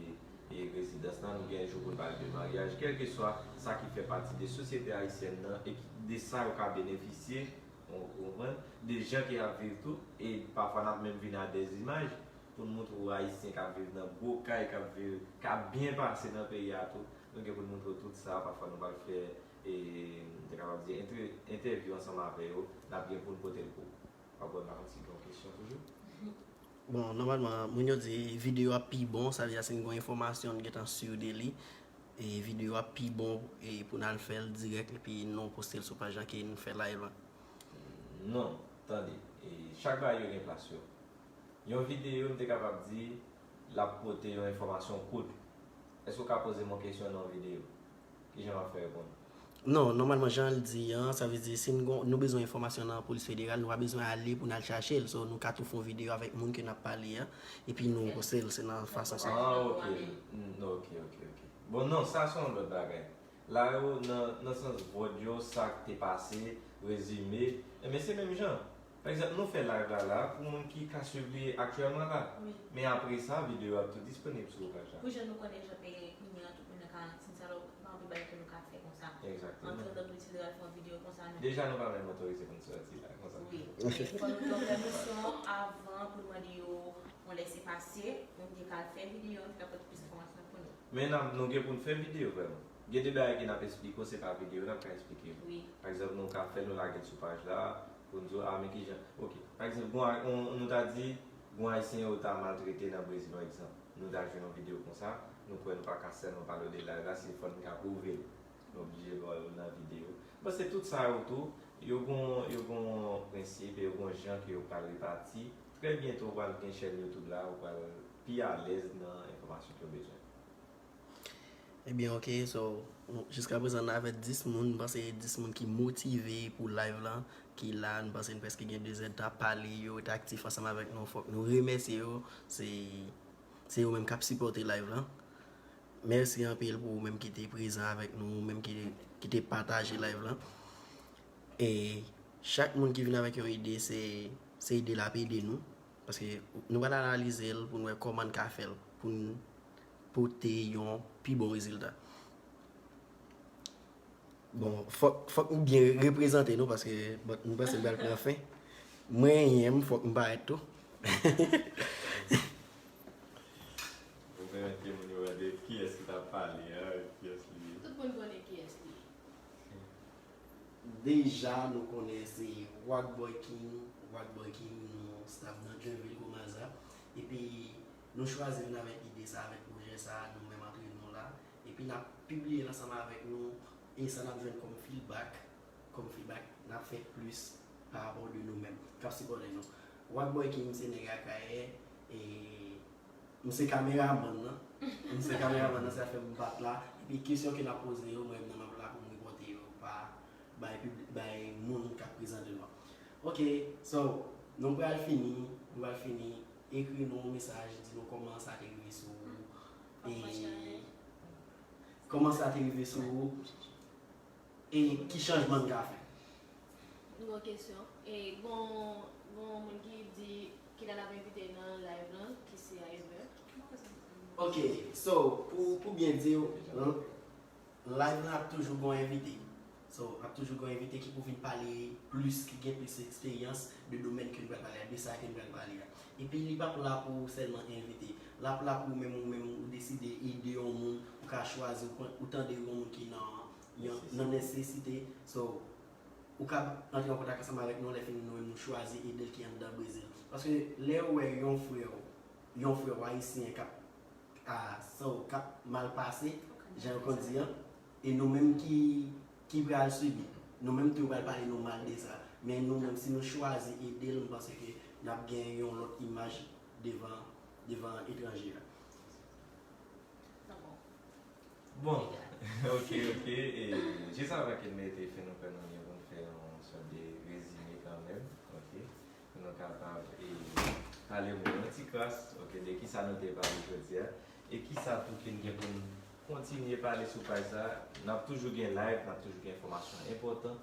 e, rezidans lan, nou gen jou pou n pale de maryaj, kèlkeswa sa ki fè pati de sosyete ayisyèn nan e ki, de sa yo ka benefisye, ou, ou konprann, de jan ke y ap viv tou, e pafwa n ap menm vin a dèzimaj. pou n montre w Ayisyen k ap viv nan gwo kay, k ap viv, k ap byen pase nan peyi a tou. Nou gen pou n montre w tout sa, pafwa nou pral fè, e, m te kapab di, entè- entèvyou ansanm avè yo, n ap gen pou n pote l pou ou. W ap wè m pa konn si gen yon kesyon toujou. Bon, nòmalman, moun yo di videyo ap pi bon, sa vle di si n gen yon enfòmasyon, n gentan si de li. E videyo ap pi bon e pou n al fè l dirèk epi nou poste l sou paj la ke n fè live la. Non, tande, e chak bagay yo gen plas yo. Yon videyo, m te kapab di, l ap pote yon enfòmasyon kout. Èske w ka poze m yon kesyon nan yon videyo? Kijan m ap fè reponn? Non, nòmalman, jan l di an, sa vle di si n gon, nou bezwen enfòmasyon nan polis federal, nou pa bezwen ale pou n al chache l. So, nou ka tou fè yon videyo avèk moun ke n ap pale a, epi nou poste l, se nan fason sa. Ah, ok. Mm, ok, ok, ok. Bon, non, sa se yon lòt bagay. La yo, nan, nan sans vòt yo, sa k te pase, rezime, enben se menm jan. Pa egzanp, nou fè live la la pou moun ki ka swiv li aktyèlman la. Wi. Men apre sa, videyo ap tou disponib sou paj la. Pou jan nou konnen jan peyi kounye a, tout moun nan karantin, sa lò, pa anpil bagay ke nou ka fè konsa. Egzakteman. Antre lòt moun si yo al fè yon videyo konsa, nou. Deja, nou pa menm otorize pou n sòti la, konsa. Wi. E fò nou pran pèmisyon avan pou nou mande yo yon lèsepase, pou nou te ka fè videyo, nou te ka pote plis enfòmasyon pou nou. Men n ap, nou gen pou n fè videyo vrèman. Gen de bagay ke n ap esplike w, se pa videyo n ap ka esplike w. Wi. Pa egzanp, nou ka fè l, nou lage l sou paj la, pou n di w, ah, men kijan. Ok. Pa egzanp, gon, on, nou ta di, gon Ayisyen yo ta maltrete nan Brezil, yon egzanp. Nou ta jwenn yon videyo konsa, nou kwè nou pa ka sèlman pale w de live la, se fò n ka pwouve l. Nou oblije ba w yo nan videyo. Bon, se tout sa yo tou, yo gon, yo gon prensip e yo gon jan ke yo pral repati. Trè byento, w pral gen chèn YouTube la, ou pral pi alèz nan enfòmasyon ke w bezwen. Ebyen, ok, so, nou- jiska prezan n avèk dis moun, m panse dis moun ki motive pou live la, ki la, m panse n prèske gen de zèdtan ap pale, yo ret aktif ansanm avèk nou, fòk nou remèsye yo, se se yo menm k ap sipòte live la. Mèsi anpil pou ou menm ki te prezan avèk nou, ou menm ki, ki te pataje live la. E chak moun ki vin avèk yon ide, se, se ide l ap ede nou. Paske nou pral analize l pou n wè kòman n ka fè l, pou n pote yon pi bon rezilta. Bon, fòk, fòk m byen reprezante nou, paske, bon, m panse m pral pran fen. Mwen, fòk m parèt tou. Ou pèmèt ke moun yo wè de kiyès ki t ap pale a, kiyès li ye. Tout moun konnen kiyès li ye. Deja, nou konnen se Rockboy King, Rockboy King, nou staff nan Joinville Komaza. Epi, nou chwazi vin avèk ide sa, avèk pwojè sa, nou menm antre nou la. Epi, n ap pibliye l ansanm avèk nou. E sa n ap jwenn kòm feedback, kòm feedback, n ap fè plis pa rapò de nou menm, k ap sipòte nou. Rockboy King, se nèg Akayè, e M se kameramann nan. M se kameramann nan, sa fè m pa t la. Epi kesyon ke n ap poze yo, mwen menm nan m ap la pou m repòte yo pa bay piblik, bay moun k ap prezante nou an. Ok, so, nou pral fini, nou pral fini. Ekri nou yon mesaj, di nou kòman sa te rive sou ou. E kòman sa te rive sou ou. E ki chanjman n ka fè? M gon kesyon. E gon, gon moun ki di kilè l ap envite nan live lan, ki se a Ever. Ok, so, pou, pou byen di w, live lan ap toujou gon envite. So, ap toujou gon envite ki pou vin pale plis, ki gen plis eksperyans de domèn ke n pral pale a, de sa ke n pral pale a. Epi li p ap la pou sèlman envite. L ap la pou ou menm, ou menm, ou deside ede yon moun, ou ka chwazi, ou pran, ou tande yon moun ki nan, nan nesesite. So, ou ka antre an kontak ansanm avèk nou, lè fini nou menm nou chwazi ede l ki anndan Brezil. Paske lè ou wè yon frè w, yon frè w ayisyen k ap, a, so, k ap mal pase, jan yo konn di an, e nou menm ki, ki pral sibi. Nou menm tou yo pral pale nou mal de sa. Men nou menm, si nou chwazi ede l, m panse ke n ap gen yon lòt imaj devan, devan etranje a. Sa bon. Bon, ok, ok. E jis avan ke n mete fen, nou kwè nou gen pou n fè yon sòt de rezime kanmenm, ok? Pou nou kapab, e, pale moun yon ti kras, ok, de kisa nou te pale jodi a, e kisa tou ke n gen pou n kontinye pale sou paj sa. N ap toujou gen live, n ap toujou gen enfòmasyon enpòtan.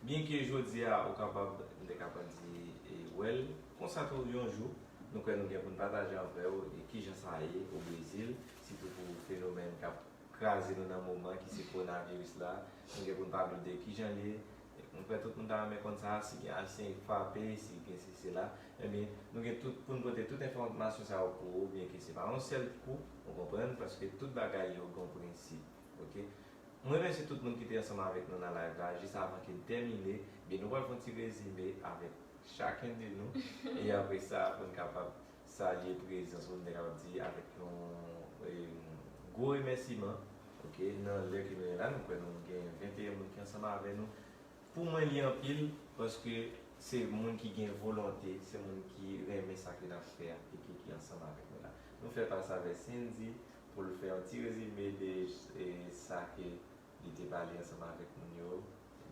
Byenke jodi a, ou kapab, m te kapab di, e, wè l, konsa tou yon jou, nou kwè nou gen pou n pataje avè w, e kijan sa ye o Brezil, sitou pou fenomèn k ap kraze nou nan moman ki se kowonaviris la. Nou gen pou n pale w de kijan l ye, Nou kwè tout moun ta renmen konn sa, si gen Ayisyen ki frape, si gen sesi sela. Ebyen, nou gen tout pou n pote tout enfòmasyon sa yo pou ou, byenke se pa yon sèl kou, ou konprann, paske tout bagay yo gen yon prensip, oke? Mwen remèsye tout moun ki te ansanm avèk nou nan live la, jis avan ke n tèmine, ebyen nou pral fè yon ti rezime avèk chacun de nous, e apre sa, pou n kapab salye prezans ou, m te kapab di, avèk yon e, gwo remèsiman, oke, nan lè ke nou ye la, nou kwè nou gen venteyen moun ki ansanm avè nou. Pou mwen, li anpil, paske se moun ki gen volonte, se moun ki renmen sa ke n ap fè a, e ki, ki ansanm avèk nou la. Nou fè pas avè Cindy pou l fè yon ti rezime de e, sa ke li te pale ansanm avèk moun yo,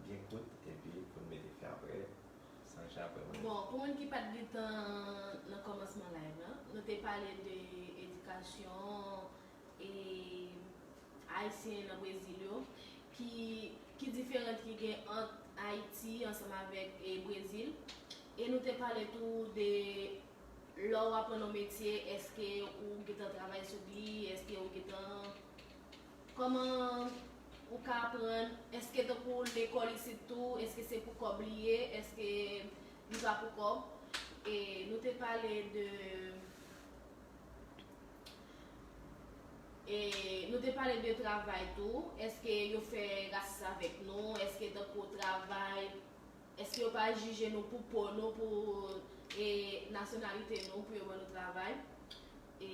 byen kout, epi pou n mete fen apre, san chapre mwen. Bon, pou moun ki pa t gentan nan kòmansman live la, nou te pale de edikasyon e Ayisyen nan Brezil yo, ki, ki diferans ki gen ant Ayiti ansanm avèk e Brezil. E nou te pale tou de lè w aprann yon metye, èske ou gentan travay sou li, èske ou gentan, kòman ou ka aprann, èske tankou lekòl isit tou, èske se pou kòb li ye, èske li pa pou kòb? E nou te pale de E nou te pale de travay tou. Èske yo fè rasis avèk nou? Èske tankou travay, èske yo pa jije nou pou po nou, pou e, nasyonalite nou, pou yo ban nou travay? E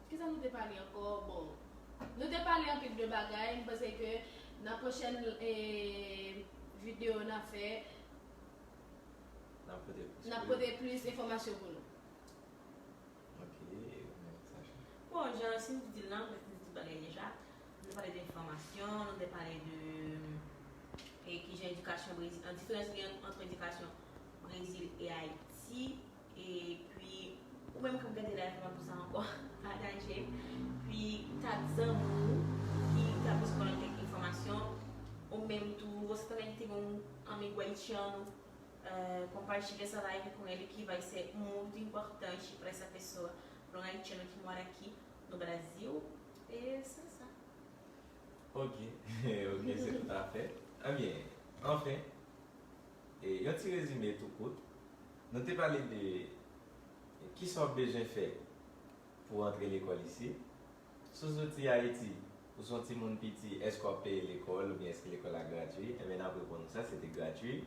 kisa nou te pale ankò? Bon, nou te pale anpil de bagay. M panse ke nan pwochèn e, videyo n ap fè, N ap pote plis. N ap pote plis enfòmasyon pou nou. Ok, ou menm Sacha? Bon, jan Cindy di l lan, prèske Cindy di tout bagay deja. Nou te pale de enfòmasyon, nou te pale de e, kijan edikasyon Brezil, an diferans ki gen ant edikasyon Brezil e Ayiti. Epi, ou menm k ap gade live la pou sa ankò, pataje. Epi, tag zanmi w ki ka bezwen konnen kèk enfòmasyon. Ou menm tou, você também tem um amigo haitiano, compartilha essa live com ele que vai ser muito importante para essa pessoa, para um haitiano que mora aqui no Brasil. E c'est ça. Ok, ok, se toutafè. Ebyen, anfen, e, yon ti rezime tou kout. Nou te pale de kisa w ap bezwen fè pou w antre lekòl isit. Si w soti Ayiti, ou se yon timoun piti, èske w ap peye lekòl oubyen èske lekòl la gratui? Ebyen, n ap reponn ou sa, se te gratui.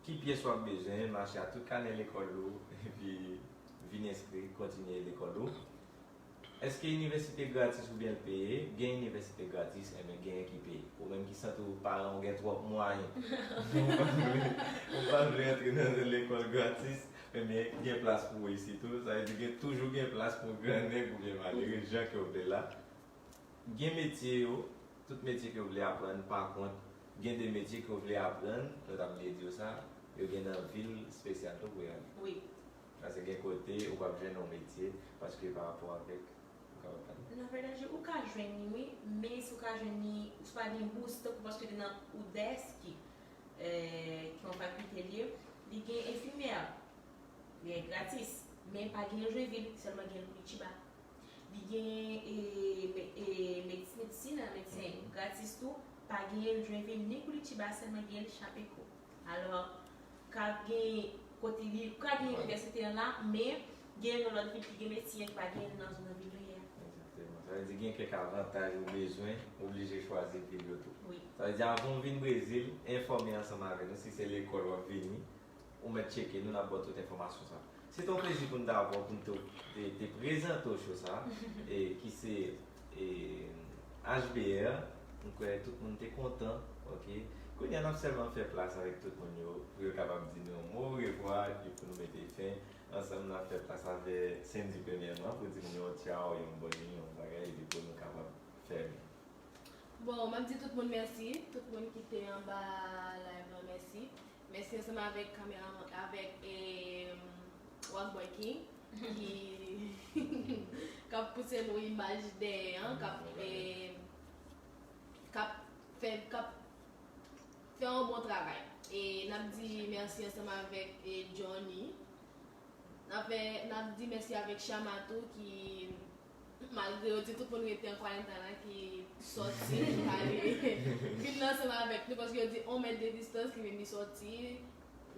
Ki pyès w ap bezwen, mache ak tout kanè lekòl ou, epi vin enskri, kontinye lekòl ou. Èske inivèsite gratis oubyen l peye? Gen inivèsite gratis, enben genyen ki peye. Ou menm ki santi w paran w gen twòp mwayen, ou pa vle, ou pa vle antre nan lekòl gratis, enben gen plas pou ou isit tou. Sa vle di gen toujou gen plas pou grannèg oubyen malere, jan ke w vle la. Gen metye yo, tout metye ke w vle aprann, pa kont, gen de metye ke w vle aprann, nou ta vle di w sa, yo gen nan vil espesyal tou pou y ale. Wi. Paske gen kote ou p ap jwenn yon metye, paske pa rapò avèk, ou kapab pale. Nan verdade, ou ka jwenn li, wi, men si ou ka jwenn li, ou si pa gen bous, tankou paske te nan UDESC, e, ki yon fakilte li ye, li gen enfimyè, li gratis, men pa gen l Joinville, sèlman gen l Curitiba. Li gen e, me- e, med- medsin, medsen gratis tou, pa gen l Joinville ni Curitiba, sèlman gen l Chapecó. Alò, ka gen kote li, ka gen inivèsite an la, men gen yon lòt vil ki gen medsen ki pa gen nan zòn nan vil ou ye a. Egzakteman. Sa vle di gen kèk avantaj ou bezwen, ou oblije chwazi vil yo tou. Wi. Sa vle di avan w vin Brezil, enfòme ansanm avè nou si se lekòl w ap vini, ou mèt tcheke nou, n ap ba w tout enfòmasyon sa. Se te yon plezi pou n ta avè w, pou n te, te, te prezante w cho sa, e, ki se e, H B R. M kwè tout moun te kontan, ok? Kounye a n ap sèlman fè plas avèk tout moun yo, pou yo kapab di nou yon mo orevwa, epi pou nou mete fen. Ansanm, n ap fè plas avè Cindy premyèman, pou di moun yo tchaw, yon bòn nwi, yon bagay, epi pou nou kapab fèmen. Bon, m ap di tout moun mèsi, tout moun ki te anba live lan mèsi. Mèsi ansanm avèk kameraman, avèk e, Rockboy King, ki k ap pouse nou imaj dèyè an, k ap e, k ap fè, k ap fè yon bon travay. E n ap di mèsi ansanm avèk e, Johnny. N ap fè, n ap di mèsi avèk Chama tou ki, malgre yo di tout moun rete an kwarantin la, ki Sòti, li pale, vin ansanm avèk nou, paske yo di yon mèt de distans, li menm li sòti,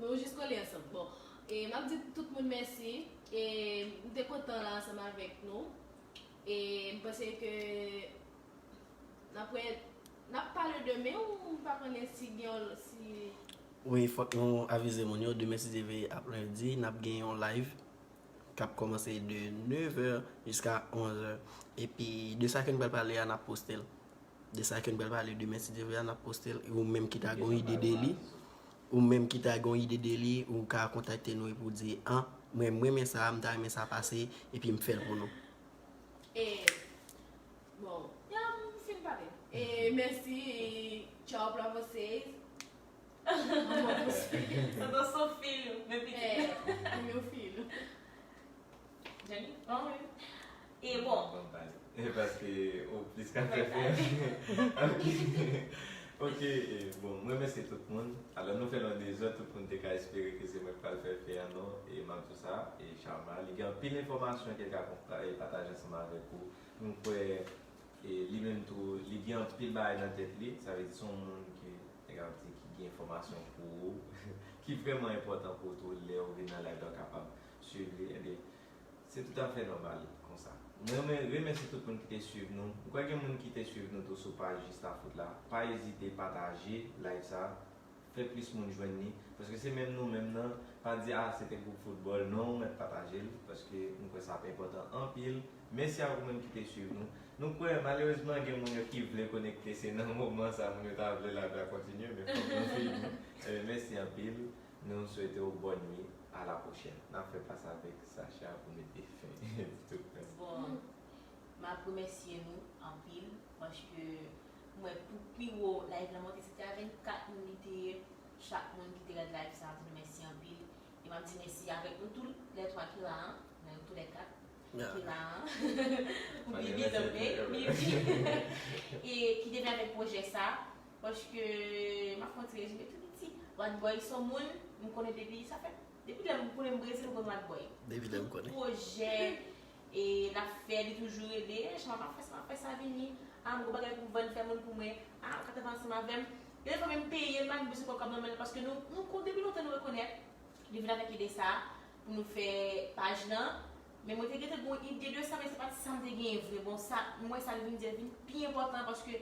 nou jis kole ansanm. Bon, e m ap di tout moun mèsi, e m te kontan la ansanm avèk nou, e m panse ke n ap wè, n ap pale demen ou m pa konnen si gen yon, si Wi, fòk nou avize moun yo, demen si Dye vle ap lendi, n ap gen yon live k ap kòmanse de nevè jiska onzè. Epi de sa ke n pral pale a, n ap poste l. De sa ke n pral pale demen si Dye vle a, n ap poste l. E ou menm ki ta gen yon ide de li, ou menm ki ta gen yon ide de li, ou ka kontakte nou epi w di, an, mwen, mwen renmen sa, m ta renmen sa pase, epi m fè l pou nou. E, bon, ya, m fin pale. E, mèsi, e, tchao pra vocês. Amo pra vocês. Eu tô sou filho, meu pedido. É, o meu filho. Jenny? Vamos ver. E bon. Vamos, vamos, vamos. É, paske ou plis ka fè fè. Ok. Ok, e, bon, mwen remèsye tout moun. Alò, nou fè l an dezòd, tout moun te ka espere ke se mwen k pral fè fè an non. E m ap di sa, e Sharma, li gen anpil enfòmasyon ke l ka konpa-, e pataje ansanm avèk ou. Nou kwè, e li menm tou, li gen anpil bagay nan tèt li. Sa vle di se yon moun ke, nèg ap di, ki gen enfòmasyon pou ou, ki vrèman enpòtan pou ou tou, lè ou vin nan live la, ou kapab swiv li. Ebyen, se toutafè nòmal konsa. Mwen, mwen remèsye tout moun ki te swiv nou. M kwè gen moun ki te swiv nou tou sou paj Jis la Fout la. Pa ezite pataje live sa. Fè plis moun jwenn li. Paske se menm nou menm nan, pa di, a, se te gwoup foutbòl. Non, ou mèt pataje l. Paske m kwè sa ap enpòtan anpil. Mèsi a ou menm ki te swiv nou. Nou kwè, malerezman, gen moun yo ki vle konekte. Se nan moman sa, moun yo ta vle live la kontinye, men fòk nou fini. Ebyen, mèsi anpil. Nou swete w bòn nwi, a la pwochèn. N ap fè pase avèk Sacha pou mete fen. Tout fen. Bon, m ap remèsye nou anpil, paske m wè pou pi wo live la monte, se te a vennkat moun li te ye. Chak moun ki te gade live sa, m di nou mèsi anpil. E m ap di mèsi avèk nou tou lè twa ki la a, nou tou lè kat ki la a. Bibi tanpe, Bibi. E ki te vin avèk pwojè sa, paske m ap fè yon ti rezime tou piti. Wadboy se yon moun, m konnen depi, sa fè, depi lè m konnen m Brezil, m konn Wadboy. Depi lè m konnen. Tout pwojè, e, l ap fè, li toujou rele, e, Sharma, m ap fè sa, m ap fè sa vini. A, m gon bagay pou m vann, fè moun pou mwen. A, ou ka travay ansanm avè m. Gen de fwa menm peye l, m pa gen bezwen pran kòb nan men l, paske nou, nou konn depi lontan nou rekonèt. Li vin avèk ide sa pou nou fè paj lan. Men mwen te gentan gen yon ide de sa, men se pa t sa m te genyen vre. Bon, sa, mwen, sa l vin di a vin pi enpòtan, paske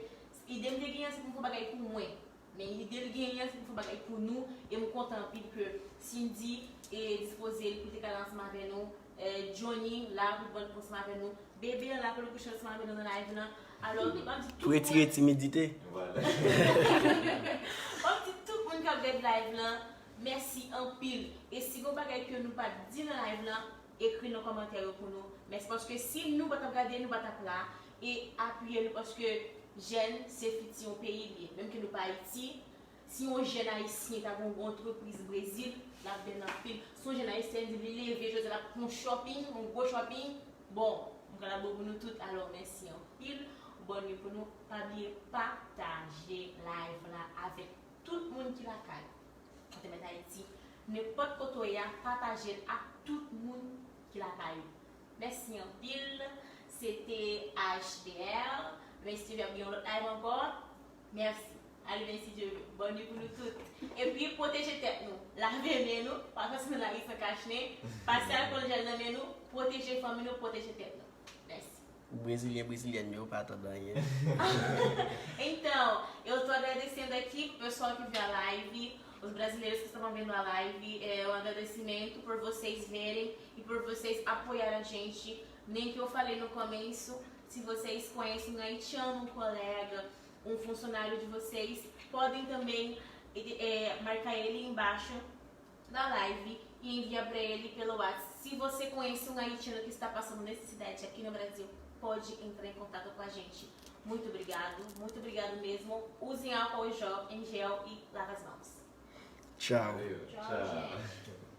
ide m te genyen an, se pou m fè yon bagay pou mwen. Men ide l genyen an, se pou m fè yon bagay pou nou. E m kontan anpil ke Cindy, e, dispoze l pou l te ka la ansanm avè nou. E, Johnny la pou l pran ansanm avè nou. Bebe la pou l kouche ansanm avè nou nan live lan. Alò, m ap di tout moun. Pou retire timidite. Vwala. M ap di tout moun k ap gade live lan, mèsi anpil. E si gon bagay ke nou pa t di nan live lan, ekri nan kòmantè yo pou nou. Mèsi paske si nou pa t ap gade, nou pa t ap la. E apiye nou paske jèn se fiti yon peyi li ye. Menm ke nou pa Ayiti, si yon jèn ayisyen ta gen yon antrepriz Brezil, l ap bèl anpil. Si yon jèn ayisyen di li leve jodi a, l ap fè yon shopping, yon gwo shopping, bon, m ka la bon pou nou tout. Alò, mèsi anpil. Bòn nwi pou nou. Pa bliye pataje live la avèk tout moun ki lakay. Kote mèt Ayiti, nenpòt kote w ye a, pataje l ak tout moun ki lakay ou. Mèsi anpil. Se te H D R. Men si Dye vle, ap gen yon lòt live ankò. Mèsi. Almen si Dye vle. Bòn nwi pou nou tout. Epi, pwoteje tèt nou. Lave men nou. Pa pase nan lari san kach nen. Pase alkòl jèl nan men nou. Pwoteje fanmi nou, pwoteje tèt nou. Mèsi. Brezilyen, brezilyèn yo pa atann anyen. Então, eu tô agradecendo aqui pro pessoal que viu a live, os brasileiros que estavam vendo a live, é, eu agradecimento por vocês verem e por vocês apoiarem a gente. Nem que eu falei no começo, se vocês conhecem um haitiano, um colega, um funcionário de vocês, podem também, é, marcar ele embaixo da live e envia para ele pelo WhatsApp. Se você conhece um haitiano que está passando necessidade aqui no Brasil, pode entrar em contato com a gente. Muito obrigado, muito obrigado mesmo. Usem álcool gel, em gel e lava as mãos. Tchau. Valeu, tchau, tchau, gente.